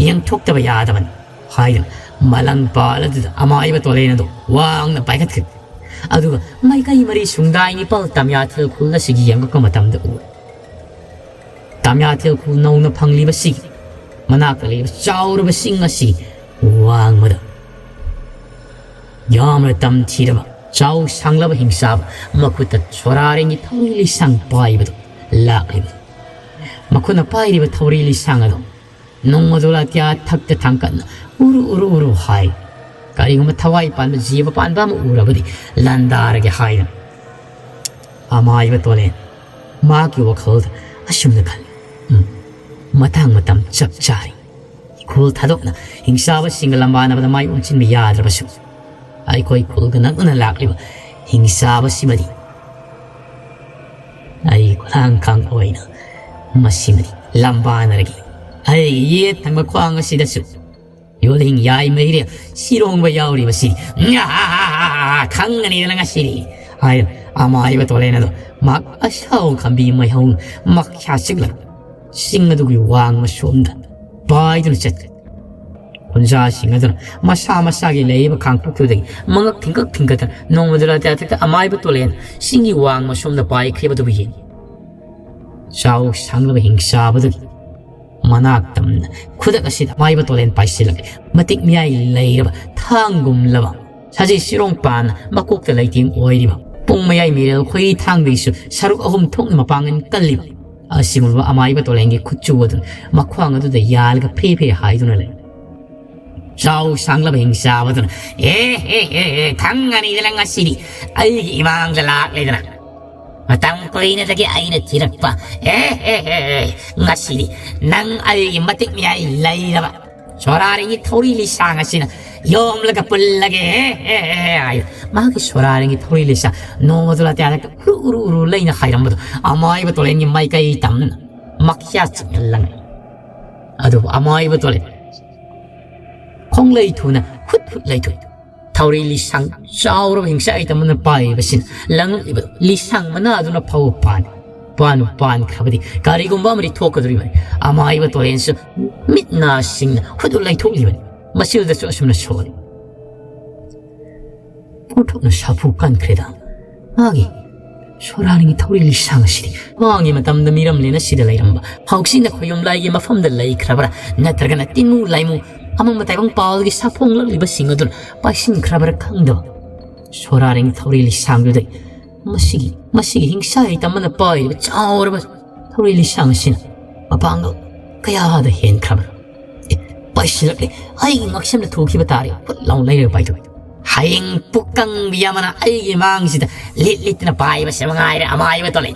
ꯌꯦꯡꯊꯣꯛꯇꯕ ꯌꯥꯗꯕꯅꯤ ꯍꯥꯏꯗꯨꯅ ꯃꯂꯪ ꯄꯥꯜ ꯑꯗꯨꯗ ꯑꯃꯥꯏꯕ ꯇꯣꯂꯦꯟ ꯑꯗꯨ ꯋꯥꯡꯅ ꯄꯥꯏꯈꯠꯈꯤ꯫ ꯑꯗꯨꯒ ꯃꯥꯏꯀꯩ ꯃꯔꯤ ꯁꯨꯡꯗꯥꯏ ꯅꯤꯄꯥꯜ ꯇꯝꯌꯥꯊꯦꯜ ꯈꯨꯜ ꯑꯁꯤꯒꯤ ꯌꯦꯡꯂꯛꯄ ꯃꯇꯝꯗ ꯎꯔꯦ꯫ ꯇꯝꯌꯥꯊꯦꯜ ꯈꯨꯜ ꯅꯧꯅ ꯐꯪꯂꯤꯕꯁꯤꯒꯤ ꯃꯅꯥꯛꯇ ꯂꯩꯕ ꯆꯥꯎꯔꯕ ꯆꯤꯡ ꯑꯁꯤ ꯋꯥꯡꯃꯗ ꯌꯥꯝꯅ ꯇꯝꯊꯤꯔꯕ ꯆꯥꯎ ꯁꯥꯡꯂꯕ ꯍꯤꯡꯆꯥꯕ ꯃꯈꯨꯠꯇ ꯁꯣꯔꯥꯔꯦꯡꯒꯤ ꯊꯧꯔꯤ ꯂꯤꯁꯥꯡ ꯄꯥꯏꯕꯗꯨ ꯂꯥꯛꯂꯤꯕ ꯃꯈꯨꯠꯅ ꯄꯥꯏꯔꯤꯕ ꯊꯧꯔꯤ ꯂꯤꯁꯥꯡ ꯑꯗꯨ ꯅꯣꯡꯃꯗꯣꯂꯥ ꯑꯇꯤꯌꯥ ꯊꯛꯇ ꯊꯥꯡꯀꯠꯅ "ꯎꯔꯨ, ꯎꯔꯨ, ꯎꯔꯨ" ꯍꯥꯏ꯫ "ꯀꯔꯤꯒꯨꯝꯕ ꯊꯋꯥꯏ ꯄꯥꯟꯕ ꯖꯤꯕ ꯄꯥꯟꯕ ꯑꯃ ꯎꯔꯕꯗꯤ ꯂꯥꯟꯗꯥꯔꯒꯦ" ꯍꯥꯏꯗꯅ꯫ ꯑꯃꯥꯏꯕ ꯇꯣꯂꯦꯟ ꯃꯍꯥꯛꯀꯤ ꯋꯥꯈꯜꯗ ꯑꯁꯨꯝꯅ ꯈꯜꯂꯤ, "ꯎꯝ, ꯃꯇꯥꯡ ꯃꯇꯝ ꯆꯞ ꯆꯥꯔꯦ꯫ ꯏꯈꯨꯜ ꯊꯥꯗꯣꯛꯅ ꯍꯤꯡꯆꯥꯕꯁꯤꯡꯒ ꯂꯝꯕꯥꯅꯕꯗ ꯃꯥꯏ ꯑꯣꯟꯁꯤꯟꯕ ꯌꯥꯗ꯭ꯔꯕꯁꯨ, ꯑꯩꯈꯣꯏ ꯈꯨꯜꯒ ꯅꯛꯅꯅ ꯂꯥꯛꯂꯤꯕ ꯍꯤꯡꯆꯥꯕꯁꯤꯃꯗꯤ ꯑꯩ ꯈꯨꯂꯥꯡ ꯈꯥꯡ ꯑꯣꯏꯅ ꯃꯁꯤꯃꯗꯤ ꯂꯝꯕꯥꯅꯔꯒꯦ꯫ ꯑꯩꯒꯤ ꯌꯦꯠ ꯊꯪꯕ ꯈ꯭ꯋꯥꯡ ꯑꯁꯤꯗꯁꯨ ꯌꯣꯜꯍꯤꯡ ꯌꯥꯏꯃꯩꯔꯦ ꯁꯤꯔꯣꯡꯕ ꯌꯥꯎꯔꯤꯕꯁꯤ ꯈꯪꯒꯅꯤꯗꯅ ꯉꯁꯤꯗꯤ" ꯍꯥꯏꯅ ꯑꯃꯥꯏꯕ ꯇꯣꯂꯦꯟ ꯑꯗꯣ ꯃꯍꯥꯛ ꯑꯁꯥꯎ ꯈꯝꯕꯤ ꯃꯩꯍꯧ ꯃꯈ꯭ꯌꯥ ꯆꯤꯛꯂꯒ ꯆꯤꯡ ꯑꯗꯨꯒꯤ ꯋꯥꯡꯃ ꯁꯣꯝꯗ ꯄꯥꯏꯗꯨꯅ ꯆꯠꯈ꯭ꯔꯦ꯫ ꯈꯨꯟꯖꯥꯁꯤꯡ ꯑꯗꯨꯅ ꯃꯁꯥ ꯃꯁꯥꯒꯤ ꯂꯩꯔꯤꯕ ꯈꯥꯡꯄꯣꯛꯇꯨꯗꯒꯤ ꯃꯉꯛ ꯊꯤꯡꯀꯛ ꯊꯤꯡꯀꯠꯇꯅ ꯅꯣꯡꯃꯗꯨ ꯂꯥꯇꯤꯌꯥ ꯊꯛꯇ ꯑꯃꯥꯏꯕ ꯇꯣꯂꯦꯟ ꯆꯤꯡꯒꯤ ꯋꯥꯡꯃ ꯁꯣꯝꯗ ꯄꯥꯏꯈ꯭ꯔꯤꯕꯗꯨꯕꯨ ꯌꯦꯡꯉꯤ꯫ ꯆꯥꯎ ꯁꯥꯡꯂꯕ ꯍꯤꯡꯆꯥꯕꯗꯨꯒꯤ ꯃꯅꯥꯛ ꯇꯝꯅ ꯈꯨꯗꯛ ꯑꯁꯤꯗ ꯑꯃꯥꯏꯕ ꯇꯣꯂꯦꯟ ꯄꯥꯏꯁꯤꯜꯂꯛꯂꯦ꯫ ꯃꯇꯤꯛ ꯃꯌꯥꯏ ꯂꯩꯔꯕ ꯊꯥꯡꯒꯨꯝꯂꯕ ꯁꯖꯤ ꯁꯤꯔꯣꯡ ꯄꯥꯟꯅ ꯃꯀꯣꯛꯇ ꯂꯩꯇꯦꯡ ꯑꯣꯏꯔꯤꯕ, ꯄꯨꯡ ꯃꯌꯥꯏ ꯃꯤꯔꯦꯜ ꯈꯣꯏ ꯊꯥꯡꯗꯒꯤꯁꯨ ꯁꯔꯨꯛ ꯑꯍꯨꯝ ꯊꯣꯛꯅ ꯃꯄꯥꯡꯒꯜ ꯀꯜꯂꯤꯕ ꯑꯁꯤꯒꯨꯝꯂꯕ ꯑꯃꯥꯏꯕ ꯇꯣꯂꯦꯟꯒꯤ ꯈꯨꯠꯆꯨ ꯑꯗꯨꯅ ꯃꯈ꯭ꯋꯥꯡ ꯑꯗꯨꯗ ꯌꯥꯜꯂꯒ ꯐꯦ ꯐꯦ ꯍꯥꯏꯗꯨꯅ ꯂꯩ꯫ ꯆꯥꯎ ꯁꯥꯡꯂꯕ ꯍꯤꯡꯆꯥꯕꯗꯨꯅ, "ꯑꯦ, ꯑꯦ, ꯑꯦ, ꯑꯦ, ꯈꯪꯒꯅꯤꯗꯅ ꯉꯁꯤꯗꯤ ꯑꯩꯒꯤ ꯏꯃꯥꯡꯗ ꯂꯥꯛꯂꯦꯗꯅ꯫ ꯃꯇꯝ ꯀꯨꯏꯅꯗꯒꯤ ꯑꯩꯅ ꯊꯤꯔꯛꯄ, ꯑꯦ, ꯑꯦ, ꯑꯦ, ꯑꯦ, ꯉꯁꯤꯗꯤ ꯅꯪ ꯑꯩꯒꯤ ꯃꯇꯤꯛ ꯃꯌꯥꯏ ꯂꯩꯔꯕ ꯁꯣꯔꯥꯔꯤꯒꯤ ꯊꯧꯔꯤ ꯂꯤꯁꯥꯡ ꯑꯁꯤꯅ ꯌꯣꯝꯂꯒ ꯄꯨꯜꯂꯒꯦ, ꯑꯦ, ꯑꯦ, ꯑꯦ," ꯍꯥꯏ꯫ ꯃꯍꯥꯛꯀꯤ ꯁꯣꯔꯥꯔꯤꯒꯤ ꯊꯧꯔꯤ ꯂꯤꯁꯥꯡ ꯅꯣꯡꯃꯗꯨ ꯂꯥꯇꯤꯌꯥꯗ ꯎꯔꯨ, ꯎꯔꯨ, ꯎꯔꯨ ꯂꯩꯅ ꯍꯥꯏꯔꯝꯕꯗꯨ ꯑꯃꯥꯏꯕ ꯇꯣꯂꯦꯟꯒꯤ ꯃꯥꯏꯀꯩ ꯇꯝꯅ ꯃꯈ꯭ꯌꯥ ꯆꯤꯛꯅ ꯂꯪꯉꯤ꯫ ꯑꯗꯨꯕꯨ ꯑꯃꯥꯏꯕ ꯇꯣꯂꯦꯟ ꯈꯣꯡꯂꯩ ꯊꯨꯅ ꯍꯨꯠ ꯍꯨꯠ ꯂꯩꯊꯣꯛꯏ꯫ ꯊꯧꯔꯤ ꯂꯤꯁꯥꯡ ꯆꯥꯎꯔꯕ ꯍꯤꯡꯆꯥꯏ ꯇꯝꯕꯅ ꯄꯥꯏꯔꯤꯕꯁꯤꯅ ꯂꯪꯉꯛꯂꯤꯕ ꯂꯤꯁꯥꯡ ꯃꯅꯥ ꯑꯗꯨꯅ ꯐꯥꯎꯕ ꯄꯥꯟ, ꯄꯥꯟꯕꯨ ꯄꯥꯟꯈ꯭ꯔꯕꯗꯤ ꯀꯔꯤꯒꯨꯝꯕ ꯑꯃꯗꯤ ꯊꯣꯛꯀꯗꯧꯔꯤꯕꯅꯤ꯫ ꯑꯃꯥꯏꯕ ꯇꯣꯂꯦꯟꯁꯨ ꯃꯤꯠ ꯅꯥ ꯁꯤꯡꯅ ꯍꯨꯠ ꯍꯨꯠ ꯂꯩꯊꯣꯛꯂꯤꯕꯅꯤ꯫ ꯃꯁꯤꯗꯁꯨ ꯑꯁꯨꯝꯅ ꯁꯣꯜꯂꯤ꯫ ꯄꯣꯠꯊꯣꯛꯅ ꯁꯥꯐꯨ ꯀꯟꯈ꯭ꯔꯦꯗ꯫ ꯃꯥꯒꯤ ꯁꯣꯔꯥꯔꯤꯒꯤ ꯊꯧꯔꯤ ꯂꯤꯁꯥꯡ ꯑꯁꯤꯗꯤ ꯃꯃꯥꯡꯒꯤ ꯃꯇꯝꯗ ꯃꯤꯔꯝꯂꯦꯟ ꯑꯁꯤꯗ ꯂꯩꯔꯝꯕ ꯍꯧꯖꯤꯛꯅ ꯈꯣꯌꯨꯝ ꯂꯥꯏꯒꯤ ꯃꯐꯝꯗ ꯂꯩꯈ꯭ꯔꯕ꯭ꯔꯥ, ꯅꯠꯇ꯭ꯔꯒꯅ ꯇꯤꯟꯃꯨ ꯂꯥꯏꯃꯨ ꯑꯃꯪꯕ ꯇꯥꯏꯕꯪ ꯄꯥꯜꯒꯤ ꯁꯥꯐꯣꯡꯂꯛꯂꯤꯕꯁꯤꯡ ꯑꯗꯨꯅ ꯄꯥꯏꯁꯤꯟꯈ꯭ꯔꯕ꯭ꯔꯥ ꯈꯪꯗꯕ ꯁꯣꯔꯥꯔꯤꯒꯤ ꯊꯧꯔꯤ ꯂꯤꯁꯥꯡꯗꯨꯗ ꯃꯁꯤꯒꯤ, ꯃꯁꯤꯒꯤ ꯍꯤꯡꯁꯥ ꯍꯩꯇꯝ ꯑꯃꯅ ꯄꯥꯏꯔꯤꯕ ꯆꯥꯎꯔꯕ ꯊꯧꯔꯤ ꯂꯤꯁꯥꯡ ꯑꯁꯤꯅ ꯃꯄꯥꯡꯒꯜ ꯀꯌꯥꯗ ꯍꯦꯟꯈ꯭ꯔꯕꯅꯣ? ꯑꯦ, ꯄꯥꯏꯁꯤꯜꯂꯛꯂꯦ꯫ ꯑꯩꯒꯤ ꯉꯛꯁꯝꯗ ꯊꯣꯛꯈꯤꯕ ꯇꯥꯔꯦ꯫ ꯐꯨꯠ ꯂꯥꯎꯅ ꯂꯩꯔꯒ ꯄꯥꯏꯊꯣꯛꯏ꯫ ꯍꯌꯦꯡ ꯄꯨꯀꯪꯕꯤ ꯑꯃꯅ ꯑꯩꯒꯤ ꯃꯥꯡꯁꯤꯗ ꯂꯤꯠ ꯂꯤꯠꯇꯅ ꯄꯥꯏꯕꯁꯦ ꯃꯉꯥꯏꯔꯦ ꯑꯃꯥꯏꯕ ꯇꯣꯂꯦꯟ꯫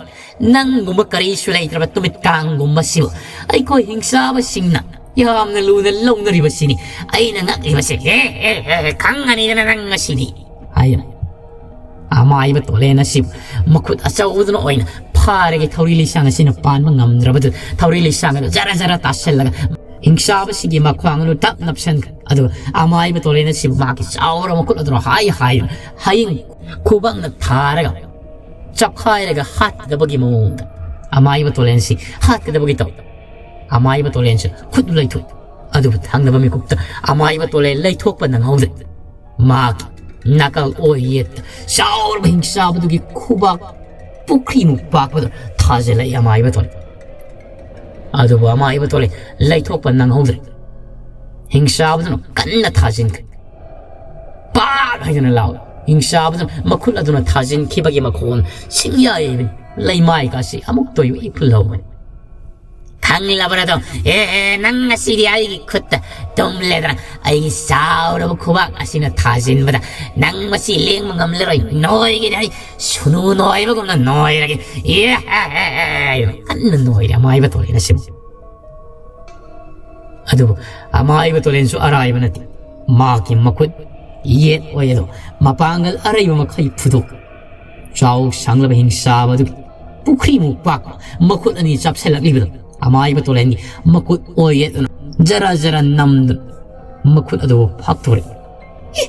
ꯅꯪꯒꯨꯝꯕ ꯀꯔꯤꯁꯨ ꯂꯩꯇ꯭ꯔꯕ ꯇꯨꯃꯤꯠ ꯀꯥꯡꯒꯨꯝꯕꯁꯤꯕꯨ ꯑꯩꯈꯣꯏ ꯍꯤꯡꯆꯥꯕꯁꯤꯡꯅ ꯌꯥꯝꯅ ꯂꯨꯅ ꯂꯧꯅꯔꯤꯕꯁꯤꯅꯤ ꯑꯩꯅ ꯉꯛꯂꯤꯕꯁꯦ꯫ ꯍꯦ, ꯍꯦ, ꯍꯦ, ꯍꯦ, ꯈꯪꯉꯅꯤꯗꯅ ꯅꯪ ꯉꯁꯤꯗꯤ꯫ ꯍꯥꯏꯗꯅ ꯑꯃꯥꯏꯕ ꯇꯣꯂꯦꯟ ꯑꯁꯤꯕꯨ ꯃꯈꯨꯠ ꯑꯆꯧꯕꯗꯨꯅ ꯑꯣꯏꯅ ꯐꯥꯔꯒ ꯊꯧꯔꯤ ꯂꯩꯁꯥꯡ ꯑꯁꯤꯅ ꯄꯥꯟꯕ ꯉꯝꯗ꯭ꯔꯕꯗꯨ ꯊꯧꯔꯤ ꯂꯩꯁꯥꯡ ꯑꯗꯨ ꯖꯔ ꯖꯔ ꯇꯥꯁꯤꯜꯂꯒ ꯍꯤꯡꯆꯥꯕꯁꯤꯒꯤ ꯃꯈ꯭ꯋꯥꯡ ꯑꯗꯨ ꯇꯞ ꯅꯞꯁꯤꯟꯈ꯭ꯔꯦ꯫ ꯑꯗꯨꯒ ꯑꯃꯥꯏꯕ ꯇꯣꯂꯦꯟ ꯑꯁꯤꯕꯨ ꯃꯍꯥꯛꯀꯤ ꯆꯥꯎꯔꯕ ꯃꯈꯨꯠ ꯑꯗꯨꯅ ꯍꯥꯏ ꯍꯥꯏꯗꯨꯅ ꯍꯌꯤꯡ ꯈꯨꯕꯥꯛꯅ ꯊꯥꯔꯒ ꯆꯞꯈꯥꯏꯔꯒ ꯍꯥꯠꯀꯗꯕꯒꯤ ꯃꯑꯣꯡꯗ ꯑꯃꯥꯏꯕ ꯇꯣꯂꯦꯟꯁꯤ ꯍꯥꯠꯀꯗꯕꯒꯤ ꯇꯧ꯫ ꯑꯃꯥꯏꯕ ꯇꯣꯂꯦꯟꯁꯤ ꯈꯨꯠ ꯂꯩꯊꯣꯛ꯫ ꯑꯗꯨꯕꯨ ꯊꯪꯅꯕ ꯃꯤꯀꯨꯞꯇ ꯑꯃꯥꯏꯕ ꯇꯣꯂꯦꯟ ꯂꯩꯊꯣꯛꯄ ꯅꯪꯍꯧꯗ꯭ꯔꯦ꯫ ꯃꯍꯥꯛꯀꯤ ꯅꯥꯀꯜ ꯑꯣꯏ ꯌꯦꯠꯇ ꯆꯥꯎꯔꯕ ꯍꯤꯡꯆꯥꯕꯗꯨꯒꯤ ꯈꯨꯕꯥꯛ ꯄꯨꯈ꯭ꯔꯤꯃꯨꯛ ꯄꯥꯛꯄꯗ ꯊꯥꯖꯤꯜꯂꯛꯏ ꯑꯃꯥꯏꯕ ꯇꯣꯂꯦꯟ꯫ ꯑꯗꯨꯕꯨ ꯑꯃꯥꯏꯕ ꯇꯣꯂꯦꯟ ꯂꯩꯊꯣꯛꯄ ꯅꯪꯍꯧꯗ꯭ꯔꯦ꯫ ꯍꯤꯡꯆꯥꯕꯗꯨꯅ ꯀꯟꯅ ꯊꯥꯖꯤꯟꯈ꯭ꯔꯦ꯫ ꯄꯥꯛ ꯍꯥꯏꯗꯨꯅ ꯂꯥꯎꯏ꯫ ꯍꯤꯡꯆꯥꯕꯗꯨꯅ ꯃꯈꯨꯠ ꯑꯗꯨꯅ ꯊꯥꯖꯤꯟꯈꯤꯕꯒꯤ ꯃꯈꯣꯟ ꯁꯤꯡꯌꯥ ꯌꯩꯕꯅꯤ꯫ ꯂꯩꯃꯥꯏꯒꯁꯤ ꯑꯃꯨꯛꯇ ꯑꯣꯏꯕ ꯏꯐꯨꯜ ꯍꯧꯕꯅꯤ꯫ ꯈꯪꯂꯕ꯭ꯔꯥꯗꯣ? ꯑꯦ, ꯑꯦ, ꯅꯪ ꯉꯁꯤꯗꯤ ꯑꯩꯒꯤ ꯈꯨꯠꯇ ꯇꯨꯝꯂꯦꯗꯅ, ꯑꯩꯒꯤ ꯆꯥꯎꯔꯕ ꯈꯨꯕꯥꯛ ꯑꯁꯤꯅ ꯊꯥꯖꯤꯟꯕꯗ ꯅꯪ ꯃꯁꯤ ꯂꯦꯡꯕ ꯉꯝꯂꯔꯣꯏ꯫ ꯅꯣꯏꯒꯤꯗꯤ ꯑꯩ ꯁꯨꯅꯨ ꯅꯣꯏꯕꯒꯨꯝꯅ ꯅꯣꯏꯔꯒꯦ꯫ ꯑꯦ, ꯑꯦ, ꯑꯦ, ꯑꯦ, ꯀꯟꯅ ꯅꯣꯏꯔꯦ ꯑꯃꯥꯏꯕ ꯇꯣꯂꯦꯟ ꯑꯁꯤꯕꯨ꯫ ꯑꯗꯨꯕꯨ ꯑꯃꯥꯏꯕ ꯇꯣꯂꯦꯟꯁꯨ ꯑꯔꯥꯏꯕ ꯅꯠꯇꯦ꯫ ꯃꯍꯥꯛꯀꯤ ꯃꯈꯨꯠ ꯌꯦꯠ ꯑꯣꯏ ꯑꯗꯣ ꯃꯄꯥꯡꯒꯜ ꯑꯔꯩꯕ ꯃꯈꯩ ꯐꯨꯗꯣꯛ꯫ ꯆꯥꯎ ꯁꯥꯡꯂꯕ ꯍꯤꯡꯆꯥꯕ ꯑꯗꯨꯒꯤ ꯄꯨꯈ꯭ꯔꯤꯃꯨꯛ ꯄꯥꯛꯄ ꯃꯈꯨꯠ ꯑꯅꯤ ꯆꯞꯁꯤꯜꯂꯛꯂꯤꯕꯗꯣ ꯑꯃꯥꯏꯕ ꯇꯣꯂꯦꯟꯒꯤ ꯃꯈꯨꯠ ꯑꯣꯏ ꯌꯦꯠ ꯑꯗꯨꯅ ꯖꯔ ꯖꯔ ꯅꯝꯗꯨꯅ ꯃꯈꯨꯠ ꯑꯗꯨꯕꯨ ꯐꯥꯛꯇꯣꯔꯛꯏ꯫ ꯑꯦ,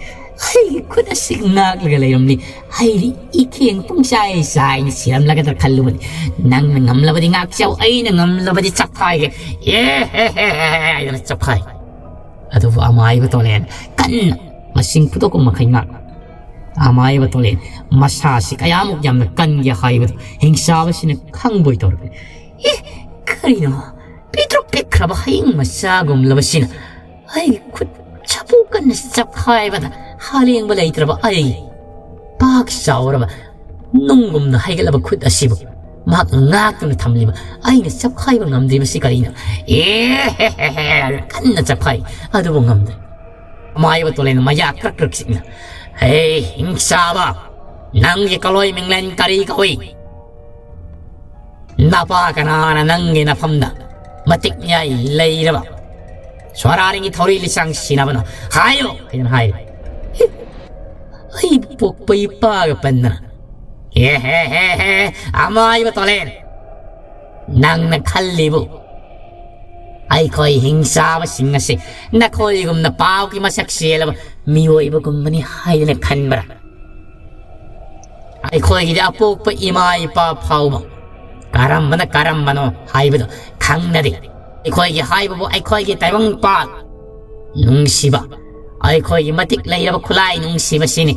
ꯑꯩꯒꯤ ꯈꯨꯠ ꯑꯁꯤ ꯉꯥꯛꯂꯒ ꯂꯩꯔꯝꯂꯤ꯫ ꯑꯩꯗꯤ ꯏꯈꯦꯡ ꯄꯨꯡꯆꯥꯏ ꯆꯥꯏꯅ ꯁꯤꯔꯝꯂꯒꯗ꯭ꯔꯥ ꯈꯜꯂꯨꯕꯅꯤ꯫ ꯅꯪꯅ ꯉꯝꯂꯕꯗꯤ ꯉꯥꯛꯆꯧ, ꯑꯩꯅ ꯉꯝꯂꯕꯗꯤ ꯆꯞꯈꯥꯏꯒꯦ꯫ ꯑꯦ, ꯍꯦ, ꯍꯦ, ꯍꯦ, ꯍꯦ, ꯍꯥꯏꯗꯅ ꯆꯞꯈꯥꯏ꯫ ꯑꯗꯨꯕꯨ ꯑꯃꯥꯏꯕ ꯇꯣꯂꯦꯟ ꯀꯟꯅ ꯃꯁꯤꯡ ꯐꯨꯗꯣꯛꯄ ꯃꯈꯩ ꯉꯥꯛ꯫ ꯑꯃꯥꯏꯕ ꯇꯣꯂꯦꯟ ꯃꯁꯥꯁꯤ ꯀꯌꯥꯃꯨꯛ ꯌꯥꯝꯅ ꯀꯟꯒꯦ ꯍꯥꯏꯕꯗꯨ ꯍꯤꯡꯆꯥꯕꯁꯤꯅ ꯈꯪꯕꯣꯏ ꯇꯧꯔꯛꯏ꯫ ꯑꯦ, ꯀꯔꯤꯅꯣ? ꯄꯤꯛꯇ꯭ꯔꯨ ꯄꯤꯛꯈ꯭ꯔꯕ ꯍꯌꯤꯡ ꯃꯆꯥꯒꯨꯝꯂꯕꯁꯤꯅ ꯑꯩꯒꯤ ꯈꯨꯠ ꯆꯐꯨ ꯀꯟꯅ ꯆꯞꯈꯥꯏꯕꯗ ꯍꯥꯂꯦꯡꯕ ꯂꯩꯇ꯭ꯔꯕ ꯑꯩ ꯄꯥꯛ ꯆꯥꯎꯔꯕ ꯅꯨꯡꯒꯨꯝꯅ ꯍꯩꯒꯠꯂꯕ ꯈꯨꯠ ꯑꯁꯤꯕꯨ ꯃꯍꯥꯛ ꯉꯥꯛꯇꯨꯅ ꯊꯝꯂꯤꯕ ꯑꯩꯅ ꯆꯞꯈꯥꯏꯕ ꯉꯝꯗ꯭ꯔꯤꯕꯁꯤ ꯀꯔꯤꯅꯣ? ꯑꯦ ꯍꯦ ꯍꯦ ꯍꯦ ꯍꯥꯏꯅ ꯀꯟꯅ ꯆꯞꯈꯥꯏ, ꯑꯗꯨꯕꯨ ꯉꯝꯗ꯭ꯔꯦ꯫ ꯑꯃꯥꯏꯕ ꯇꯣꯂꯦꯟꯅ ꯃꯌꯥ ꯀ꯭ꯔꯛ ꯀ꯭ꯔꯛ ꯆꯤꯛꯅ, "ꯍꯦ ꯍꯤꯡꯆꯥꯕ, ꯅꯪꯒꯤ ꯀꯂꯣꯏ ꯃꯤꯡꯂꯦꯟ ꯀꯔꯤ ꯀꯧꯏ? ꯅꯄꯥ ꯀꯅꯥꯅ ꯅꯪꯒꯤ ꯅꯐꯝꯗ ꯃꯇꯤꯛ ꯃꯌꯥꯏ ꯂꯩꯔꯕ ꯁ꯭ꯋꯥꯔꯥꯔꯤꯒꯤ ꯊꯧꯔꯤ ꯂꯤꯁꯥꯡ ꯁꯤꯟꯅꯕꯅꯣ? ꯍꯥꯏꯌꯨ!" ꯍꯥꯏꯗꯅ ꯍꯥꯏꯔꯦ꯫ ꯑꯩꯕꯨ ꯄꯣꯛꯄ ꯏꯄꯥꯒ ꯄꯟꯗꯅ, "ꯍꯦ ꯍꯦ ꯍꯦ ꯍꯦ, ꯑꯃꯥꯏꯕ ꯇꯣꯂꯦꯟ, ꯅꯪꯅ ꯈꯜꯂꯤꯕꯨ ꯑꯩꯈꯣꯏ ꯍꯤꯡꯆꯥꯕꯁꯤꯡ ꯑꯁꯤ ꯅꯈꯣꯏꯒꯨꯝꯅ ꯄꯥꯎꯒꯤ ꯃꯁꯛ ꯆꯦꯜꯂꯕ ꯃꯤꯑꯣꯏꯕꯒꯨꯝꯕꯅꯤ ꯍꯥꯏꯗꯅ ꯈꯟꯕ꯭ꯔꯥ? ꯑꯩꯈꯣꯏꯒꯤꯗꯤ ꯑꯄꯣꯛꯄ ꯏꯃꯥ ꯏꯄꯥ ꯐꯥꯎꯕ ꯀꯔꯝꯕꯅ ꯀꯔꯝꯕꯅꯣ ꯍꯥꯏꯕꯗꯨ ꯈꯪꯅꯗꯦ꯫ ꯑꯩꯈꯣꯏꯒꯤ ꯍꯥꯏꯕꯕꯨ ꯑꯩꯈꯣꯏꯒꯤ ꯇꯥꯏꯕꯪꯄꯥꯟ ꯅꯨꯡꯁꯤꯕ, ꯑꯩꯈꯣꯏꯒꯤ ꯃꯇꯤꯛ ꯂꯩꯔꯕ ꯈꯨꯠꯂꯥꯏ ꯅꯨꯡꯁꯤꯕꯁꯤꯅꯤ꯫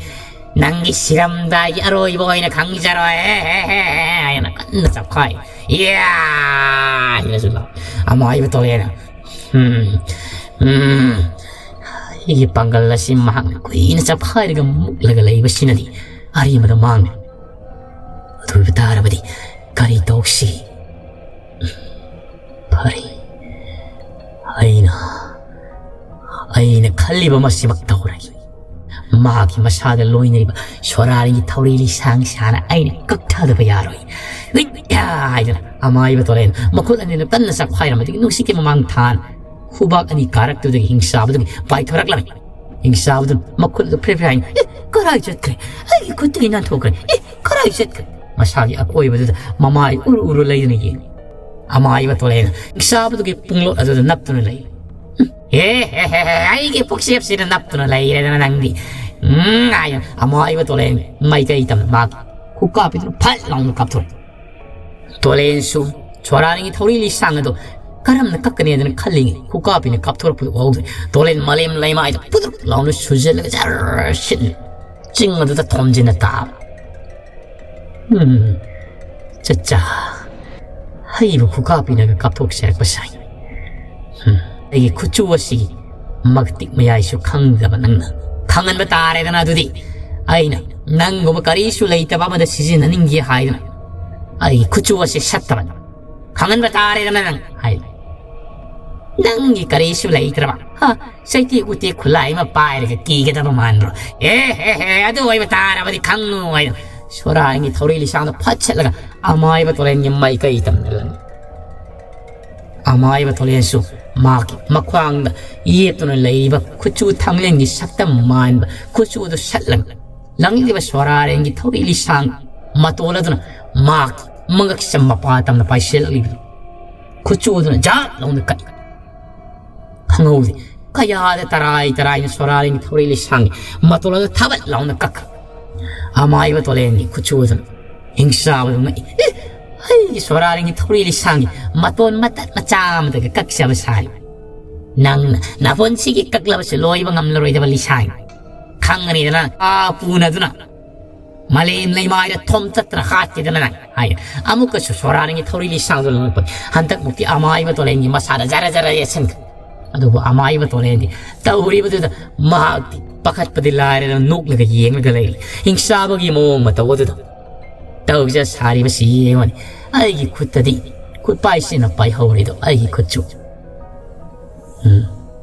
ꯅꯪꯒꯤ ꯁꯤꯔꯝꯗꯥꯏꯒꯤ ꯑꯔꯣꯏꯕ ꯑꯣꯏꯅ ꯈꯪꯖꯔꯣꯏ꯫ ꯍꯦ, ꯍꯦ, ꯍꯦ, ꯍꯦ," ꯍꯥꯏꯅ ꯀꯟꯅ ꯆꯞꯈꯥꯏ꯫ "ꯏꯌꯥ!" ꯍꯥꯏꯅꯁꯨ ꯂꯥꯎ꯫ ꯑꯃꯥꯏꯕ ꯇꯣꯂꯦꯟꯅ, "ꯎꯝ, ꯎꯝ, ꯑꯩꯒꯤ ꯄꯥꯡꯒꯜ ꯑꯁꯤ ꯃꯍꯥꯛꯅ ꯀꯨꯏꯅ ꯆꯞꯈꯥꯏꯔꯒ ꯃꯨꯛꯂꯒ ꯂꯩꯕꯁꯤꯅꯗꯤ ꯑꯔꯦꯝꯕꯗ ꯃꯥꯡꯉꯦ꯫ ꯑꯗꯨ ꯑꯣꯏꯕ ꯇꯥꯔꯕꯗꯤ ꯀꯔꯤ ꯇꯧꯁꯤ? ꯐꯔꯦ, ꯑꯩꯅ, ꯑꯩꯅ ꯈꯜꯂꯤꯕ ꯃꯁꯤꯃꯛ ꯇꯧꯔꯒꯦ꯫ ꯃꯍꯥꯛꯀꯤ ꯃꯁꯥꯗ ꯂꯣꯏꯅꯔꯤꯕ ꯁꯣꯔꯥꯔꯤꯒꯤ ꯊꯧꯔꯤ ꯂꯤꯁꯥꯡ ꯁꯥꯅ ꯑꯩꯅ ꯀꯛꯊꯗꯕ ꯌꯥꯔꯣꯏ꯫ ꯍꯨꯏꯠ ꯌꯥ!" ꯍꯥꯏꯗꯅ ꯑꯃꯥꯏꯕ ꯇꯣꯂꯦꯟ ꯃꯈꯨꯠ ꯑꯅꯤꯅ ꯀꯟꯅ ꯆꯞꯈꯥꯏꯔꯝꯕꯗꯒꯤ ꯅꯨꯡꯁꯤꯠꯀꯤ ꯃꯃꯥꯡ ꯊꯥꯅ ꯈꯨꯕꯥꯛ ꯑꯅꯤ ꯀꯥꯔꯛꯇꯨꯗꯒꯤ ꯍꯤꯡꯆꯥꯕꯗꯨꯒꯤ ꯄꯥꯏꯊꯣꯔꯛꯂꯝꯃꯤ꯫ ꯍꯤꯡꯆꯥꯕꯗꯨꯅ ꯃꯈꯨꯠ ꯑꯗꯨ ꯐ꯭ꯔꯦ ꯐ꯭ꯔꯦ ꯍꯥꯏꯅ, "ꯑꯦ, ꯀꯔꯥꯏ ꯆꯠꯈ꯭ꯔꯦ? ꯑꯩꯒꯤ ꯈꯨꯠꯇꯒꯤ ꯅꯥꯟꯊꯣꯛꯈ꯭ꯔꯦ꯫ ꯑꯦ, ꯀꯔꯥꯏ ꯆꯠꯈ꯭ꯔꯦ?" ꯃꯁꯥꯒꯤ ꯑꯀꯣꯏꯕꯗꯨꯗ ꯃꯃꯥꯏ ꯎꯔꯨ ꯎꯔꯨ ꯂꯩꯗꯨꯅ ꯌꯦꯡꯉꯤ꯫ ꯑꯃꯥꯏꯕ ꯇꯣꯂꯦꯟꯅ ꯍꯤꯡꯆꯥꯕꯗꯨꯒꯤ ꯄꯨꯡꯂꯣꯠ ꯑꯗꯨꯗ ꯅꯞꯇꯨꯅ ꯂꯩ꯫ "ꯍꯦ, ꯍꯦ, ꯍꯦ, ꯍꯦ, ꯑꯩꯒꯤ ꯄꯨꯛꯆꯦꯞꯁꯤꯗ ꯅꯞꯇꯨꯅ ꯂꯩꯔꯦꯗꯅ ꯅꯪꯗꯤ꯫ ꯎꯝ," ꯍꯥꯏꯅ ꯑꯃꯥꯏꯕ ꯇꯣꯂꯦꯟ ꯃꯥꯏꯀꯩ ꯇꯝꯅ ꯃꯥꯒꯤ ꯈꯨꯀꯥꯞꯄꯤꯗꯨꯅ ꯐꯠ ꯂꯥꯎꯅ ꯀꯥꯞꯊꯣꯔꯛꯏ꯫ ꯇꯣꯂꯦꯟꯁꯨ ꯁꯣꯔꯥꯅꯤꯒꯤ ꯊꯧꯔꯤ ꯂꯤꯁꯥꯡ ꯑꯗꯨ ꯀꯔꯝꯅ ꯀꯛꯀꯅꯤ ꯍꯥꯏꯗꯅ ꯈꯜꯂꯤꯉꯩ ꯈꯨꯀꯥꯞꯄꯤꯅ ꯀꯥꯞꯊꯣꯔꯛꯄꯗꯨ ꯎꯍꯧꯗ꯭ꯔꯦ꯫ ꯇꯣꯂꯦꯟ ꯃꯂꯦꯝ ꯂꯩꯃꯥꯏꯗ ꯐꯨꯗ꯭ꯔꯨꯛ ꯂꯥꯎꯅ ꯁꯨꯖꯜꯂꯒ ꯖꯔ ꯁꯤꯠ ꯆꯤꯡ ꯑꯗꯨꯗ ꯊꯣꯝꯖꯤꯟꯅ ꯇꯥꯕ꯫ ꯎꯝ, ꯆꯠꯆꯥ, ꯍꯩꯕ ꯈꯨꯀꯥꯞꯄꯤꯅꯒ ꯀꯥꯞꯊꯣꯛꯆꯔꯛꯄ ꯁꯥꯏ꯫ ꯎꯝ, ꯑꯩꯒꯤ ꯈꯨꯠꯁꯨ ꯑꯁꯤ ꯃꯇꯤꯛ ꯃꯌꯥꯏꯁꯨ ꯈꯪꯗꯕ ꯅꯪꯅ ꯈꯪꯍꯟꯕ ꯇꯥꯔꯦꯗꯅ꯫ ꯑꯗꯨꯗꯤ ꯑꯩꯅ ꯅꯪꯒꯨꯝꯕ ꯀꯔꯤꯁꯨ ꯂꯩꯇꯕ ꯑꯃꯗ ꯁꯤꯖꯤꯟꯅꯅꯤꯡꯒꯦ ꯍꯥꯏꯗꯅ ꯑꯩꯒꯤ ꯈꯨꯠꯁꯨ ꯑꯁꯤ ꯁꯠꯇꯕꯅꯤ꯫ ꯈꯪꯍꯟꯕ ꯇꯥꯔꯦꯗꯅ ꯅꯪ ꯍꯥꯏ꯫ ꯅꯪꯒꯤ ꯀꯔꯤꯁꯨ ꯂꯩꯇ꯭ꯔꯕ, ꯍꯥ? ꯆꯩꯇꯦꯛ ꯎꯇꯦꯛ ꯈꯨꯠꯂꯥꯏ ꯑꯃ ꯄꯥꯏꯔꯒ ꯀꯤꯒꯗꯕ ꯃꯥꯟꯕ꯭ꯔꯣ? ꯑꯦ ꯍꯦ ꯍꯦ, ꯑꯗꯨ ꯑꯣꯏꯕ ꯇꯥꯔꯕꯗꯤ ꯈꯪꯅꯨ ꯍꯥꯏꯅ ꯁꯣꯔꯥꯔꯦꯡꯒꯤ ꯊꯧꯔꯤ ꯂꯤꯁꯥꯡꯗꯣ ꯐꯠ ꯁꯠꯂꯒ ꯑꯃꯥꯏꯕ ꯇꯣꯂꯦꯟꯒꯤ ꯃꯥꯏꯀꯩ ꯇꯝꯅ ꯂꯪꯉꯤ꯫ ꯑꯃꯥꯏꯕ ꯇꯣꯂꯦꯟꯁꯨ ꯃꯍꯥꯛꯀꯤ ꯃꯈ꯭ꯋꯥꯡꯗ ꯌꯦꯞꯇꯨꯅ ꯂꯩꯔꯤꯕ ꯈꯨꯠꯁꯨ ꯊꯥꯡꯂꯦꯟꯒꯤ ꯁꯛꯇꯝ ꯃꯥꯟꯕ ꯈꯨꯠꯁꯨ ꯑꯗꯨ ꯁꯠꯂꯒ ꯂꯪꯂꯤꯕ ꯁꯣꯔꯥꯔꯦꯡꯒꯤ ꯊꯧꯔꯤ ꯂꯤꯁꯥꯡ ꯃꯇꯣꯜ ꯑꯗꯨꯅ ꯃꯍꯥꯛꯀꯤ ꯃꯉꯛꯁꯝ ꯃꯄꯥ ꯇꯝꯅ ꯄꯥꯏꯁꯤꯜꯂꯛꯂꯤꯕꯗꯨ ꯈꯨꯠꯁꯨ ꯑꯗꯨꯅ ꯖꯥꯠ ꯂꯥꯎꯅ ꯀꯛꯏ꯫ ꯈꯪꯍꯧꯗꯦ ꯀꯌꯥꯗ ꯇꯔꯥꯏ ꯇꯔꯥꯏꯅ ꯁꯣꯔꯥꯔꯦꯡꯒꯤ ꯊꯧꯔꯤ ꯂꯤꯁꯥꯡꯒꯤ ꯃꯇꯣꯜ ꯑꯗꯨ ꯊꯕꯠ ꯂꯥꯎꯅ ꯀꯛꯈ꯭ꯔꯦ꯫ ꯑꯃꯥꯏꯕ ꯇꯣꯂꯦꯟꯒꯤ ꯈꯨꯠꯁꯨ ꯑꯗꯨꯅ ꯍꯤꯡꯆꯥꯕꯗꯨ ꯉꯛꯏ꯫ "ꯑꯦ, ꯑꯩꯒꯤ ꯁꯣꯔꯥꯔꯦꯡꯒꯤ ꯊꯧꯔꯤ ꯂꯤꯁꯥꯡꯒꯤ ꯃꯇꯣꯟ ꯃꯇꯠ ꯃꯆꯥ ꯑꯃꯗꯒ ꯀꯛꯆꯕ ꯁꯥꯔꯤ꯫ ꯅꯪꯅ ꯅꯄꯨꯟꯁꯤꯒꯤ ꯀꯛꯂꯕꯁꯨ ꯂꯣꯏꯕ ꯉꯝꯂꯔꯣꯏꯗꯕ ꯂꯤꯁꯥꯡ ꯈꯪꯒꯅꯤꯗꯅ, ꯑꯥ ꯄꯨꯅꯗꯨꯅ ꯃꯥꯂꯦꯝ ꯂꯩꯃꯥꯏꯗ ꯊꯣꯝ ꯆꯠꯇꯅ ꯍꯥꯠꯀꯦꯗꯅ ꯅꯪ" ꯍꯥꯏ꯫ ꯑꯃꯨꯛꯀꯁꯨ ꯁꯣꯔꯥꯔꯦꯡꯒꯤ ꯊꯧꯔꯤ ꯂꯤꯁꯥꯡꯗꯨ ꯂꯪꯂꯛꯄ꯫ ꯍꯟꯗꯛꯃꯨꯛꯇꯤ ꯑꯃꯥꯏꯕ ꯇꯣꯂꯦꯟꯒꯤ ꯃꯁꯥꯗ ꯖꯔ ꯖꯔ ꯌꯦꯠꯁꯤꯟꯈ꯭ꯔꯦ꯫ ꯑꯗꯨꯕꯨ ꯑꯃꯥꯏꯕ ꯇꯣꯂꯦꯟꯗꯤ ꯇꯧꯔꯤꯕꯗꯨꯗ ꯃꯍꯥꯛꯇꯤ ꯄꯥꯈꯠꯄꯗꯤ ꯂꯥꯏꯔꯗꯅ ꯅꯣꯛꯂꯒ ꯌꯦꯡꯂꯒ ꯂꯩꯔꯤ꯫ ꯍꯤꯡꯆꯥꯕꯒꯤ ꯃꯑꯣꯡ ꯃꯇꯧ ꯑꯗꯨꯗ ꯇꯧꯖ ꯁꯥꯔꯤꯕꯁꯤ ꯌꯦꯡꯉꯨꯅꯤ꯫ ꯑꯩꯒꯤ ꯈꯨꯠꯇꯗꯤ ꯈꯨꯠꯄꯥꯏꯁꯤꯅ ꯄꯥꯏꯍꯧꯔꯤꯗꯣ ꯑꯩꯒꯤ ꯈꯨꯠꯁꯨ꯫ ꯎꯝ꯫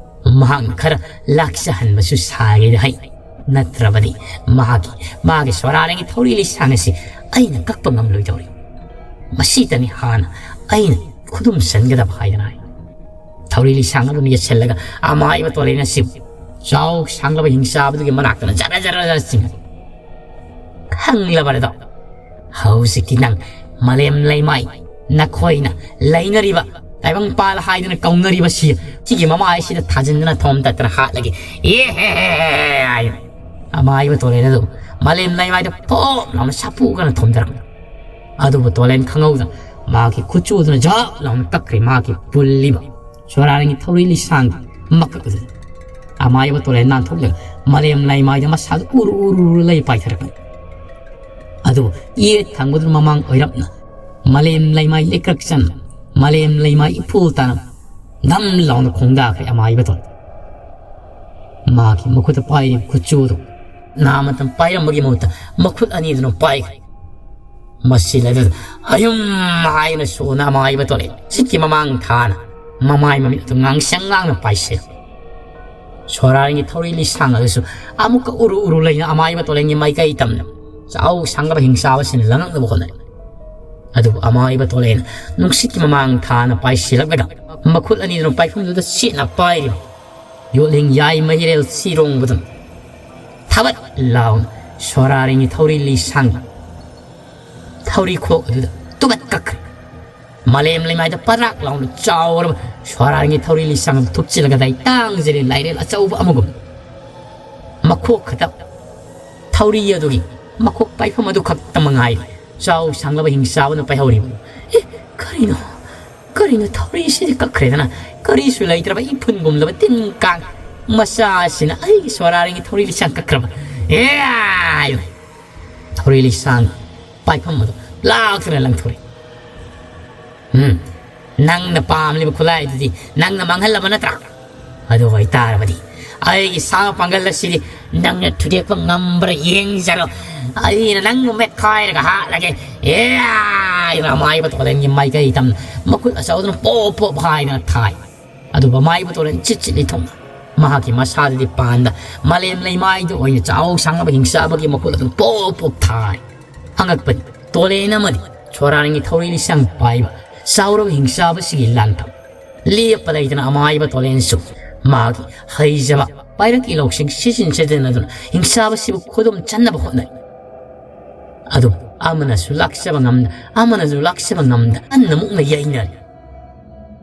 ꯃꯍꯥꯛꯅ ꯈꯔ ꯂꯥꯛꯆꯍꯟꯕꯁꯨ ꯁꯥꯒꯦꯗ ꯍꯩ꯫ ꯅꯠꯇ꯭ꯔꯕꯗꯤ ꯃꯍꯥꯛꯀꯤ, ꯃꯥꯒꯤ ꯁꯣꯔꯥꯔꯦꯡꯒꯤ ꯊꯧꯔꯤ ꯂꯤꯁꯥꯡ ꯑꯁꯤ ꯑꯩꯅ ꯀꯛꯄ ꯉꯝꯂꯣꯏꯗꯧꯔꯤ꯫ ꯃꯁꯤꯗꯅꯤ ꯍꯥꯟꯅ ꯑꯩꯅ ꯈꯨꯗꯨꯝꯁꯟꯒꯗꯕ ꯍꯥꯏꯗꯅ ꯍꯥꯏ꯫ ꯊꯧꯔꯤ ꯂꯤꯁꯥꯡ ꯑꯗꯨꯅ ꯌꯦꯠꯁꯤꯜꯂꯒ ꯑꯃꯥꯏꯕ ꯇꯣꯂꯦꯟ ꯑꯁꯤꯕꯨ ꯆꯥꯎ ꯁꯥꯡꯂꯕ ꯍꯤꯡꯆꯥꯕꯗꯨꯒꯤ ꯃꯅꯥꯛꯇꯅ ꯖꯔ ꯖꯔ ꯖꯔ ꯆꯤꯡꯉꯤ꯫ "ꯈꯪꯂꯕꯔꯗꯣ? ꯍꯧꯖꯤꯛꯇꯤ ꯅꯪ ꯃꯥꯂꯦꯝ ꯂꯩꯃꯥꯏ, ꯅꯈꯣꯏꯅ ꯂꯩꯅꯔꯤꯕ ꯇꯥꯏꯕꯪꯄꯥꯜ ꯍꯥꯏꯗꯨꯅ ꯀꯧꯅꯔꯤꯕ ꯁꯤ, ꯁꯤꯒꯤ ꯃꯃꯥꯏꯁꯤꯗ ꯊꯥꯖꯤꯟꯗꯨꯅ ꯊꯣꯝ ꯇꯠꯇꯅ ꯍꯥꯠꯂꯒꯦ꯫ ꯑꯦ ꯍꯦ ꯍꯦ ꯍꯦ ꯍꯦ" ꯍꯥꯏꯅ ꯑꯃꯥꯏꯕ ꯇꯣꯂꯦꯟ ꯑꯗꯨ ꯃꯥꯂꯦꯝ ꯂꯩꯃꯥꯏꯗ ꯐꯣꯝ ꯂꯥꯎꯅ ꯁꯥꯄꯨ ꯀꯟꯅ ꯊꯣꯝꯊꯔꯛꯄ꯫ ꯑꯗꯨꯕꯨ ꯇꯣꯂꯦꯟ ꯈꯪꯍꯧꯗꯅ ꯃꯥꯒꯤ ꯈꯨꯠꯁꯨ ꯑꯗꯨꯅ ꯖꯥꯞ ꯂꯥꯎꯅ ꯀꯛꯈ꯭ꯔꯦ ꯃꯥꯒꯤ ꯄꯨꯜꯂꯤꯕ ꯁꯣꯔꯥꯔꯦꯡꯒꯤ ꯊꯧꯔꯤ ꯂꯤꯁꯥꯡꯒꯤ ꯃꯀꯛ ꯑꯗꯨ꯫ ꯑꯃꯥꯏꯕ ꯇꯣꯂꯦꯟ ꯅꯥꯟꯊꯣꯛꯂꯒ ꯃꯥꯂꯦꯝ ꯂꯩꯃꯥꯏꯗ ꯃꯁꯥꯗꯨ ꯎꯔꯨ ꯎꯔꯨ ꯎꯔꯨ ꯂꯩ ꯄꯥꯏꯊꯔꯛꯄꯅꯤ꯫ ꯑꯗꯨꯕꯨ ꯌꯦꯠ ꯊꯪꯕꯗꯨꯅ ꯃꯃꯥꯡ ꯑꯣꯏꯔꯞꯅ ꯃꯥꯂꯦꯝ ꯂꯩꯃꯥꯏ ꯂꯩꯀ꯭ꯔꯛ ꯆꯟꯅ ꯃꯥꯂꯦꯝ ꯂꯩꯃꯥꯏ ꯏꯐꯨꯜ ꯇꯥꯅ ꯅꯝ ꯂꯥꯎꯅ ꯈꯣꯡꯗꯥꯈ꯭ꯔꯦ ꯑꯃꯥꯏꯕ ꯇꯣꯂꯦꯟ꯫ ꯃꯥꯒꯤ ꯃꯈꯨꯠꯇ ꯄꯥꯏꯔꯤꯕ ꯈꯨꯠꯁꯨ ꯑꯗꯨ ꯅꯍꯥ ꯃꯇꯝ ꯄꯥꯏꯔꯝꯕꯒꯤ ꯃꯍꯨꯠꯇ ꯃꯈꯨꯠ ꯑꯅꯤꯗꯨꯅ ꯄꯥꯏꯈ꯭ꯔꯦ꯫ ꯃꯁꯤꯜ ꯑꯗꯨꯗ ꯑꯌꯨꯝ ꯍꯥꯏꯅ ꯁꯣꯟꯅ ꯑꯃꯥꯏꯕ ꯇꯣꯂꯦꯟ ꯁꯤꯠꯀꯤ ꯃꯃꯥꯡ ꯊꯥꯅ ꯃꯃꯥꯏ ꯃꯃꯤꯠ ꯑꯗꯨ ꯉꯥꯡꯁꯪ ꯉꯥꯡꯅ ꯄꯥꯏꯁꯤꯜꯂꯤ꯫ ꯁꯣꯔꯥꯔꯤꯡꯒꯤ ꯊꯧꯔꯤ ꯂꯤꯁꯥꯡ ꯑꯗꯨꯁꯨ ꯑꯃꯨꯛꯀ ꯎꯔꯨ ꯎꯔꯨ ꯂꯩꯅ ꯑꯃꯥꯏꯕ ꯇꯣꯂꯦꯟꯒꯤ ꯃꯥꯏꯀꯩ ꯇꯝꯅ ꯆꯥꯎ ꯁꯥꯡꯂꯕ ꯍꯤꯡꯆꯥꯕꯁꯤꯡꯅ ꯂꯪꯉꯛꯅꯕ ꯍꯣꯠꯅꯔꯤ꯫ ꯑꯗꯨꯕꯨ ꯑꯃꯥꯏꯕ ꯇꯣꯂꯦꯟ ꯅꯨꯡꯁꯤꯠꯀꯤ ꯃꯃꯥꯡ ꯊꯥꯅ ꯄꯥꯏꯁꯤꯜꯂꯛꯂꯒ ꯃꯈꯨꯠ ꯑꯅꯤꯗꯨꯅ ꯄꯥꯏꯐꯝꯗꯨꯗ ꯁꯦꯠꯅ ꯄꯥꯏꯔꯤꯕ ꯌꯣꯠꯂꯤꯡ ꯌꯥꯏ ꯃꯩꯔꯦꯜ ꯁꯤꯔꯣꯡꯕꯗꯨꯅ ꯊꯕꯠ ꯂꯥꯎꯅ ꯁꯣꯔꯥꯔꯤꯡꯒꯤ ꯊꯧꯔꯤ ꯂꯤꯁꯥꯡ ꯊꯧꯔꯤ ꯈꯣꯛ ꯑꯗꯨꯗ ꯇꯨꯕꯠ ꯀꯛꯈ꯭ꯔꯦ꯫ ꯃꯥꯂꯦꯝ ꯂꯩꯃꯥꯏꯗ ꯄꯔꯥꯛ ꯂꯥꯎꯅ ꯆꯥꯎꯔꯕ ꯁꯣꯔꯥꯔꯤꯡꯒꯤ ꯊꯧꯔꯤ ꯂꯤꯁꯥꯡ ꯑꯗꯨ ꯊꯨꯞꯆꯤꯜꯂꯒ ꯗꯥꯏ ꯇꯥꯡꯖꯔꯤ ꯂꯥꯏꯔꯦꯜ ꯑꯆꯧꯕ ꯑꯃꯒꯨꯝ ꯃꯈꯣꯛ ꯈꯛꯇ ꯊꯧꯔꯤ ꯑꯗꯨꯒꯤ ꯃꯈꯣꯛ ꯄꯥꯏꯐꯝ ꯑꯗꯨ ꯈꯛꯇ ꯃꯉꯥꯏꯔꯦ꯫ ꯆꯥꯎ ꯁꯥꯡꯂꯕ ꯍꯤꯡꯆꯥꯕꯅ ꯄꯥꯏꯍꯧꯔꯤꯕ꯫ ꯑꯦ, ꯀꯔꯤꯅꯣ? ꯀꯔꯤꯅꯣ ꯊꯧꯔꯤꯁꯤꯗꯤ ꯀꯛꯈ꯭ꯔꯦꯗꯅ? ꯀꯔꯤꯁꯨ ꯂꯩꯇ꯭ꯔꯕ ꯏꯐꯨꯟꯒꯨꯝꯂꯕ ꯇꯤꯟ ꯀꯥꯡ ꯃꯆꯥꯁꯤꯅ ꯑꯩꯒꯤ ꯁꯣꯔꯥꯔꯤꯡꯒꯤ ꯊꯧꯔꯤ ꯂꯤꯁꯥꯡ ꯀꯛꯈ꯭ꯔꯕ? ꯑꯦ! ꯊꯧꯔꯤ ꯂꯤꯁꯥꯡ ꯄꯥꯏꯐꯝ ꯑꯗꯨ ꯂꯥꯛꯇꯨꯅ ꯂꯪꯊꯣꯔꯛꯏ꯫ ꯎꯝ, ꯅꯪꯅ ꯄꯥꯝꯂꯤꯕ ꯈꯨꯠꯂꯥꯏꯗꯨꯗꯤ ꯅꯪꯅ ꯃꯥꯡꯍꯜꯂꯕ ꯅꯠꯇ꯭ꯔꯥ? ꯑꯗꯨ ꯑꯣꯏꯇꯥꯔꯕꯗꯤ ꯑꯩꯒꯤ ꯁꯥ ꯄꯥꯡꯒꯜ ꯑꯁꯤꯗꯤ ꯅꯪꯅ ꯊꯨꯗꯦꯛꯄ ꯉꯝꯕ꯭ꯔꯥ ꯌꯦꯡꯖꯔꯣ꯫ ꯑꯩꯅ ꯅꯪꯕꯨ ꯃꯦꯠꯈꯥꯏꯔꯒ ꯍꯥꯠꯂꯒꯦ꯫ ꯑꯦ! ꯍꯥꯏꯗꯨꯅ ꯑꯃꯥꯏꯕ ꯇꯣꯂꯦꯟꯒꯤ ꯃꯥꯏꯀꯩ ꯇꯝꯅ ꯃꯈꯨꯠ ꯑꯆꯧꯗꯨꯅ ꯄꯣꯞ ꯄꯣꯞ ꯍꯥꯏꯗꯨꯅ ꯊꯥꯏ꯫ ꯑꯗꯨꯕꯨ ꯑꯃꯥꯏꯕ ꯇꯣꯂꯦꯟ ꯆꯤꯠ ꯆꯤꯠ ꯂꯤꯊꯣꯛꯅ ꯃꯍꯥꯛꯀꯤ ꯃꯁꯥꯗꯗꯤ ꯄꯥꯟꯗ ꯃꯥꯂꯦꯝ ꯂꯩꯃꯥꯏꯗ ꯑꯣꯏꯅ ꯆꯥꯎ ꯁꯥꯡꯂꯕ ꯍꯤꯡꯆꯥꯕꯒꯤ ꯃꯈꯨꯠ ꯑꯗꯨꯅ ꯄꯣꯞ ꯄꯣꯞ ꯊꯥꯏ꯫ ꯑꯉꯛꯄꯅꯤ, ꯇꯣꯂꯦꯟ ꯑꯃꯗꯤ ꯁꯣꯔꯥꯔꯤꯡꯒꯤ ꯊꯧꯔꯤ ꯂꯤꯁꯥꯡ ꯄꯥꯏꯕ ꯆꯥꯎꯔꯕ ꯍꯤꯡꯆꯥꯕꯁꯤꯒꯤ ꯂꯥꯟꯐꯝ ꯂꯦꯞꯄ ꯂꯩꯇꯅ ꯑꯃꯥꯏꯕ ꯇꯣꯂꯦꯟꯁꯨ ꯃꯥꯒꯤ ꯍꯩꯖꯕ ꯄꯥꯏꯔꯛꯀꯤ ꯂꯧꯁꯤꯡ ꯁꯤꯖꯤꯟ ꯁꯤꯖꯤꯟꯅꯗꯨꯅ ꯍꯤꯡꯆꯥꯕꯁꯤꯕꯨ ꯈꯨꯗꯨꯝ ꯆꯟꯅꯕ ꯍꯣꯠꯅꯔꯤ꯫ ꯑꯗꯨꯕꯨ ꯑꯃꯅꯁꯨ ꯂꯥꯛꯆꯕ ꯉꯝꯗ, ꯑꯃꯅꯁꯨ ꯂꯥꯛꯆꯕ ꯉꯝꯗ ꯀꯟꯅ ꯃꯨꯛꯅ ꯌꯩꯅꯔꯤ꯫